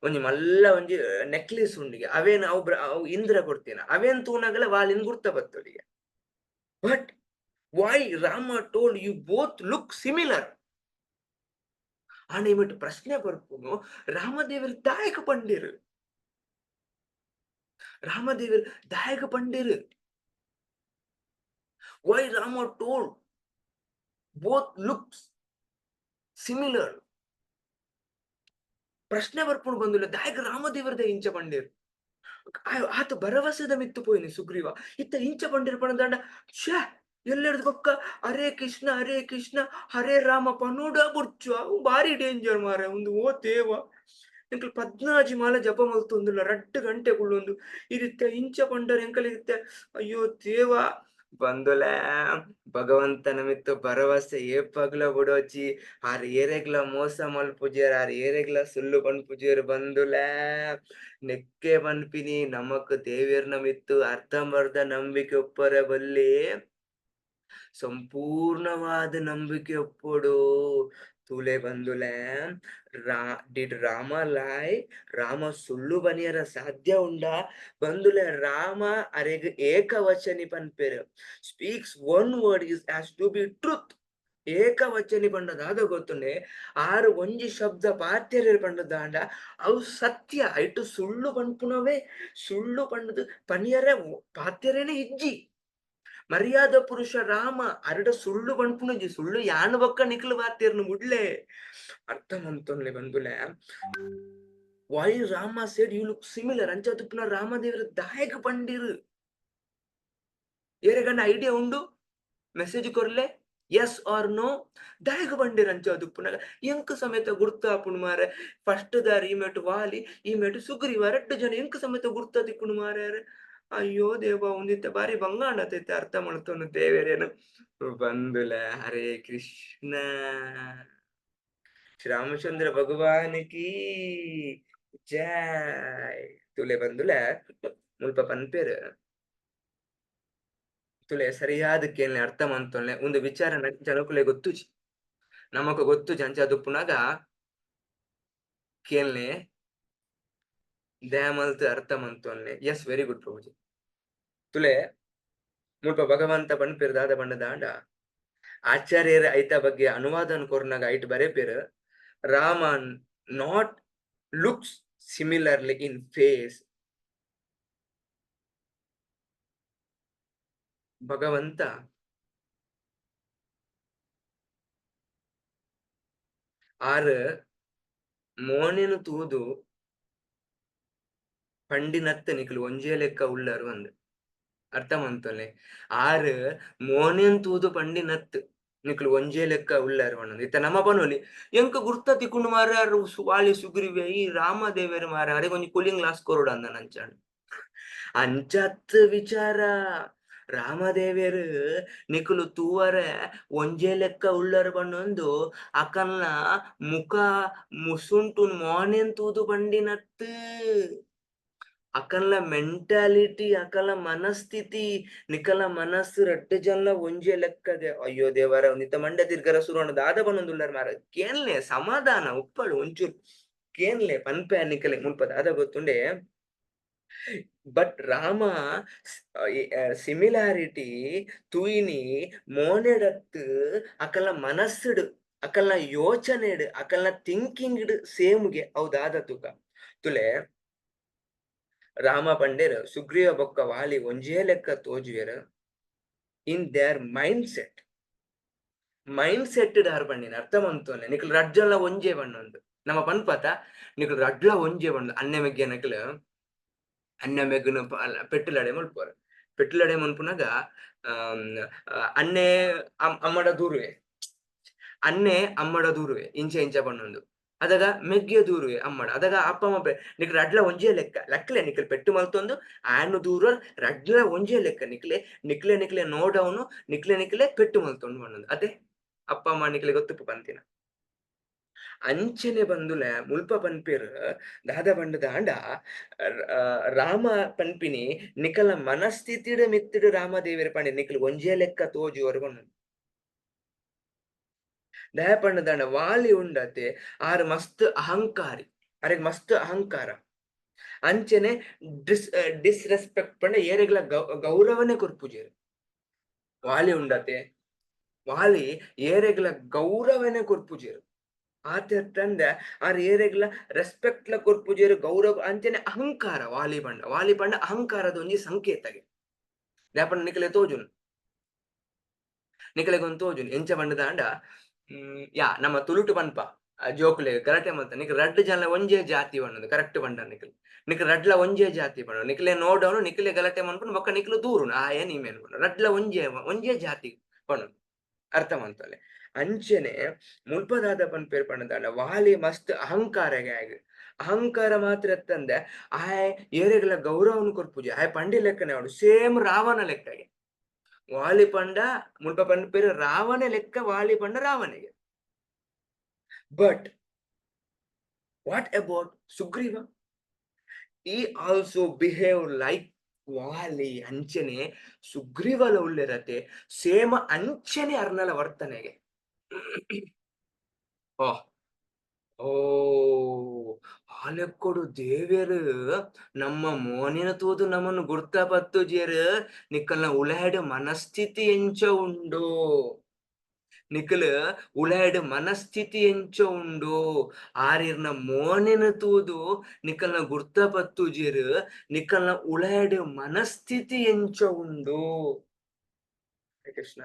ಒಂಜಿ ಮಲ್ಲ ಒಂಜಿ ನೆಕ್ಲೇಸ್ ಉಂಡಿಗೆ ಅವೇನ್ ಅವು ಅವು ಇಂದ್ರ ಕೊಡ್ತೀನ ಅವೇನ್ ತೂನಗಲ ವಾಲಿನ ಗುರ್ತ ಪತ್ತೊಳಿಗೆ. But why Rama told you both look similar? ಆಂಡ ಇಮಟ್ ಪ್ರಶ್ನೆ ಬರ್ಪುನು, ರಾಮದೇವರು ದಾಯಕ ಪಂಡಿರು, ರಾಮದೇವರು ದಾಯಕ ಪಂಡಿರು, why Rama told both looks similar? ಪ್ರಶ್ನೆ ಬರ್ಪುನು ಬಂದಿಲ್ಲ, ದಾಯಕ ರಾಮದೇವರದ ಇಂಚ ಪಂಡಿರು. ಆತ ಭರವಸೆದ ಮಿತ್ತು ಪೋಯಿನಿ ಸುಗ್ರೀವ ಇತ್ತ ಇಂಚ ಪಂಡಿರು ಪಂಡ ಶ್ಯಾ ಎಲ್ಲೆರ್ದು ಬೊಕ್ಕ ಹರೇ ಕೃಷ್ಣ ಹರೇ ಕೃಷ್ಣ ಹರೇ ರಾಮ ಪನೋಡ ಬುರ್ಚು ಅವು ಬಾರಿ ಡೇಂಜರ್ ಮಾರ. ಒಂದು ಓ ದೇವ, ಎಂಕಲ್ 14 ಮಾಲ ಜಪ ಮಲ್ತೊಂದುಲ್ಲ 2 ಗಂಟೆ ಕುಳ್ಳೊಂದು ಇರಿತ್ತೆ ಇಂಚ ಪಂಡರ್ ಎಂಕಲ್ ಇರುತ್ತೆ. ಅಯ್ಯೋ ದೇವ ಬಂದುಲೆ, ಭಗವಂತನ ಮಿತ್ತು ಭರವಸೆ ಏಪಗ್ಲ ಬುಡೋಚಿ. ಆರ್ ಏರೆಗ್ಲ ಮೋಸ ಮಲ್ಪುಜೆರ್, ಆರ್ ಏರೆಗ್ಲ ಸುಳ್ಳು ಪನ್ಪುಜೆರ್ ಬಂದುಲೆ. ನೆಕ್ಕೆ ಪನ್ಪಿನಿ, ನಮಕ್ ದೇವೆರ್ನ ಮಿತ್ತು ಅರ್ಧಂಬರ್ಧ ನಂಬಿಕೆ ಒಪ್ಪರೆ ಬಲ್ಲಿ, ಸಂಪೂರ್ಣವಾದ ನಂಬಿಕೆ ಒಪ್ಪೊಡು. ತೂಲೆ ಬಂದುಲೆ, did Rama lie? Rama ಸುಳ್ಳು ಬನಿಯರ ಸಾಧ್ಯ ಉಂಡಾ ಬಂದುಲೆ? ರಾಮ ಅರೆಗ್ ಏಕವಚನಿ ಪನ್ಪೆರ್. Speaks one word is has to be truth. ಏಕವಚನಿ ಪಂಡ ದಾದ ಗೊತ್ತುಂಡೆ? ಆರು ಒಂಜಿ ಶಬ್ದ ಪಾತ್ಯರ ಪಂಡದಾಂಡ ಅವು ಸತ್ಯ. ಐಟು ಸುಳ್ಳು ಪನ್ಪುನವೇ ಸುಳ್ಳು ಪಂಡದು ಪನಿಯರ ಪಾತ್ಯರೇನೆ ಇಜ್ಜಿ. ಮರ್ಯಾದ ಪುರುಷ ರಾಮ ಅರಡ ಸುಳ್ಳು ಪನ್ಪುನಜಿ. ಸುಳ್ಳು ಯಾನು ಬೊಕ್ಕ ನಿಕ್ಲು ಪಾತೆರ್ನು ಮುಡ್ಲೆ. ಅರ್ಥ ಮಂತೊನ್ಲೆ ಬಂದುಲೆ, why Rama said you look similar? ಅಂಚ ತುಪ್ಪುನ ರಾಮದೇವರ ದಾಯಕ ಪಂಡಿರು. ಏರೆಗಂಡ ಐಡಿಯಾ ಉಂಡು? ಮೆಸೇಜ್ ಕೊರ್ಲೆ, ಎಸ್ ಆರ್ ನೋ. ದಾಯಕ ಪಂಡಿರ್ ಅಂಚ ತುಪ್ಪುನಾಗ ಎಂಕ್ ಸಮೇತ ಗುರ್ತ ಆಪುಂಡು ಮಾರೆ. ಫಸ್ಟ್ ದಾರ್ ಈ ಮೇಟು ವಾಲಿ, ಈ ಮೇಟು ಸುಗ್ರೀವ, ರಡ್ಡು ಜನ ಎಂಕ್ ಸಮೇತ ಗುರ್ತ ತಿಕ್ಕುಂಡು ಮಾರ್ಯಾರ. ಅಯ್ಯೋ ದೇವ, ಒಂದಿತ್ತ ಬಾರಿ ಬಂಗಾಂಡತೈತೆ. ಅರ್ಥ ಮಾಡ್ತೋನು ದೇವರೇನು ಬಂದುಲ. ಹರೇ ಕೃಷ್ಣ, ಶ್ರೀರಾಮಚಂದ್ರ ಭಗವಾನ್ ಕಿ ಜೈ. ತುಲೆ ಬಂದುಲ, ಮುಲ್ಪ ಪನ್ಪೇರು ತುಲೆ, ಸರಿಯಾದ ಕೇಳ್ನೆ, ಅರ್ಥ ಮಂತೊನ್ಲೆ. ಒಂದು ವಿಚಾರ ಜನಕುಲೆ ಗೊತ್ತುಜಿ, ನಮಕ ಗೊತ್ತುಜಿ. ಅಂಚ ದುಪ್ಪುನಾಗ ಕೇಳ್ನೆ, ದಯಮಲ್ತ್ ಅರ್ಥ ಮಂತೊನ್ಲೆ. Yes, very good Prabhuji. ತುಲೆ, ಮುಲ್ಪ ಭಗವಂತ ಪನ್ಪೇರು ದಾದ ಪಂಡ ದಾಂಡ, ಆಚಾರ್ಯರ ಐತ ಬಗ್ಗೆ ಅನುವಾದನ ಕೊರ್ನಾಗ ಐಟ್ ಬರೆಪೇರು, Rama not looks similarly in face. ಭಗವಂತ ಆರ್ ಮೋನೆನು ತೂದು ಪಂಡಿನತ್ತ ನಿಕ್ಲು ಒಂಜೇ ಲೆಕ್ಕ ಉಳ್ಳರು ಅಂದ್. ಅರ್ಥ ಮಂತೊನ್ಲೆ, ಆರ್ ಮೋನೆನ್ ತೂದು ಪಂಡಿನತ್ ನಿಕ್ಲು ಒಂಜೇ ಲೆಕ್ಕ ಉಳ್ಳರು ಪನ್ನೊಂದು. ಇತ್ತ ನಮ್ಮ ಪನೊಲಿ, ಎಂಕ ಗುರ್ತ ತಿಕ್ಕುಂಡು ಮಾರ್ಯಾರು ವಾಲಿ ಸುಗ್ರೀವೆ ಈ ರಾಮದೇವರು ಮಾರ, ಅರೆ ಒಂಜಿ ಕೂಲಿಂಗ್ ಗ್ಲಾಸ್ ಕೊರೊಡು ಅಂದ ನಂಚಾಂಡ್. ಅಂಚತ್ ವಿಚಾರ. ರಾಮದೇವೆರ್ ನಿಕುಲು ತೂವರೆ ಒಂಜೇ ಲೆಕ್ಕ ಉಳ್ಳರು ಪನ್ನೊಂದು ಅಕಲ್ನ ಮುಖ ಮುಸುಂಟು ಮೋನೆನ್ ತೂದು ಪಂಡಿನತ್. ಅಕಲ್ನ ಮೆಂಟಾಲಿಟಿ, ಅಕಲ ಮನಸ್ಥಿತಿ, ನಿಕಲ ಮನಸ್ಸು ರಡ್ಡು ಜನಲ ಒಂಜೇ ಲೆಕ್ಕದೆ. ಅಯ್ಯೋ ದೇವರ, ಒಂದಿತ್ತ ಮಂಡೆ ತಿರ್ಗರ ಸುರುವಣ ದಾದ ಪನೊಂದುಲ್ಲರ್ ಮಾರ. ಕೇನ್ಲೆ, ಸಮಾಧಾನ ಉಪ್ಪಳು ಒಂಚೂರು ಕೇನ್ಲೆ, ಪನ್ಪೆ ನಿಕಲೆ. ಮುಲ್ಪ ದಾದ ಗೊತ್ತುಂಡೆ? ಬಟ್ ರಾಮ ಸಿಮಿಲಾರಿಟಿ ತೂಯಿನಿ ಮೋನೆಡತ್ತು, ಅಕಲ್ನ ಮನಸ್ಸುಡು, ಅಕಲ್ನ ಯೋಚನೆಡ್, ಅಕಲ್ನ ಥಿಂಕಿಂಗ್ ಸೇಮ್ಗೆ. ಅವು ದಾದ ತೂಕ ತುಲೆ. ರಾಮ ಪಂಡೇರ್ ಸುಗ್ರೀವ ಬೊಕ್ಕ ವಾಲಿ ಒಂಜೇ ಲೆಕ್ಕ ತೋಜುವೆರ್ in their mind set. Mind set ದಾರ್ ಪಂಡಿನ ಅರ್ಥ ಮಂತೊನ್ಲೆ. ನಿಕಲ್ ರಡ್ಜಲ ಒಂಜೇ ಪಣ್ಣೊಂದು ನಮ್ಮ ಪನ್ಪತ, ನಿಕಲ್ ರಡ್ಲ ಒಂಜೇ ಪಂಡು. ಅನ್ಯ ಮೆಗ್ಯ ನಕಲ್ ಅನ್ಯ ಮೆಗ್ನ ಪೆಟ್ಟುಲಡೆ ಮಲ್ಪುವರ್. ಪೆಟ್ಟುಲಡೆ ಮನ್ಪುನಗ ಅನ್ನೆ ಅಮ್ಮಡ ದೂರುವೆ, ಅನ್ನೆ ಅಮ್ಮಡ ದೂರುವೆ ಇಂಚ ಇಂಚ ಪಣ್ಣೊಂದು. ಅದಗ ಮೆಗ್ಯ ದೂರುವೆ ಅಮ್ಮಡ. ಅದಗ ಅಪ್ಪ ಅಮ್ಮ ನಿಕ್ಲು ರಡ್ಲ ಒಂಜೇ ಲೆಕ್ಕ ಲಕ್ಲೆ. ನಿಕ್ಲು ಪೆಟ್ಟು ಮಲ್ತೊಂದು ಆನು ದೂರ ರಡ್ಲ ಒಂಜೇ ಲೆಕ್ಕ. ನಿಕ್ಲೆ ನಿಕ್ಲೆ ನಿಕ್ಲೆ ನೋಡವನು ನಿಕ್ಲೆ ನಿಕ್ಲೆ ಪೆಟ್ಟು ಮಲ್ತೊಂದು ಪಣ್ಣೊಂದು. ಅದೇ ಅಪ್ಪ ಅಮ್ಮ ನಿಕ್ಲೆ ಗೊತ್ತುಪ್ಪು ಪಂತಿನ. ಅಂಚನೆ ಬಂದುಲೆ ಮುಲ್ಪ ಪನ್ಪೆರ್ ದಾದ ಪಂಡುದ ಆಂಡ ರಾಮ ಪನ್ಪಿನಿ ನಿಕಲ ಮನಸ್ಥಿತಿಡ್ ಮಿತ್ತುಡ್ ರಾಮದೇವೆರ್ ಪಂಡೆ ನಿಕಲ್ ಒಂಜೇ ಲೆಕ್ಕ ತೋಜುವರು ಪನ್ನುಂಡು. ದಾಯೆ ಪಂಡುದಾಂಡ ವಾಲಿ ಉಂಡತೆ ಆರ್ ಮಸ್ತ್ ಅಹಂಕಾರಿ, ಅರೆಗ್ ಮಸ್ತ್ ಅಹಂಕಾರ. ಅಂಚನೆ ಡಿಸ್ರೆಸ್ಪೆಕ್ಟ್ ಪಂಡ ಏರೆಗ್ಲ ಗೌರವನೆ ಕೊರ್ಪುಜೆರ್. ವಾಲಿ ಉಂಡತೆ ವಾಲಿ ಏರೆಗ್ಲ ಗೌರವನೆ ಕೊರ್ಪುಜೆರ್. ಆತೆ ತಂದೆ ಆರ್ ಏರೆಗ್ಲ ರೆಸ್ಪೆಕ್ಟ್ ಲ ಕೊರ್ಪುಜೆರ್, ಗೌರವ. ಅಂಚನೆ ಅಹಂಕಾರ ವಾಲಿ ಪಂಡ, ವಾಲಿ ಪಂಡ ಅಹಂಕಾರದ ಒಂಜಿ ಸಂಕೇತಗೆ. ದಾಯೆ ನಿಕಲೆ ತೋಜುನ್, ನಿಕಲೆಗೊಂದು ತೋಜುನ್ ಎಂಚ ಪಂಡದಾಂಡ ಯಾ ನಮ್ಮ ತುಳುಟು ಪನ್ಪ ಜೋಕುಲೆ ಗಲಾಟೆ ಮಲ್ತ ನಿಕ್ ರಡ್ಡ್ ಜನ ಒಂಜೇ ಜಾತಿ ಪನ್ನೊಂದು ಕರೆಕ್ಟ್ ಪಂಡ. ನಿಕಲ್ ನಿಕ್ ರಡ್ಲ ಒಂಜೇ ಜಾತಿ ಪಂಡ ನಿಕ್ಲೆ ನೋಡವನು ನಿಕ್ಲೆ ಗಲಾಟೆ ಮನ್ಪುನು ಬೊಕ್ಕ ನಿಕ್ಲು ದೂರುನು ಆಯೆ ನೀಮೇನು ಪಂಡ ರಡ್ಲ ಒಂಜೇ ಒಂಜೇ ಜಾತಿ ಪನ್ನೊಂದು ಅರ್ಥ ಮಂತಲೆ. ಅಂಚನೆ ಮುಲ್ಪದಾದ ಪನ್ಪೇರ್ ಪಂಡದಾಂಡ ವಾಲಿ ಮಸ್ತ್ ಅಹಂಕಾರಗೆ ಆಗ ಅಹಂಕಾರ ಮಾತ್ರ ಎತ್ತಂದೆ ಆಯೆ ಏರೆಗ್ಲ ಗೌರವನು ಕೊರ್ಪುಜಿ. ಆಯೆ ಪಂಡಿ ಲೆಕ್ಕನೆ ಅವಡು ಸೇಮ್ ರಾವಣ ಲೆಕ್ಕಗೆ. ವಾಲಿ ಪಂಡ ಮುಲ್ಪ ಪನ್ಪೇರು ರಾವಣ ಲೆಕ್ಕ, ವಾಲಿ ಪಂಡ ರಾವಣಗೆ. But what about Sugriva? He also behave like Vali. ಅಂಚನೆ ಸುಗ್ರೀವಲ ಉಳ್ಳಿರತೆ ಸೇಮ ಅಂಚನೆ ಅರ್ನಲ ವರ್ತನೆಗೆ. ಓ ಓ ಆಲೆಕ್ಕೊಡು ದೇವೆರು ನಮ್ಮ ಮೋನಿನ ತೂದು ನಮ್ಮನ್ನು ಗುರ್ತ ಪತ್ತುಜೆರ್. ನಿಕ್ಕಲ್ನ ಉಳಾಡ್ ಮನಸ್ಥಿತಿ ಎಂಚ ಉಂಡು, ನಿಕಲ್ ಉಳಾಡ್ ಮನಸ್ಥಿತಿ ಎಂಚ ಉಂಡು, ಆರಿರ್ನ ಮೋನೆನ ತೂದು ನಿಕಲ್ನ ಗುರ್ತ ಪತ್ತುಜೆರ್, ನಿಕಲ್ನ ಉಳಾಡ್ ಮನಸ್ಥಿತಿ ಎಂಚ ಉಂಡು. ಕೃಷ್ಣ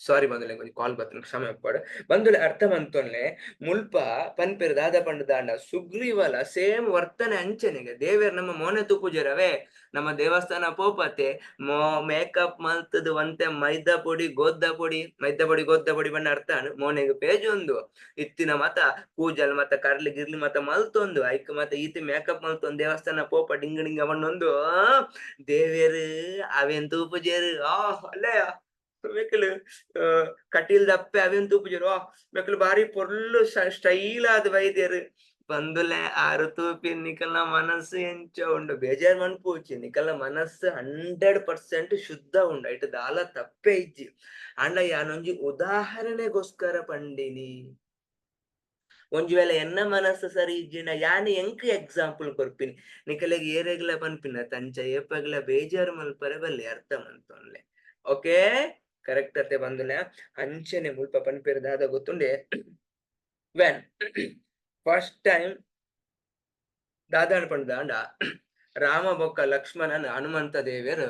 ಸಾರಿ ಬಂದುಲೆ ಒಂಜಿ ಕಾಲ್ ಬತ್ತನ ಕ್ಷಮೆ ಅಪ್ಪಾಡು ಬಂದುಲೆ. ಅರ್ಥ ಮಂತೊನ್ಲೆ ಮುಲ್ಪ ಪನ್ಪೆರ್ ದಾದ ಪಂಡ ಸುಗ್ರೀವಲ ಸೇಮ್ ವರ್ತನೆ ಅಂಚನೆಗೆ. ದೇವೆರ್ ನಮ್ಮ ಮೋನೆ ತೂಪುಜರವೇ, ನಮ್ಮ ದೇವಸ್ಥಾನ ಪೋಪತೆ ಮೋ ಮೇಕಪ್ ಮಲ್ತದ ಒಂತೆ ಮೈದಾ ಪೊಡಿ ಗೋದ್ದ ಪೊಡಿ, ಮೈದಾ ಪೊಡಿ ಗೋದ್ದ ಪೊಡಿ ಬಣ್ಣ ಅರ್ಥ ಮೋನೆಗ್ ಪೇಜ್ ಒಂದು ಇತ್ತಿನ ಮತ ಕೂಜಲ್ ಮತ ಕರ್ಲಿ ಗಿರ್ಲಿ ಮತ ಮಲ್ತೊಂದು ಐಕ್ ಮತ ಈತಿ ಮೇಕಪ್ ಮಲ್ತೊಂದು ದೇವಸ್ಥಾನ ಪೋಪ ಡಿಂಗ ಡಿಂಗ ಬಣ್ಣೊಂದು ದೇವೆರ್ ಅವೇನ್ ತೂಪುಜೆರ್. ಆ ಅಲ್ಲೇ ಮೆಕ್ಲು ಕಟೀಲ್ ದಪ್ಪೆ ಅವೇನ್ ತೂಪುಜೆರ್. ಆ ಮೆಕ್ಲು ಬಾರಿ ಪೊರ್ಲು ಸ್ಟೈಲ್ ಆದ್ ಬೈದೆರ್. ಬಂದುಲೆ ಆರು ತೂಪಿ ನಿಕಲ್ನ ಮನಸ್ಸು ಎಂಚ ಉಂಡು ಬೇಜಾರ್ ಮನ್ಪುಚಿ. ನಿಕಲ್ನ ಮನಸ್ಸು 100% ಶುದ್ಧ ಉಂಡು, ಐಟ್ ದಾಲ ತಪ್ಪೆ ಇಜ್ಜಿ. ಆಂಡ ಯಾನೊಂಜಿ ಉದಾಹರಣೆಗೋಸ್ಕರ ಪಂಡಿನಿ. ಒಂಜಿ ವೇಳೆ ಎನ್ನ ಮನಸ್ಸು ಸರಿ ಇಜ್ಜಿಂಡ ಯಾನ್ ಎಂಕ್ ಎಕ್ಸಾಂಪಲ್ ಕೊರ್ಪಿನಿ. ನಿಕಲೆಗ್ ಏರೆಗ್ಲ ಪನ್ಪಿನ ತಂಚ ಏಪಗ್ಲ ಬೇಜಾರು ಮಲ್ಪರೆ ಬಲ್ಲಿ ಅರ್ಥ ಮಂತೊನ್ಲೆ. ಓಕೆ ಕರೆಕ್ಟ್ ಅತ್ತೆ ಬಂದುಲೆ. ಅಂಚನೆ ಮುಲ್ಪ ಪನ್ಪೆರ್ ದಾದ ಗೊತ್ತುಂಡೆ, when first time ದಾದ ಪಂಡ್ದಾಂಡ ರಾಮ ಬೊಕ್ಕ ಲಕ್ಷ್ಮಣನ ಹನುಮಂತ ದೇವೆರ್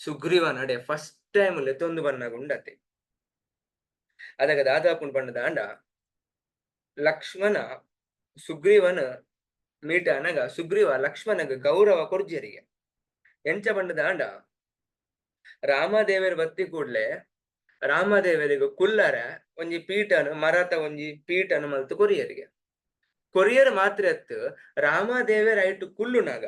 ಸುಗ್ರೀವ ನಡೆ ಫಸ್ಟ್ ಟೈಮ್ ಲೆತ್ತೊಂದು ಬನ್ನಗ ಉಂಡತೆ. ಅದಗ ದಾದಾಪುಂಡು ಪಂಡದಾಂಡ ಲಕ್ಷ್ಮಣ ಸುಗ್ರೀವನ ಮೀಟ ಅನಗ ಸುಗ್ರೀವ ಲಕ್ಷ್ಮಣಗ ಗೌರವ ಕೊರ್ಜರಿಗೆ. ಎಂಚ ಪಂಡದಾಂಡ ರಾಮದೇವರ ಬತ್ತಿ ಕೂಡ್ಲೆ ರಾಮದೇವರಿಗೆ ಕುಲ್ಲರ ಒಂಜಿ ಪೀಠನು ಮರತ ಒಂಜಿ ಪೀಠನು ಮಲ್ತು ಕೊರಿಯರಿಗೆ. ಕೊರಿಯರ್ ಮಾತ್ರ ಎತ್ತು ರಾಮದೇವರ ಐಟು ಕುಲ್ಲುನಾಗ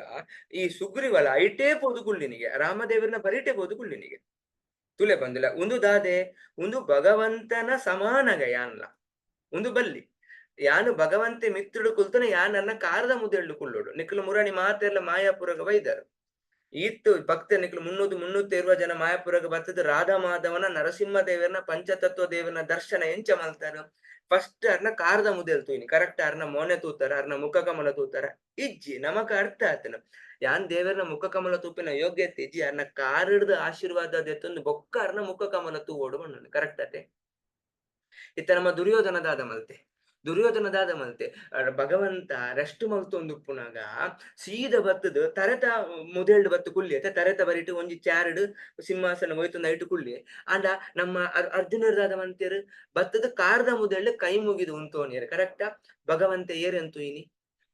ಈ ಸುಗ್ರೀವಲ ಐಟೇ ಪೋದು ಕುಳ್ಳಿನಿಗೆ, ರಾಮದೇವರನ ಬರಿಟೆ ಪೋದು ಕುಳ್ಳಿನಿಗೆ. ತುಲೆ ಬಂದಿಲ್ಲ ಒಂದು ದಾದೆ ಒಂದು ಭಗವಂತನ ಸಮಾನಗ ಯಾನ್ಲ ಒಂದು ಬಲ್ಲಿ ಯಾನು ಭಗವಂತೆ ಮಿತ್ರುಡು ಕುಲ್ತನ ಯಾನನ್ನ ಕಾರದ ಮುದೆಳ್ಳು ಕುಳ್ಳೋಡು. ನಿಖಲು ಮುರಣಿ ಮಾತೆರ್ಲ ಮಾಯಾಪುರಗ ಬೈದರು. ಈತ್ತು ಭಕ್ತ ನಿಕ್ಲು 300 320 ಜನ ಮಾಯಾಪುರಗ ಬರ್ತದ ರಾಧಾ ಮಾಧವನ ನರಸಿಂಹ ದೇವರನ ಪಂಚತತ್ವ ದೇವನ ದರ್ಶನ ಎಂಚ ಮಲ್ತಾರ. ಫಸ್ಟ್ ಅರ್ನ ಕಾರದ ಮುದೆಲ್ ತೂಯಿನಿ ಕರೆಕ್ಟ್, ಅರ್ನ ಮೋನೆ ತೂತಾರ, ಅರ್ನ ಮುಖ ಕಮಲ ತೂತಾರ ಇಜ್ಜಿ. ನಮಕ ಅರ್ಥ ಆತನ ಯಾನ್ ದೇವರನ ಮುಖ ಕಮಲ ತೂಪಿನ ಯೋಗ್ಯತೆ ಇಜ್ಜಿ, ಅರ್ನ ಕಾರಿಡ್ದ ಆಶೀರ್ವಾದ ದೆತ್ತೊಂದು ಬೊಕ್ಕ ಅರ್ನ ಮುಖ ಕಮಲ ತೂವೋಡು ಬಣ್ಣು ಕರೆಕ್ಟ್ ಅತೆ. ಇತ್ತ ನಮ್ಮ ದುರ್ಯೋಧನ ದಾದ ಮಲ್ತೆ, ದುರ್ಯೋಧನ ದಾದ ಮಲ್ತೆ ಭಗವಂತ ರೆಸ್ಟ್ ಮಲ್ತೊಂದು ಉಪ್ಪುನಾಗ ಸೀದ ಬತ್ತದ ತರೆತ ಮುದೆಲ್ಡ್ ಬತ್ತು ಕುಲ್ಲಿ ಅತ್ತೆ ತರೆತ ಬರಿಟು ಒಂಜಿ ಚಾರಡ್ ಸಿಂಹಾಸನ ಹೋಯ್ತು ಐಟು ಕುಲ್ಲಿ. ಆಂಡ ನಮ್ಮ ಅರ್ಜುನರ್ ದಾದ ಮಂತೇರು ಬತ್ತದ ಕಾರದ ಮುದೆಲ್ಡ್ ಕೈ ಮುಗಿದು ಉಂತೋನಿಯರ್ ಕರೆಕ್ಟಾ. ಭಗವಂತ ಏರ್ ಎಂತು ಇನಿ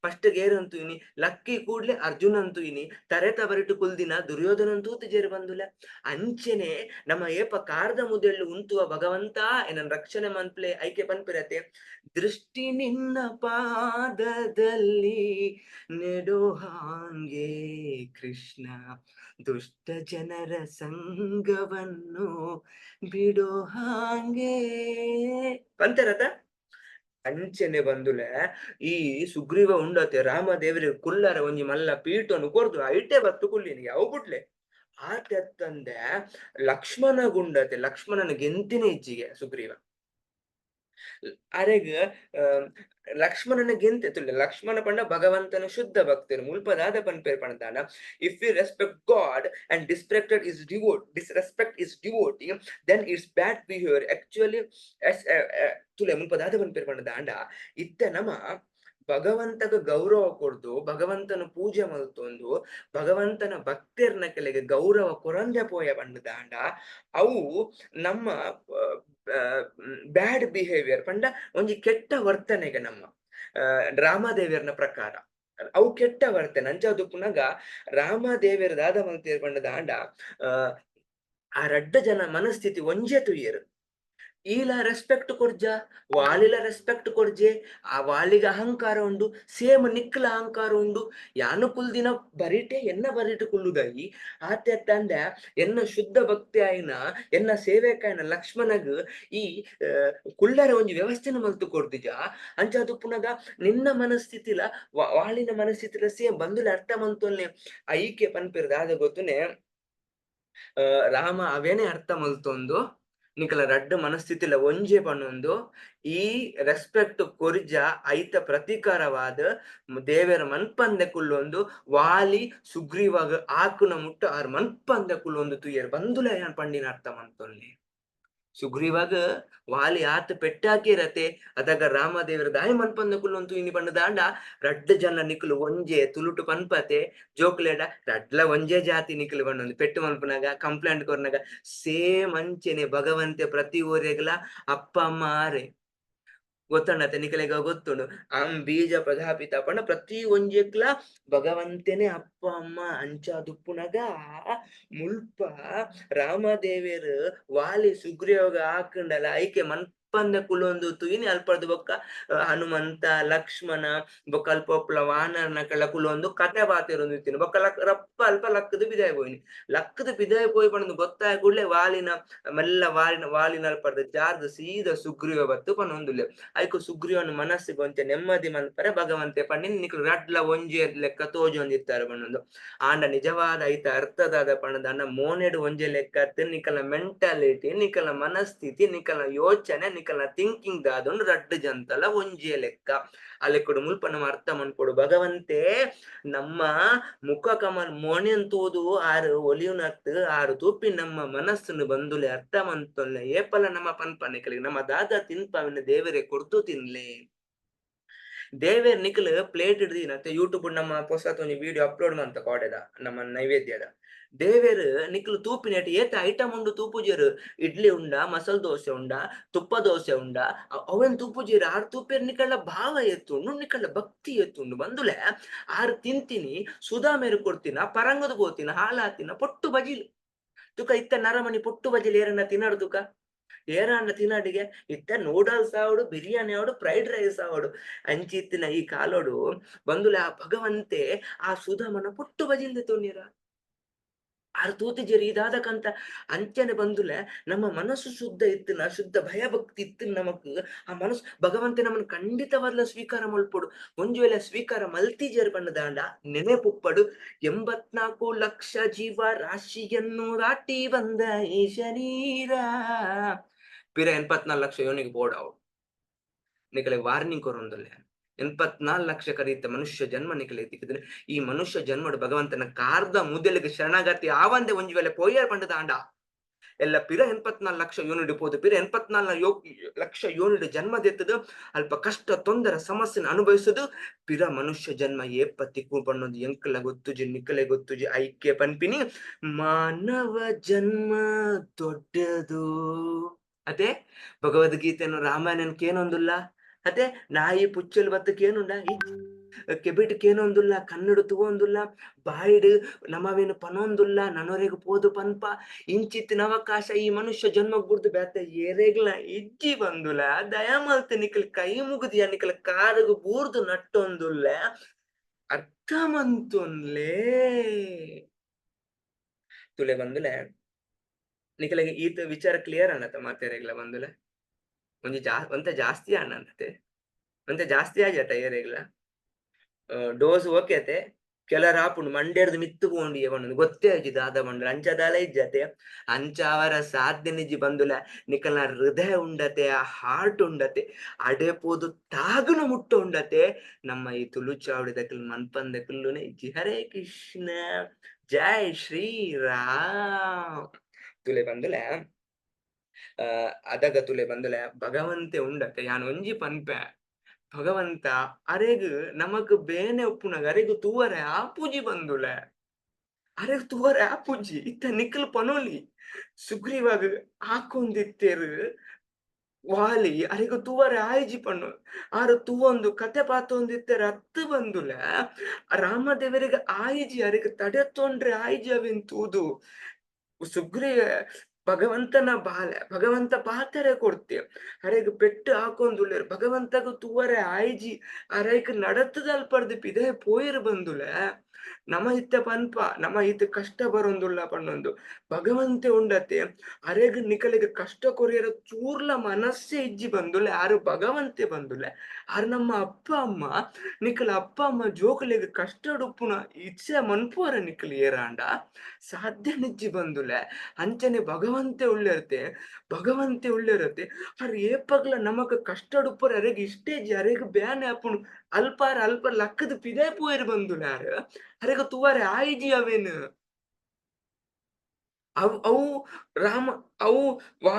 ಫಸ್ಟ್ ಗೇರಂತು ಇನಿ ಲಕ್ಕಿ ಕೂಡ್ಲೆ ಅರ್ಜುನಂತು ಇನಿ ತರೆತ ಬರಿಟು ಕುಲ್ದಿನ ದುರ್ಯೋಧನಂತೂ ತೂತಿಜೇರು ಬಂದುಲ. ಅಂಚೆನೆ ನಮ್ಮ ಏಪ ಕಾರ್ದ ಮುದೆಳ್ಳು ಉಂತುವ ಭಗವಂತ ಎನ್ನ ರಕ್ಷಣೆ ಮನ್ಪ್ಲೆ ಐಕೆ ಪನ್ಪಿರತೆ ದೃಷ್ಟಿ ನಿನ್ನ ಪಾದದಲ್ಲಿ ನೆಡೋ ಹಾಂಗೆ ಕೃಷ್ಣ ದುಷ್ಟ ಜನರ ಸಂಗವನ್ನು ಬಿಡೋ ಹಾಂಗೆ ಪಂತರತ. ಅಂಚೆನೆ ಬಂದುಲೆ ಈ ಸುಗ್ರೀವ ಉಂಡತೆ ರಾಮದೇವರಿಗೆ ಕುಲ್ಲರ ಒಂಜಿ ಮಲ್ಲ ಪೀಠನು ಕೊರ್ದು ಐಟೆ ಬತ್ತು ಕುಲ್ಲಿನಿಗೆ ಅವು ಬುಡ್ಲೆ. ಆತೆತ್ತಂದೆ ಲಕ್ಷ್ಮಣ ಗುಂಡತೆ ಲಕ್ಷ್ಮಣನ ಗೆಂತಿನ ಇಜ್ಜಿಗೆ ಸುಗ್ರೀವ ಅರೆಗ್ ಲಕ್ಷ್ಮಣನ ಗೆಂತೆ ತುಲ್ಲೆ ಲಕ್ಷ್ಮಣ ಪಂಡ ಭಗವಂತನ ಶುದ್ಧ ಭಕ್ತರು ಮುಲ್ಪದಾದ ಪನ್ಪೇರ್ ಪಂಡದಾನ. If we respect God and disrespected is devote disrespect is devotee, then it's bad behaviour actually. ತುಲೆ ಮುಲ್ಪದಾದ ಪನ್ಪೇರ್ ಪಂಡದಾಂಡ ಇತ್ತ ನಮ ಭಗವಂತಗ ಗೌರವ ಕೊಡ್ದು ಭಗವಂತನ ಪೂಜೆ ಮಲ್ತೊಂದು ಭಗವಂತನ ಭಕ್ತರ್ನ ಕೆಲೆಗೆ ಗೌರವ ಕೊರಂದೆ ಪೋಯ ಪಂಡದಾಂಡ ಅವು ನಮ್ಮ ಬ್ಯಾಡ್ ಬಿಹೇವಿಯರ್ ಪಂಡ ಒಂಜಿ ಕೆಟ್ಟ ವರ್ತನೆಗೆ ನಮ್ಮ ರಾಮದೇವಿಯರ್ನ ಪ್ರಕಾರ ಅವು ಕೆಟ್ಟ ವರ್ತನೆ. ಅಂಚಾದ್ ಪುನಗ ರಾಮದೇವಿಯರ್ ದಾದ ಮಲ್ತೇರ್ ಪಂಡದಾಂಡ ಆ ರಡ್ಡ ಜನ ಮನಸ್ಥಿತಿ ಒಂಜೆ ತುಯ್ಯರು. ಈಲ ರೆಸ್ಪೆಕ್ಟ್ ಕೊರ್ಜ ವಾಲಿಲ ರೆಸ್ಪೆಕ್ಟ್ ಕೊರ್ಜೆ, ಆ ವಾಲಿಗ ಅಹಂಕಾರ ಉಂಡು, ಸೇಮ್ ನಿಕ್ಲ ಅಹಂಕಾರ ಉಂಡು. ಯಾನು ಕುಲ್ದಿನ ಬರಿಟೆ ಎನ್ನ ಬರಿಟೆ ಕುಲ್ಲುದಾಯಿ ಆತೆ ತಂದೆ ಎನ್ನ ಶುದ್ಧ ಭಕ್ತಿ ಆಯ್ನ ಎನ್ನ ಸೇವೆಕಾಯನ ಲಕ್ಷ್ಮಣಗ್ ಈ ಕುಲ್ಲರ ಒಂಜಿ ವ್ಯವಸ್ಥೆನ ಮಲ್ತು ಕೊರ್ದಿಜ. ಅಂಚಾದು ಪುನಗ ನಿನ್ನ ಮನಸ್ಥಿತಿಲ ವಾಲಿನ ಮನಸ್ಥಿತಿಲ ಸೇಮ್ ಬಂದುಲ ಅರ್ಥ ಮಂತೊಲ್ನೆ ಐಕೆ ಪನ್ಪಿರ್ದ ಆದ ಗೊತ್ತುನೆ. ರಾಮ ಅವೇನೆ ಅರ್ಥ ಮಲ್ತೊಂದು ನಿಕಲ ರಡ್ಡ ಮನಸ್ಥಿತಿಲ ಒಂಜೆ ಪನ್ನೊಂದು ಈ ರೆಸ್ಪೆಕ್ಟ್ ಕೊರ್ಜ ಐತ ಪ್ರತೀಕಾರವಾದ ದೇವರ ಮನ್ಪಂದೆ ಕುಲ್ಲೊಂದು ವಾಲಿ ಸುಗ್ರೀವಾಗ ಆಕುನ ಮುಟ್ಟ ಆರ್ ಮನ್ಪಂದೆ ಕುಲ್ಲೊಂದು ತುಯ್ಯರ್ ಬಂದುಲ ಯಾನ್ ಪಂಡಿನ ಅರ್ಥ ಮಂತೊಲ್ಲೆ. ಸುಗ್ರೀವಾಗ ವಾಲಿ ಆತ ಪೆಟ್ಟಾಕಿರತೆ ಅದಾಗ ರಾಮದೇವರ ದಾಯಿ ಮನ್ಪಂದ ಕುಲ್ಲೊಂದು ಇನಿ ಪಂಡ ದಾಂಡ ರಡ್ಡ ಜನ ನಿಕುಲು ಒಂಜೆ ತುಳುಟು ಪನ್ಪತೆ ಜೋಕ್ಲೇಡ ರಡ್ಲ ಒಂಜೆ ಜಾತಿ ನಿಕುಲು ಪಣ್ಣೊಂದು ಪೆಟ್ಟು ಮನ್ಪುನಾಗ ಕಂಪ್ಲೇಂಟ್ ಕೊರ್ನಾಗ ಸೇಮ್ ಅಂಚೆನೆ ಭಗವಂತೆ ಪ್ರತಿ ಊರೆಗ್ಲ ಅಪ್ಪ ಅಮ್ಮ ಆರೆ ಗೊತ್ತಣ್ಣತೆ ನಿಕಲೆಗ ಗೊತ್ತುಂಡು ಅಂ ಬೀಜ ಪ್ರಜಾಪಿತ ಪಂಡ ಪ್ರತಿ ಒಂಜೆಕ್ಲ ಭಗವಂತನೇ ಅಪ್ಪ ಅಮ್ಮ. ಅಂಚ ದುಪ್ಪುನಗ ಮುಲ್ಪ ರಾಮದೇವೆರ್ ವಾಲಿ ಸುಗ್ರೀವಗ ಆಕಂಡಲ ಐಕೆ ಮನ್ಪಂದ ಕುಲೊಂದು ತುಯಿನಿ ಅಲ್ಪರ್ದು ಬೊಕ್ಕ ಹನುಮಂತ ಲಕ್ಷ್ಮಣ ಬೊಕ್ಕ ಅಲ್ಪ ಒಪ್ಪಲ ವಾನರನ ಕಳ್ಳ ಕುಲೊಂದು ಕತೆ ಬಾತಿರೊಂದು ಇತ್ತಿನ ಬೊಕ್ಕ ಲಕ್ ರಪ್ಪ ಅಲ್ಪ ಲಕ್ಕದ ಬಿದಾಯ ಪೋಯಿನಿ ಲಕ್ಕದ ಬಿದಾಯ ಪೋಯಿ ಪಂಡ ಗೊತ್ತಾಯ ಕೂಡ್ಲೆ ವಾಲಿನ ಮೆಲ್ಲ ವಾಲಿನ ವಾಲಿನ ಅಲ್ಪರ್ದು ಜಾರ್ದು ಸೀದ ಸುಗ್ರೀವ ಬತ್ತು ಪನೊಂದುಲ್ಲೆ. ಐಕು ಸುಗ್ರೀವನ ಮನಸ್ಸಿಗೆ ಒಂಚೆ ನೆಮ್ಮದಿ ಮನ್ಪರೆ ಭಗವಂತೆ ಪಂಡಿನ ನಿಕ್ಲು ರಡ್ಲ ಒಂಜೆ ಲೆಕ್ಕ ತೋಜೊಂದಿತ್ತಾರೆ ಪನ್ನೊಂದು. ಆಂಡ ನಿಜವಾದ ಐತ ಅರ್ಥದಾದ ಪಣ್ಣದ ಮೋನೆಡು ಒಂಜೆ ಲೆಕ್ಕ ನಿಕಲ ಮೆಂಟಾಲಿಟಿ ನಿಕಲ ಮನಸ್ಥಿತಿ ನಿಕಲ ಯೋಚನೆ ನಿಕಲ ಥಿಂಕಿಂಗ್ ದಾದೊಂದು ರಡ್ಡು ಜಂತಲ ಒಂಜೆ ಲೆಕ್ಕ ಅಲೆಕೊಡು ಮುಲ್ಪ ನಮ್ಮ ಅರ್ಥ ಮನ್ಪೊಡು. ಭಗವಂತೆ ನಮ್ಮ ಮುಖ ಕಮಲ್ ಮೋನೆನ್ ತೂದು ಆರು ಒಲಿಯುನತ್ ಆರು ತೂಪಿ ನಮ್ಮ ಮನಸ್ಸನ್ನು ಬಂದುಲೆ ಅರ್ಥ ಮಂತೊಲ್ಲೆ ಏಪಲ ನಮ್ಮ ಪನ್ಪನೆ ಕಲಿಗೆ ನಮ್ಮ ದಾದ ತಿನ್ಪವಿನ ದೇವರೇ ಕೊಡ್ತು ತಿನ್ಲೆ ದೇವೇರ್ ನಿಕಲ್ ಪ್ಲೇಟ್ ಹಿಡ್ದಿನತ್ತೆ ಯೂಟ್ಯೂಬ್ ನಮ್ಮ ಪೊಸತ್ ಒಂಜಿ ವಿಡಿಯೋ ಅಪ್ಲೋಡ್ ಮಂತ ಕೋಡೆದ ನಮ್ಮ ನೈವೇದ್ಯದ ದೇವೇರ್ ನಿಕ್ಲು ತೂಪಿನೆಟ್ ಏತ ಐಟಮ್ ಉಂಡು ತೂಪುಜೆರ್ ಇಡ್ಲಿ ಉಂಡ ಮಸಾಲ ದೋಸೆ ಉಂಡ ತುಪ್ಪ ದೋಸೆ ಉಂಡ ಅವೇನ್ ತೂಪುಜೆರ್ ಆರ್ ತೂಪೇರ್ ನಿಕಳ್ಳ ಭಾವ ಎತ್ತುಂಡು ನಿಕಳ್ಳ ಭಕ್ತಿ ಎತ್ತುಂಡು ಬಂದುಲೆ ಆರ್ ತಿಂತೀನಿ ಸುಧಾ ಮೇರು ಕೊಡ್ತೀನ ಪರಂಗದ ಪೋತಿನ ಹಾಲಾತಿನ ಪೊಟ್ಟು ಬಜಿಲ್ ತುಕ ಇತ್ತ ನರಮಣಿ ಪೊಟ್ಟು ಬಜಿಲ್ ಏರನ್ನ ತಿನ್ನಡು ತುಕ ಏರಾಂಡ ತಿನ್ನಡಿಗೆ ಇತ್ತ ನೂಡಲ್ಸ್ ಆವಡು ಬಿರಿಯಾನಿ ಆವಡು ಫ್ರೈಡ್ ರೈಸ್ ಆವಡು ಅಂಚಿತ್ತಿನ ಈ ಕಾಲೋಡು ಬಂದುಲೆ ಆ ಭಗವಂತೆ ಆ ಸುಧಾಮನ ಪೊಟ್ಟು ಬಜಿಲ್ದೆ ತೊನ್ನೀರ ಆರ್ ತೂತಿಜೆರ್ ಇದಾದಕಂತ ಅಂಚನೆ ಬಂದುಲೆ ನಮ್ಮ ಮನಸ್ಸು ಶುದ್ಧ ಇತ್ತಿನ ಶುದ್ಧ ಭಯಭಕ್ತಿ ಇತ್ತು ನಮಕ್ ಆ ಮನಸ್ಸು ಭಗವಂತೆ ನಮ್ಮನ್ನು ಖಂಡಿತವಾದ್ಲ ಸ್ವೀಕಾರ ಮಲ್ಪೊಡು. ಒಂಜಿ ವೇಳೆ ಸ್ವೀಕಾರ ಮಲ್ತಿಜೆರ್ ಪಂಡದಾಂಡ ನೆನೆಪುಪ್ಪಡು 84 ಲಕ್ಷ ಜೀವ ರಾಶಿಯನ್ನು ದಾಟಿ ಬಂದ ಈ ಶರೀರ ಪಿರ 84 ಲಕ್ಷ ಯೋನಿಗೆ ಬೋರ್ಡ್ ಅವು ನಿಕಲೆ ವಾರ್ನಿಂಗ್ ಕೊರೊಂದುಲ್ಲೆ 84 ಲಕ್ಷ ಕರೀತ ಮನುಷ್ಯ ಜನ್ಮ ನಿಕಲೆ ತಿಕ್ಕಿದ್ರೆ ಈ ಮನುಷ್ಯ ಜನ್ಮಡು ಭಗವಂತನ ಕಾರ್ದ ಮುದೆಲಿಗೆ ಶರಣಾಗತಿ ಆವಂದೆ ಒಂಜಿ ವೇಳೆ ಪೋಯರ್ ಪಂಡದಾಂಡ ಎಲ್ಲ ಪಿರ 84 ಲಕ್ಷ ಯೋನಿಡು ಪೋದು ಪಿರ 84 ಲಕ್ಷ ಯೋನಿಡು ಜನ್ಮ ದೆತ್ತದು ಅಲ್ಪ ಕಷ್ಟ ತೊಂದರೆ ಸಮಸ್ಯೆನ ಅನುಭವಿಸುದು ಪಿರ ಮನುಷ್ಯ ಜನ್ಮ ಏಪ ತಿಕ್ಕು ಪಣ್ಣೊಂದು ಎಂಕಲ ಗೊತ್ತುಜಿ ನಿಕಲೆ ಗೊತ್ತುಜಿ ಐಕ್ಯ ಪನ್ಪಿನಿ ಮಾನವ ಜನ್ಮ ದೊಡ್ಡದು. ಅದೇ ಭಗವದ್ಗೀತೆಯನ್ನು ರಾಮಾಯಣಕ್ಕೆ ಏನೊಂದುಲ್ಲ ಅದೇ ನಾಯಿ ಪುಚ್ಚಲ್ ಬತ್ತಕ್ಕೆ ಏನುಂಡ. ಕೆಬಿಟ್ ಕೇನೊಂದುಲ್ಲ, ಕಣ್ಣುಡು ತೂವೊಂದುಲ್ಲ, ಬಾಯಿಡ್ ನಮವೇನು ಪನೊಂದುಲ್ಲ, ನನೊರೆಗ್ ಪೋದು ಪನ್ಪ. ಇಂಚಿತ್ತಿನ ಅವಕಾಶ ಈ ಮನುಷ್ಯ ಜನ್ಮ ಬುಡ್ದು ಬೇತೆ ಏರೆಗ್ಲ ಇಜ್ಜಿ ಬಂದುಲ. ದಯಮಲ್ತ್ ನಿಕಲ್ ಕೈ ಮುಗುದಿಯ, ನಿಕಲ್ ಕಾರುಗು ಬೂರ್ದು ನಟ್ಟೊಂದುಲ್ಲ, ಅರ್ಥ ಮಂತೊನ್ಲೇ. ತುಲೆ ಬಂದುಲೆ, ನಿಕಲೆಗ್ ಈತ್ ವಿಚಾರ ಕ್ಲಿಯರ್ ಅನ್ನತ ಮಾತೆರೆಗ್ಲ ಬಂದುಲೆ? ಒಂಜಿ ಜಾ ಒಂತೆ ಜಾಸ್ತಿ ಅಣ್ಣಂತೆ, ಒಂತೆ ಜಾಸ್ತಿ ಆಜತ ಏರೆಗ್ಲ? Dose okay ಅತೆ. ಕೆಲರ ಆಪುಂಡು ಮಂಡ್ಯರ್ದು ಮಿತ್ತು ಪೋಂಡು ಪಂಡುದು ಗೊತ್ತೇ ಆಜಿ ದಾದ ಬಂಡು ಅಂಚದಾಲ ಇಜ್ಜತೆ. ಅಂಚ ಅವರ ಸಾಧ್ಯ ನಿಜಿ ಬಂದುಲ. ನಿಕಲ್ನ ಹೃದಯ ಉಂಡತೆ, ಆ ಹಾರ್ಟ್ ಉಂಡತೆ, ಅಡೆ ಪೋದು ತಾಗುನ ಮುಟ್ಟ ಉಂಡತೆ. ನಮ್ಮ ಈ ತುಳು ಚಾವಡಿದಕಲ್ ಮನ್ಪಂದಕಲ್ಲುನೆ ಇಜ್ಜಿ. ಹರೇ ಕೃಷ್ಣ, ಜೈ ಶ್ರೀ ರಾಮ್. ತುಲೆ ಬಂದುಲ, ಅದಗ ತುಲೆ ಬಂದುಲ, ಭಗವಂತೆ ಉಂಡತೆ. ಯಾನ್ ಒಂಜಿ ಪನ್ಪೆ, ಭಗವಂತ ಅರೆಗ್ ನಮಕ್ ಬೇನೆ ಉಪ್ಪುನಗ ಅರೆಗ್ ತೂವರೆ ಆಪುಜಿ ಬಂದುಲೆ, ಅರೆಗ್ ತೂವರೆ ಆಪುಜಿ. ಇತ್ತ ನಿಕಲ್ ಪನೊಲಿ, ಸುಗ್ರೀವಾಗ ಹಾಕೊಂದಿತ್ತೇರು ವಾಲಿ ಅರೆಗ್ ತೂವರೆ ಆಯ್ಜಿ ಪಣ್ಣು. ಆರು ತೂವೊಂದು ಕತೆ ಪಾತೊಂದಿತ್ತೆರ್ ಅತ್ತು ಬಂದುಲೆ. ರಾಮದೇವರಿಗೆ ಆಯ್ಜಿ, ಅರೆಗ್ ತಡೆ ತೊಂಡ್ರೆ ಆಯ್ಜಿ ಅವೆನ್ ತೂದು. ಸುಗ್ರೀವ ಭಗವಂತನ ಬಾಲೆ, ಭಗವಂತ ಪಾತೆರೆ ಕೊಡ್ತೆ, ಅರೆಗ್ ಪೆಟ್ಟು ಹಾಕೊಂದುಲ್ಲೆರ್. ಭಗವಂತಗ ತೂವರೆ ಆಯ್ಜಿ, ಅರೆಗ್ ನಡತದಲ್ಪರ್ದು ಪಿದೆ ಪೋಯೆರ್ ಬಂದುಲೆ. ನಮ ಇತ್ತ ಪನ್ಪ ನಮ ಇತ್ತ ಕಷ್ಟ ಬರೊಂದುಲ್ಲ ಪಣ್ಣೊಂದು. ಭಗವಂತೆ ಉಂಡತೆ, ಅರೆಗ್ ನಿಕಲೆಗ್ ಕಷ್ಟ ಕೊರಿಯರ ಚೂರ್ಲ ಮನಸ್ಸೇ ಇಜ್ಜಿ ಬಂದುಲೆ. ಆರು ಭಗವಂತೆ ಬಂದುಲೆ, ಆರು ನಮ್ಮ ಅಪ್ಪ ಅಮ್ಮ. ನಿಕಲ ಅಪ್ಪ ಅಮ್ಮ ಜೋಕುಲೆಗ್ ಕಷ್ಟ ಉಪ್ಪುನ ಇಚ್ಛೆ ಮನ್ಪುವರ ನಿಕಲ್ ಏರಾಂಡ? ಸಾಧ್ಯ ನಿಜ್ಜಿ ಬಂದುಲೆ. ಅಂಚನೆ ಭಗವಂತೆ ಉಳ್ಳೆರ್ತೆ, ಭಗವಂತೆ ಉಳ್ಳೆರತೆ. ಅರ್ ಏಪಗ್ಲ ನಮಕ್ ಕಷ್ಟ ಉಪ್ಪರ ಅರೆಗ್ ಇಷ್ಟೇಜಿ, ಅರೆಗ್ ಬ್ಯಾನೆ ಆಪುಣು. ಅಲ್ಪಾರ ಅಲ್ಪ ಲಕ್ಕದ ಪಿದೆ ಪೋಯೆರ್ ಬಂದುಲೆ. ಆರು ಅರೆಗ್ ತೂವರೆ ಆಯ್ಜಿ ಅವೇನು. ಅವು ಅವು ರಾಮ ಅವು ವಾ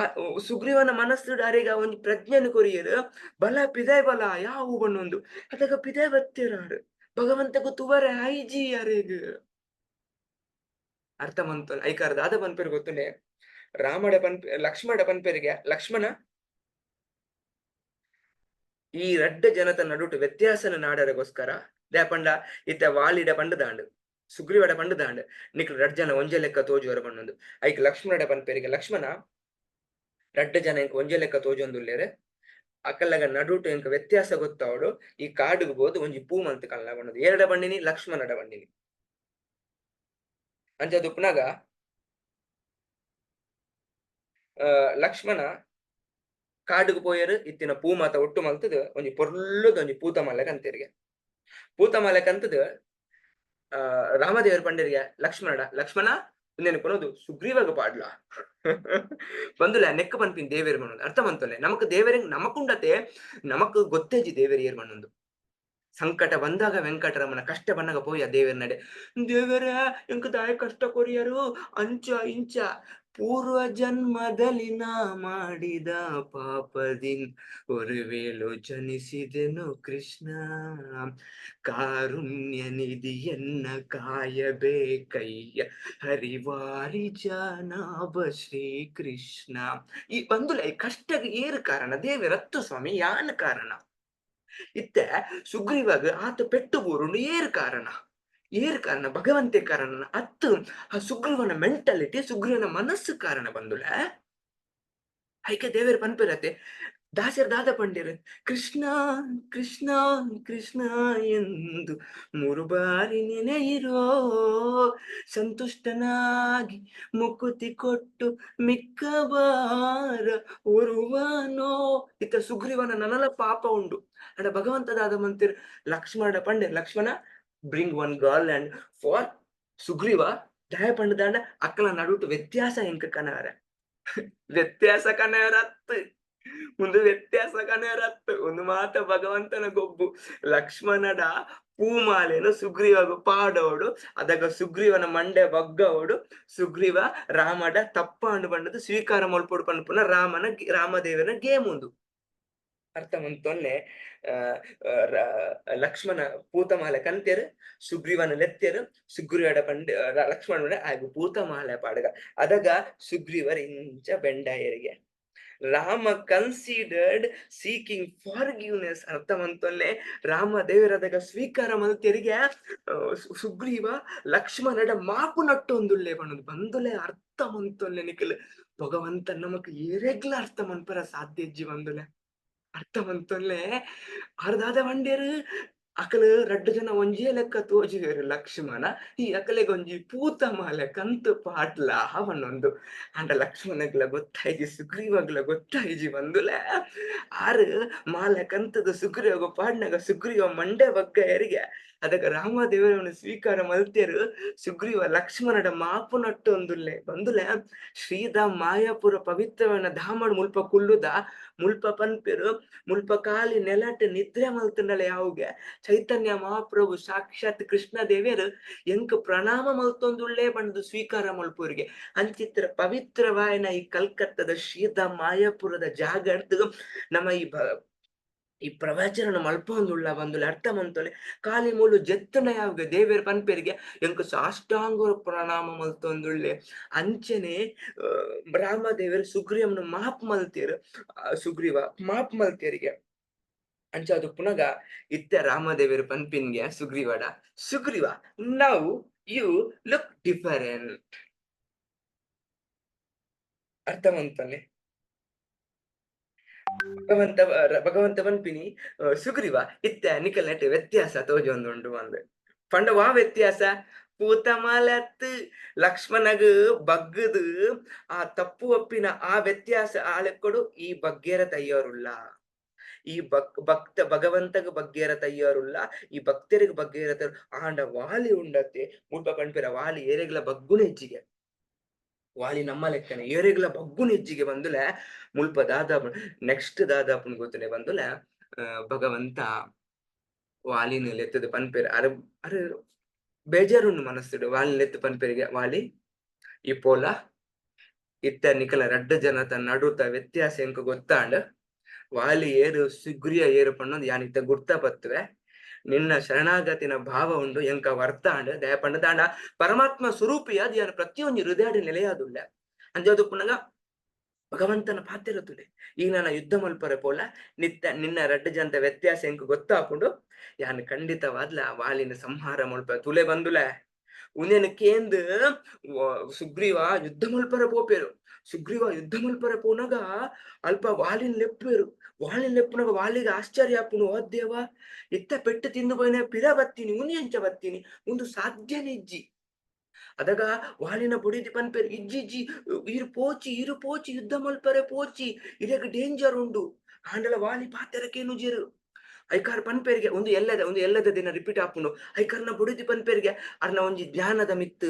ಸುಗ್ರೀವನ ಮನಸ್ಸು ಅರೆಗ ಒಂಜಿ ಪ್ರಜ್ಞೆನ ಕೊರಿಯರ್, ಬಲ ಪಿದಾಯ್ ಬಲ ಯಾವು ಬಣ್ಣೊಂದು. ಅದಗ ಪಿದಾಯ್ ಬತ್ತೇರಾರು. ಭಗವಂತಗ ತುವರೆ ಆಯ್ಜಿ ಅರೆಗ್. ಅರ್ಥ ಮಂತ ಐಕಾರ ದಾದ ಪನ್ಪೆರ್ ಗೊತ್ತುಂಡೆ? ರಾಮಡ ಪನ್ಪೆ, ಲಕ್ಷ್ಮಣ ಪನ್ಪೆರಿಗೆ, ಲಕ್ಷ್ಮಣ, ಈ ರಡ್ಡ ಜನತ ನಡುಟು ವ್ಯತ್ಯಾಸನ ನಾಡರಗೋಸ್ಕರ ದಾಪಂಡ ಇತ್ತ ವಾಲಿಡ ಪಂಡ ದಾಂಡು, ಸುಗ್ರೀವಡ ಪಂಡ ದಾಂಡು, ನಿಕ್ಲು ರಡ್ಡ ಜನ ಒಂಜೆ ಲೆಕ್ಕ ತೋಜುವರ ಪಣ್ಣೊಂದು. ಐಕ್ ಲಕ್ಷ್ಮಣಡ ಪನ್ಪೆರಿಗೆ, ಲಕ್ಷ್ಮಣ, ರಡ್ಡ ಜನ ಇಂಕ್ ಒಂಜೆ ಲೆಕ್ಕ ತೋಜೊಂದುಲ್ಲೇರೆ, ಅಕಲ್ಲಗ ನಡುಟು ಎಂಕ್ ವ್ಯತ್ಯಾಸ ಗೊತ್ತಾವಡು, ಈ ಕಾಡುಗ್ ಬೋದು ಒಂಜಿ ಪೂ ಮಂತ್ ಕಲ್ಲ ಬಣ್ಣದು. ಎರಡ ಬಂಡಿನಿ ಲಕ್ಷ್ಮಣಡ ಬಂಡಿನಿ. ಅಂಚ ದುಪ್ನಾಗ ಲಕ್ಷ್ಮಣ ಕಾಡುಗ್ ಪೋಯರು, ಇತ್ತಿನ ಪೂ ಮಾತ ಒಟ್ಟು ಮಲ್ತದ ಒಂಜಿ ಪೊರ್ಲುದ ಒಂಜಿ ಪೂತ ಮಾಲೆ ಕಂತೇರಿಗೆ. ಪೂತ ಮಾಲೆ ಕಂತದ ರಾಮದೇವರ ಪಂಡರಿಗೆ ಲಕ್ಷ್ಮಣಡ, ಲಕ್ಷ್ಮಣ, ಉಂದೆನ್ ಕೊನೊದು ಸುಗ್ರೀವಾಗ ಪಾಡ್ಲ ಬಂದುಲ. ನೆಕ್ಕ ಪನ್ಪಿನ್ ದೇವೇರ್ ಮಣ್ಣೊಂದು. ಅರ್ಥ ಮಂತೊಲೆ, ನಮಕ್ ದೇವರ ನಮಕುಂಡತೆ, ನಮಕ್ ಗೊತ್ತೇಜಿ ದೇವೇರ್ ಏರ್ ಮಣ್ಣೊಂದು. ಸಂಕಟ ಬಂದಾಗ ವೆಂಕಟರಮಣ, ಕಷ್ಟ ಬಂದಾಗ ಪೋಯ ದೇವೇರ್ ನಡೆ, ದೇವರ ಎಂಕ್ ದಾಯ ಕಷ್ಟ ಕೊರಿಯರು ಅಂಚ ಇಂಚ. ಪೂರ್ವ ಜನ್ಮದಲ್ಲಿ ನಾ ಮಾಡಿದ ಪಾಪದಿನ್ ಒರುವೇಳು ಜನಿಸಿದೆನು ಕೃಷ್ಣ, ಕಾರುಣ್ಯ ನಿಧಿಯನ್ನ ಕಾಯಬೇಕಯ್ಯ ಹರಿವಾರಿ ಜಾನಾಭ ಶ್ರೀ ಕೃಷ್ಣ. ಈ ಬಂದುಲ, ಈ ಕಷ್ಟಕ್ಕೆ ಏರು ಕಾರಣ? ದೇವರತ್ತು ಸ್ವಾಮಿ, ಯಾನ್ ಕಾರಣ? ಇತ್ತೆ ಸುಗ್ರೀವಾಗ ಆತ ಪೆಟ್ಟು ಬೂರುಂಡು, ಏರು ಕಾರಣ? ಏರ್ ಕಾರಣ? ಭಗವಂತೆ ಕಾರಣ ಅತ್ತು. ಆ ಸುಗ್ರೀವನ ಮೆಂಟಾಲಿಟಿ, ಸುಗ್ರೀವನ ಮನಸ್ಸು ಕಾರಣ ಬಂದುಲ. ಐಕೆ ದೇವೇರ್ ಪನ್ಪಿರತ್ತೆ, ದಾಸರ್ ದಾದ ಪಂಡಿರು, ಕೃಷ್ಣ ಕೃಷ್ಣ ಕೃಷ್ಣ ಎಂದು ಮೂರು ಬಾರಿ ನೆನೆಯಿರೋ, ಸಂತುಷ್ಟನಾಗಿ ಮುಕುತಿ ಕೊಟ್ಟು ಮಿಕ್ಕ ಬಾರ ಒರುವನೋ. ಇತ್ತ ಸುಗ್ರೀವನ ನನಲ ಪಾಪ ಉಂಡು. ಅಂಡ ಭಗವಂತ ದಾದ ಮಂತಿರ್, ಲಕ್ಷ್ಮಣ ಪಂಡೆ, Lakshmana, bring one garland for Sugriva. ದಯ ಪಂಡದಾಂಡ ಅಕ್ಕಲ ನಡುಟು ವ್ಯತ್ಯಾಸ ಎಂಕ ಕನವರ, ವ್ಯತ್ಯಾಸ ಕನವರತ್ತು ಒಂದು ವ್ಯತ್ಯಾಸ ಕನವರತ್ತು. ಒಂದು ಮಾತ ಭಗವಂತನ ಗೊಬ್ಬು. ಲಕ್ಷ್ಮಣಡ ಪೂಮಾಲೆನು ಸುಗ್ರೀವಾಗ ಪಾಡೋಡು, ಅದಗ ಸುಗ್ರೀವನ ಮಂಡೆ ಬಗ್ಗವಡು. ಸುಗ್ರೀವ ರಾಮಡ ತಪ್ಪಾಂಡು ಬಂಡದು ಸ್ವೀಕಾರ ಮಲ್ಪೊಡು ಪನ್ಪುನ ರಾಮನ ರಾಮದೇವನ ಗೇಮ್ ಉಂದು. ಅರ್ಥ ಮಂತೊನ್ನೆ. ಲಕ್ಷ್ಮಣ ಪೂತಮಾಲೆ ಕಂತೆರ್, ಸುಗ್ರೀವನ ಲೆತ್ತೆರ್. ಸುಗ್ರೀವಡ ಪಂಡ ಲಕ್ಷ್ಮಣ ಆಗ ಪೂತಮಾಲೆ ಪಾಡಗ. ಅದಗ ಸುಗ್ರೀವರ್ ಇಂಚ ಬೆಂಡಾಯರಿಗೆ. Rama considered seeking forgiveness. ಅರ್ಥ ಮಂತೊಲ್ಲೆ, ರಾಮ ದೇವರದಾಗ ಸ್ವೀಕಾರ ಮಲ್ತೆರಿಗೆ ಸುಗ್ರೀವ ಲಕ್ಷ್ಮಣಡ ಮಾಪು ನಟ್ಟೊಂದುಲ್ಲೆ ಪಣೊಂದು ಬಂದುಲೆ. ಅರ್ಥ ಮಂತೊಲ್ಲೆ ನಿಕಲ್, ಭಗವಂತ ನಮಕ್ ಏರೆಗ್ಲ ಅರ್ಥ ಮನ್ಪರ ಸಾಧ್ಯ ಇಜ್ಜಿ ಬಂದುಲೆ. ಅರ್ಥ ಮಂತೊಲ್ಲೆ, ಅರ್ಧಾದ ವಂಡೇರು ಅಕಲ್ ರಡ್ಡು ಜನ ಒಂಜೇ ಲೆಕ್ಕ ತೋಜಿದೇರು. ಲಕ್ಷ್ಮಣ ಈ ಅಕಲೆಗೊಂಜಿ ಪೂತ ಮಾಲೆ ಕಂತು ಪಾಟ್ಲ ಪನ್ನೊಂದು. ಆಂಡ ಲಕ್ಷ್ಮಣಗ್ಲ ಗೊತ್ತಾಯ್ಜಿ, ಸುಗ್ರೀವಗ್ಲ ಗೊತ್ತಾಯ್ಜಿ ಬಂದುಲೆ. ಆರು ಮಾಲೆ ಕಂತದ ಸುಗ್ರೀವಾಗ ಪಾಡ್ನಾಗ ಸುಗ್ರೀವ ಮಂಡೆ ಬಗ್ಗ ಎರಿಗೆ. ಅದಕ್ಕೆ ರಾಮದೇವರನ್ನು ಸ್ವೀಕಾರ ಮಲ್ತೇರು. ಸುಗ್ರೀವ ಲಕ್ಷ್ಮಣಡ ಮಾಪು ನಟ್ಟೊಂದುಲ್ಲೆ ಬಂದುಲೆ. ಶ್ರೀಧಾಮ್ ಮಾಯಾಪುರ ಪವಿತ್ರವನ ಧಾಮಡ್ ಮುಲ್ಪ ಕುಲ್ಲುದ ಮುಲ್ಪ ಪನ್ಪೆರು, ಮುಲ್ಪ ಕಾಲಿ ನೆಲಟ್ ನಿದ್ರೆ ಮಲ್ತುಂಡಲೆ ಯಾವುಗೆ ಚೈತನ್ಯ ಮಹಾಪ್ರಭು ಸಾಕ್ಷಾತ್ ಕೃಷ್ಣ ದೇವೇರು ಎಂಕ್ ಪ್ರಣಾಮ ಮಲ್ತೊಂದುಳ್ಳೆ ಪಂಡುದು ಸ್ವೀಕಾರ ಮಲ್ಪುರಿಗೆ. ಅಂಚಿತ್ರ ಪವಿತ್ರವಾಯನ ಈ ಕಲ್ಕತ್ತದ ಶ್ರೀಧಾಮ್ ಮಾಯಾಪುರದ ಜಾಗರ್ದು ನಮ್ಮ ಈ ಈ ಪ್ರವಚನ ಮಲ್ಪೊಂದುಳ್ಳ ಬಂದುಲೆ. ಅರ್ಥ ಮಂತೊಲೆ, ಕಾಲಿ ಮೂಲು ಜೆತ್ತನ ಯಾವಾಗ ದೇವೇರ್ ಪನ್ಪೆರಿಗೆ ಎಂಕ್ ಸಾಷ್ಟಾಂಗ ಪ್ರಣಾಮ ಮಲ್ತೊಂದುಳ್ಳೆ. ಅಂಚನೆ ರಾಮದೇವರು ಸುಗ್ರೀವನ ಮಾಪ್ ಮಲ್ತೇರು, ಸುಗ್ರೀವ ಮಾಪ್ ಮಲ್ತೇರಿಗೆ. ಅಂಚ ಅದು ಪುನಗ ಇತ್ತೆ ರಾಮದೇವರು ಪನ್ಪಿನ್ಗೆ ಸುಗ್ರೀವಡ, Sugriva now you look different. ಅರ್ಥ ಮಂತೊಲೆ, ಭಗವಂತ ಭಗವಂತ ಪನ್ಪಿನಿ ಸುಗ್ರೀವ ಇತ್ತೆ ನಿಕಲ್ನೆಟ್ ವ್ಯತ್ಯಾಸ ತೋಜೊಂದುಂಡು ಅಂದ್ ಪಂಡ. ವಾ ವ್ಯತ್ಯಾಸ? ಪೂತ ಮಾಲತ್ ಲಕ್ಷ್ಮಣಗ್ ಬಗ್ಗದು ಆ ತಪ್ಪು ಒಪ್ಪಿನ ಆ ವ್ಯತ್ಯಾಸ ಆಲೆಕ್ಕೊಡು ಈ ಬಗ್ಗೇರ ತಯ್ಯಾರುಲ್ಲ. ಈ ಭಕ್ತ ಭಗವಂತಗ ಬಗ್ಗೇರ ತಯ್ಯಾರುಲ್ಲ, ಈ ಭಕ್ತರಿಗೆ ಬಗ್ಗೇರ ತಯ್ಯಾರು. ಆಂಡ ವಾಲಿ ಉಂಡತ್ತೆ ಮುಲ್ಪ ಪನ್ಪೆರ, ವಾಲಿ ಏರೆಗ್ಲ ಬಗ್ಗುನ ಹೆಚ್ಚಿಗೆ. ವಾಲಿ ನಮ್ಮ ಲೆಕ್ಕನೆ ಏರೆಗ್ಲ ಬಗ್ಗುನ ಹೆಚ್ಚಿಗೆ ಬಂದುಲೆ. ಮುಲ್ಪ ದಾದಾಪು ನೆಕ್ಸ್ಟ್ ದಾದಾಪುನ್ ಗೊತ್ತನೆ ಬಂದುಲೆ. ಭಗವಂತ ವಾಲಿನ ಲೆತ್ತದ ಪನ್ಪೆರ್. ಅರೆ ಅರೆ ಬೇಜಾರುಂಡು ಮನಸ್ಸುಡು. ವಾಲಿ ಲೆತ್ತು ಪನ್ಪೆರಿಗೆ, ವಾಲಿ ಈ ಪೋಲ ಇತ್ತ ನಿಕಲ ರಡ್ಡ ಜನತ ನಡುತ ವ್ಯತ್ಯಾಸ ಎಂಕ ಗೊತ್ತಾಂಡ್. ವಾಲಿ ಏರು ಸುಗ್ರಿಯ ಏರು ಪಣ್ಣೊಂದು ಯಾನ್ ಇತ್ತ ಗುರ್ತ ಪತ್ತುವೆ. ನಿನ್ನ ಶರಣಾಗತಿನ ಭಾವ ಉಂಡು ಎಂಕ ವರ್ತಾಂಡ್. ದಯ ಪಂಡ ದಾಂಡ ಪರಮಾತ್ಮ ಸ್ವರೂಪಿಯಾದ ಯಾನ್ ಪ್ರತಿಯೊಂಜಿ ಹೃದಯಡ್ ನೆಲೆಯಾದುಲ್ಲ. ಅಂಜಾದು ಪುನಗ ಭಗವಂತನ ಪಾತಿರತುಲೆ ಈಗ ನನ್ನ ಯುದ್ಧ ಮಲ್ಪರೆ ಪೋಲ. ನಿತ್ತ ನಿನ್ನ ರಡ್ಡ ಜನತ ವ್ಯತ್ಯಾಸ ಎಂಕ ಗೊತ್ತಾಪುಂಡು. ಯಾನ್ ಖಂಡಿತವಾದ್ಲ ವಾಲಿನ ಸಂಹಾರ ಮಲ್ಪ ತುಲೆ ಬಂದುಲೆ. ಉಂದೆನ್ ಕೇಂದ್ ಸುಗ್ರೀವ ಯುದ್ಧ ಮಲ್ಪರ ಪೋಪೇರು. ಸುಗ್ರೀವ ಯುದ್ಧ ಮಲ್ಪರ ಪೋನಾಗ ಅಲ್ಪ ವಾಲಿನ ಲೆಪ್ಪೇರು. ವಾಲಿನ ಲೆಪ್ಪುನಾಗ ವಾಲಿಗೆ ಆಶ್ಚರ್ಯ ಆಪುಂಡು. ಓ ದೇವ, ಇತ್ತ ಪೆಟ್ಟು ತಿಂದು ಪೋಯಿನ ಪಿರ ಬತ್ತೀನಿ, ಉಂದು ಎಂಚ ಬತ್ತೀನಿ, ಉಂದು ಸಾಧ್ಯನೇ ಇಜ್ಜಿ. ಅದಗ ವಾಲಿನ ಬೊಡಿದಿ ಪನ್ಪೇರು, ಇಜ್ಜಿ ಇಜ್ಜಿ, ಇರು ಪೋಚಿ ಇರು ಪೋಚಿ, ಯುದ್ಧ ಮಲ್ಪರೆ ಪೋಚಿ, ಇರೆಗ್ ಡೇಂಜರ್ ಉಂಡು. ಆಂಡಲ ವಾಲಿ ಪಾತೆರಕೇನು ಜೇರು. ಐಕಾರ ಪನ್ಪೇರಿಗೆ ಒಂದು ಎಲ್ಲದ ಒಂದು ಎಲ್ಲದ ದಿನ ರಿಪೀಟ್ ಆಪುಂಡು. ಐಕಾರ್ನ ಬೊಡಿದಿ ಪನ್ಪೇರಿಗೆ, ಅರ್ನ ಒಂಜಿ ಜ್ಞಾನದ ಮಿತ್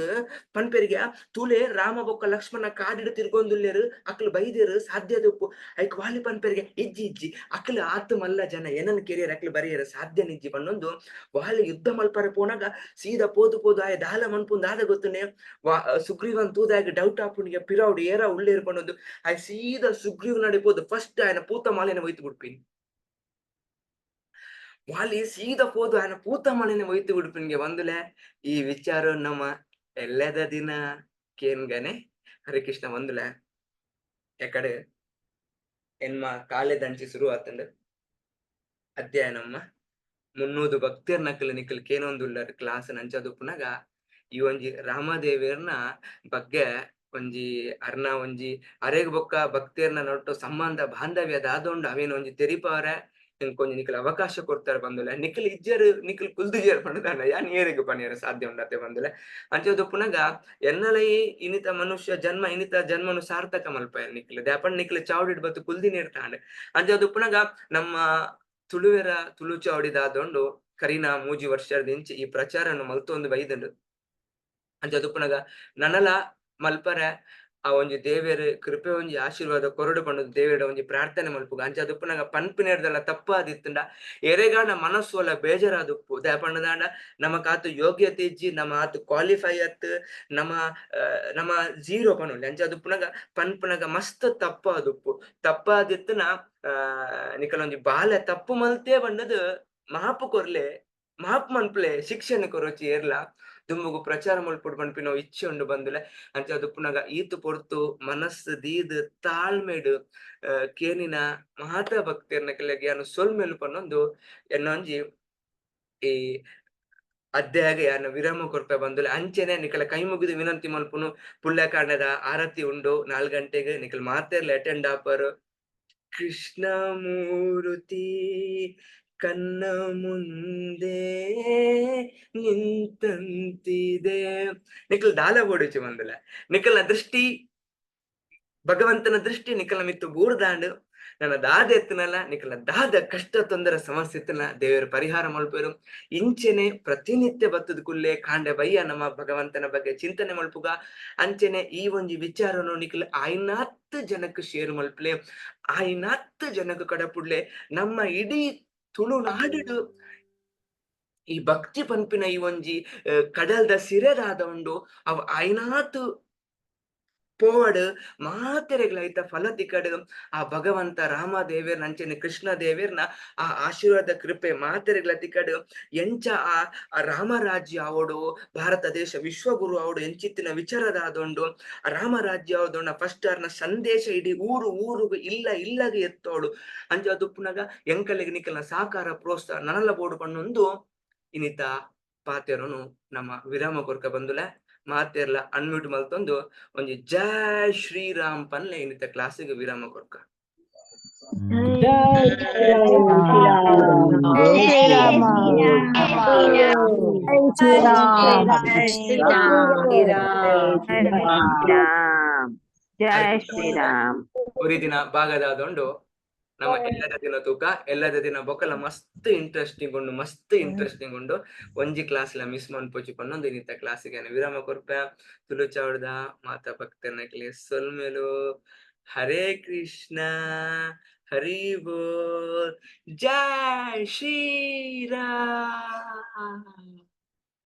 ಪನ್ಪೇರಿಗೆ, ತುಲೆ ರಾಮ ಬೊಕ್ಕ ಲಕ್ಷ್ಮಣ ಕಾಡಿಡು ತಿರ್ಗೊಂದುಲ್ಲೇರು, ಅಕ್ಲು ಬೈದೇರು, ಸಾಧ್ಯದ ಉಪ್ಪು. ಐಕ್ ವಾಲಿ ಪನ್ಪೇರಿಗೆ, ಇಜ್ಜಿ ಇಜ್ಜಿ, ಅಕ್ಲು ಆತು ಮಲ್ಲ ಜನ, ಏನನ್ ಕೆರಿಯರ್ ಅಕ್ಲು ಬರಿಯರ್, ಸಾಧ್ಯ ನಿಜ್ಜಿ ಪನ್ನೊಂದು. ವಾಲಿ ಯುದ್ಧ ಮಲ್ಪರೆ ಪೋನಾಗ ಸೀದಾ ಪೋದು ಪೋದು ಆಯ ದಾಲ ಮನ್ಪುಂದು ಆದ ಗೊತ್ತುನೆ. ವಾ ಸುಗ್ರೀವನ್ ತೂದಾಗ ಡೌಟ್ ಆಪುಣಿಗೆ, ಪಿರೌಡು ಏರ ಉಳ್ಳೇರು ಪನ್ನೊಂದು. ಆಯ್ ಸೀದಾ ಸುಗ್ರೀವ್ ನಡೆ ಪೋದು ಫಸ್ಟ್ ಆಯನ ಪೂತ ಮಾಲೆನ ಒಯ್ತು ಬಿಡ್ಪಿನಿ. ವಾಲಿ ಸೀದಾ ಪೋದು ಆಯನ ಪೂತ ಮಾಲೆನ ಒಯ್ತು ಬಿಡ್ಪಿನ್ಗೆ ಬಂದುಲೆ. ಈ ವಿಚಾರ ನಮ್ಮ ಎಲ್ಲದ ದಿನ ಕೇನ್ಗನೆ. ಹರೆ ಕೃಷ್ಣ ಬಂದುಲೆ. ಎಕಡೆ ಎನ್ಮ ಕಾಲೆದಂಚಿ ಶುರು ಆತಂಡ ಅಧ್ಯಾಯ. ನಮ್ಮ ಮುನ್ನೂದು ಭಕ್ತಿಯರ್ ನಕಲು ನಿಕಲ್ ಕೇನೊಂದುಲ್ಲರ್ ಕ್ಲಾಸ್ ನಂಚದುಪ್ಪುನಗ ಈ ಒಂಜಿ ರಾಮದೇವಿಯರ್ನ ಬಗ್ಗೆ ಒಂಜಿ ಅರ್ನ ಒಂಜಿ ಅರೆಗ್ ಬೊಕ್ಕ ಭಕ್ತಿಯರ್ನ ನೊಟ್ಟು ಸಂಬಂಧ ಬಾಂಧವ್ಯ ದಾದೊಂಡು ಅವೇನ ಒಂಜಿ ತೆರಿಪಾರೆ ಒಂಜಿ ನಿಕಲ್ ಅವಕಾಶ ಕೊಡ್ತಾರೆ ಬಂದುಲೆ. ನಿಕಲ್ ಇಜ್ಜರು ನಿಕಲ್ ಕುಲ್ದುಜರ್ ಪಂಡುದಾಂಡ ಯಾನ್ ಏರೆಗ್ ಪನಿಯರೆ ಸಾಧ್ಯ ಉಂಡತೆ ಬಂದುಲೆ. ಅಂಚದುಪ್ಪುನಗ ಎನ್ನಲೈ ಇನಿತ ಮನುಷ್ಯ ಜನ್ಮ, ಇನಿತ ಜನ್ಮನು ಸಾರ್ಥಕ ಮಲ್ಪಯರ್ ನಿಕ್ಲ್ ದಾಪಂಡ ನಿಕ್ಲ್ ಚಾವಡಿಡ್ ಬತ್ತು ಕುಲ್ದಿ ನೇರ್ತಾಂಡ್. ಅಂಚದುಪ್ಪುನಗ ನಮ್ಮ ತುಳುವೆರ ತುಳು ಚಾವಡಿದಾದೊಂಡು ಕರಿನ 3 ವರ್ಷದಿಂಚಿ ಈ ಪ್ರಚಾರನು ಮಲ್ತೊಂದು ಬೈದಂಡು. ಅಂಚದುಪ್ಪುನಗ ನನಲ ಮಲ್ಪರೆ ಆ ಒಂಜಿ ದೇವೆರ್ ಕೃಪೆ ಒಂಜಿ ಆಶೀರ್ವಾದ ಕೊರಡು ಪಂಡುದು ದೇವೆರ ಒಂಜಿ ಪ್ರಾರ್ಥನೆ ಮಲ್ಪುಗ. ಅಂಚದುಪ್ಪುನಗ ಪನ್ಪಿನೆರ್ದಲ ತಪ್ಪಾದಿತ್ತುಂಡ ಎರೆಗಾನ ಮನಸ್ಸು ಒಲ ಬೇಜಾರಾದುಪ್ಪು. ದಾಯೆ ಪಂಡುದಾಂಡ ನಮಕ್ ಆತು ಯೋಗ್ಯತೆ ಇಜ್ಜಿ, ನಮ ಆತು ಕ್ವಾಲಿಫೈ ಅತ್, ನಮ ನಮ ಜೀರೋ ಪನೊಲಿ. ಅಂಚದುಪ್ಪುನಗ ಪನ್ಪುನಗ ಮಸ್ತ್ ತಪ್ಪಾದುಪ್ಪು. ತಪ್ಪಾದಿತ್ತುನ ನಿಕಲೊಂಜಿ ಬಾಲೆ ತಪ್ಪು ಮಲ್ತೆ ಪಂಡುದು ಮಾಪು ಕೊರ್ಲೆ, ಮಾಪು ಮನ್ಪುಲೆ, ಶಿಕ್ಷಣ ಕೊರೊಚಿ ಏರ್ಲ. ದುಂಬುಗು ಪ್ರಚಾರ ಮಲ್ಪೊಡು ಪನ್ಪಿನ ಇಚ್ಛೆ ಉಂಡು ಬಂದುಲೆ. ಅಂಚ ದುಪ್ಪುನಗ ಈತ್ ಪೊರ್ತು ಮನಸ್ಸು ದೀದ್ ತಾಳ್ಮೆಡ್ ಕೇನಿನ ಮಾತ ಭಕ್ತೆರ್ನಕಲೆಗ್ ಯಾನ್ ಸೊಲ್ಮೆಲು ಪನ್ನೊಂದು ಎನ್ನೊಂಜಿ ಈ ಅಧ್ಯಾಯ ಯಾನ್ ವಿರಾಮ ಕೊರ್ಪೆ ಬಂದುಲೆ. ಅಂಚೆನೆ ನಿಕಲ ಕೈ ಮುಗಿದು ವಿನಂತಿ ಮಲ್ಪುನು, ಪುಲ್ಯಕಾಂಡದ ಆರತಿ ಉಂಡು 4 ಗಂಟೆಗ್, ನಿಕಲ್ ಮಾತೆರ್ಲ ಅಟೆಂಡ್ ಆಪರ್. ಕೃಷ್ಣ ಮೂರ್ತಿ ಕನ್ನ ಮುಂದೆ ನಿಂತಂತಿದೆ. ನಿಕಲ್ ದಾಲ ಬೋಡುಚಿ ಬಂದುಲೆ, ನಿಕಲ್ನ ದೃಷ್ಟಿ ಭಗವಂತನ ದೃಷ್ಟಿ ನಿಕಲ ಮಿತ್ತು ಬೂರ್ದಾಂಡ್ ನನ್ನ ದಾದ ಎತ್ತನಲ್ಲ, ನಿಕಲ ದಾದ ಕಷ್ಟ ತೊಂದರೆ ಸಮಸ್ಯೆ ಎತ್ತನ ದೇವರು ಪರಿಹಾರ ಮಲ್ಪೆರು. ಇಂಚೆನೆ ಪ್ರತಿನಿತ್ಯ ಬತ್ತದ ಕುಲ್ಲೆ ಕಾಂಡೆ ಬಯ್ಯ ನಮ್ಮ ಭಗವಂತನ ಬಗ್ಗೆ ಚಿಂತನೆ ಮಲ್ಪುಗ. ಅಂಚೆನೆ ಈ ಒಂಜಿ ವಿಚಾರನು ನಿಕಲ್ ಆಯ್ನಾತ್ ಜನಕ್ಕೆ ಶೇರ್ ಮಲ್ಪಲೆ, ಆಯ್ನಾತ್ ಜನಕ್ಕೆ ಕಡಪುಡ್ಲೆ. ನಮ್ಮ ಇಡೀ ತುಳುನಾಡು ಈ ಭಕ್ತಿ ಪನ್ಪಿನ ಈ ಒಂಜಿ ಕಡಲ್ದ ಸಿರೆದಾದ ಉಂಡು, ಅವ್ ಆಯ್ನಾತ್ ಪೋವಡ್ ಮಾತೆರೆಗ್ಲೈತ ಫಲ ತಿಕ್ಕಡ್. ಆ ಭಗವಂತ ರಾಮ ದೇವೇರ್ನ ಅಂಚನೆ ಕೃಷ್ಣ ದೇವೇರ್ನ ಆ ಆಶೀರ್ವಾದ ಕೃಪೆ ಮಾತೆರೆಗ್ಲ ತಿಕ್ಕಡ್. ಎಂಚ ಆ ರಾಮರಾಜ್ಯ ಆವೊಡು, ಭಾರತ ದೇಶ ವಿಶ್ವಗುರು ಆವೊಡು ಎಂಚಿತ್ತಿನ ವಿಚಾರದಾದೊಂಡು ಆ ರಾಮರಾಜ್ಯ ಆವೊದೊಂಡ ಫಸ್ಟ್ ಅರ್ನ ಸಂದೇಶ ಇಡೀ ಊರು ಊರುಗು ಇಲ್ಲ ಇಲ್ಲಗೆ ಎತ್ತೋಡು. ಅಂಚ ದುಪ್ಪುನಗ ಎಂಕಲೆಗ್ ನಿಕಲ್ನ ಸಾಕಾರ ಪ್ರೋತ್ಸಾಹ ನನಲ ಬೋಡು ಪಣ್ಣೊಂದು ಇನಿತ ಪಾತೆರನು ನಮ್ಮ ವಿರಾಮ ಕೊರ್ಕ ಬಂದುಲೆ. ಮಾತೆರ್ಲ ಅನ್ಮ್ಯೂಟ್ ಮಲ್ತೊಂದು ಒಂಜಿ ಜೈ ಶ್ರೀರಾಮ್ ಪನ್ಲೆ ಇನ್ನಿತ ಕ್ಲಾಸಿಗೆ ವಿರಾಮ ಕೊರ್ಕ. ಜೈ ಶ್ರೀರಾಮ. ಜೈ ಶ್ರೀರಾಮ್. ಜೈ ಶ್ರೀರಾಮ್. ಒರಿ ದಿನ ಭಾಗದಾದೊಂಡು ನಮ್ಮ ಎಲ್ಲದ ದಿನ ತೂಕ ಎಲ್ಲದ ದಿನ ಬೊಕಲ ಮಸ್ತ್ ಇಂಟ್ರೆಸ್ಟಿಂಗ್ ಉಂಡು, ಮಸ್ತ್ ಇಂಟ್ರೆಸ್ಟಿಂಗ್ ಉಂಡು. ಒಂಜಿ ಕ್ಲಾಸ್ ಲ ಮಿಸ್ ಮನ್ಪೊಚಿ ಪನ್ನೊಂದು ಇನ್ನಿತ ಕ್ಲಾಸಿಗೆ ವಿರಾಮ ಕೊರ್ಪ. ತುಳು ಚಾವಡ್ದ ಮಾತಾ ಭಕ್ತನಕ್ಲೆ ಸೊಲ್ಮೆಲು. ಹರೇ ಕೃಷ್ಣ ಹರಿ ಬೋಲ್. ಜೈ ಶ್ರೀರಾಮ್.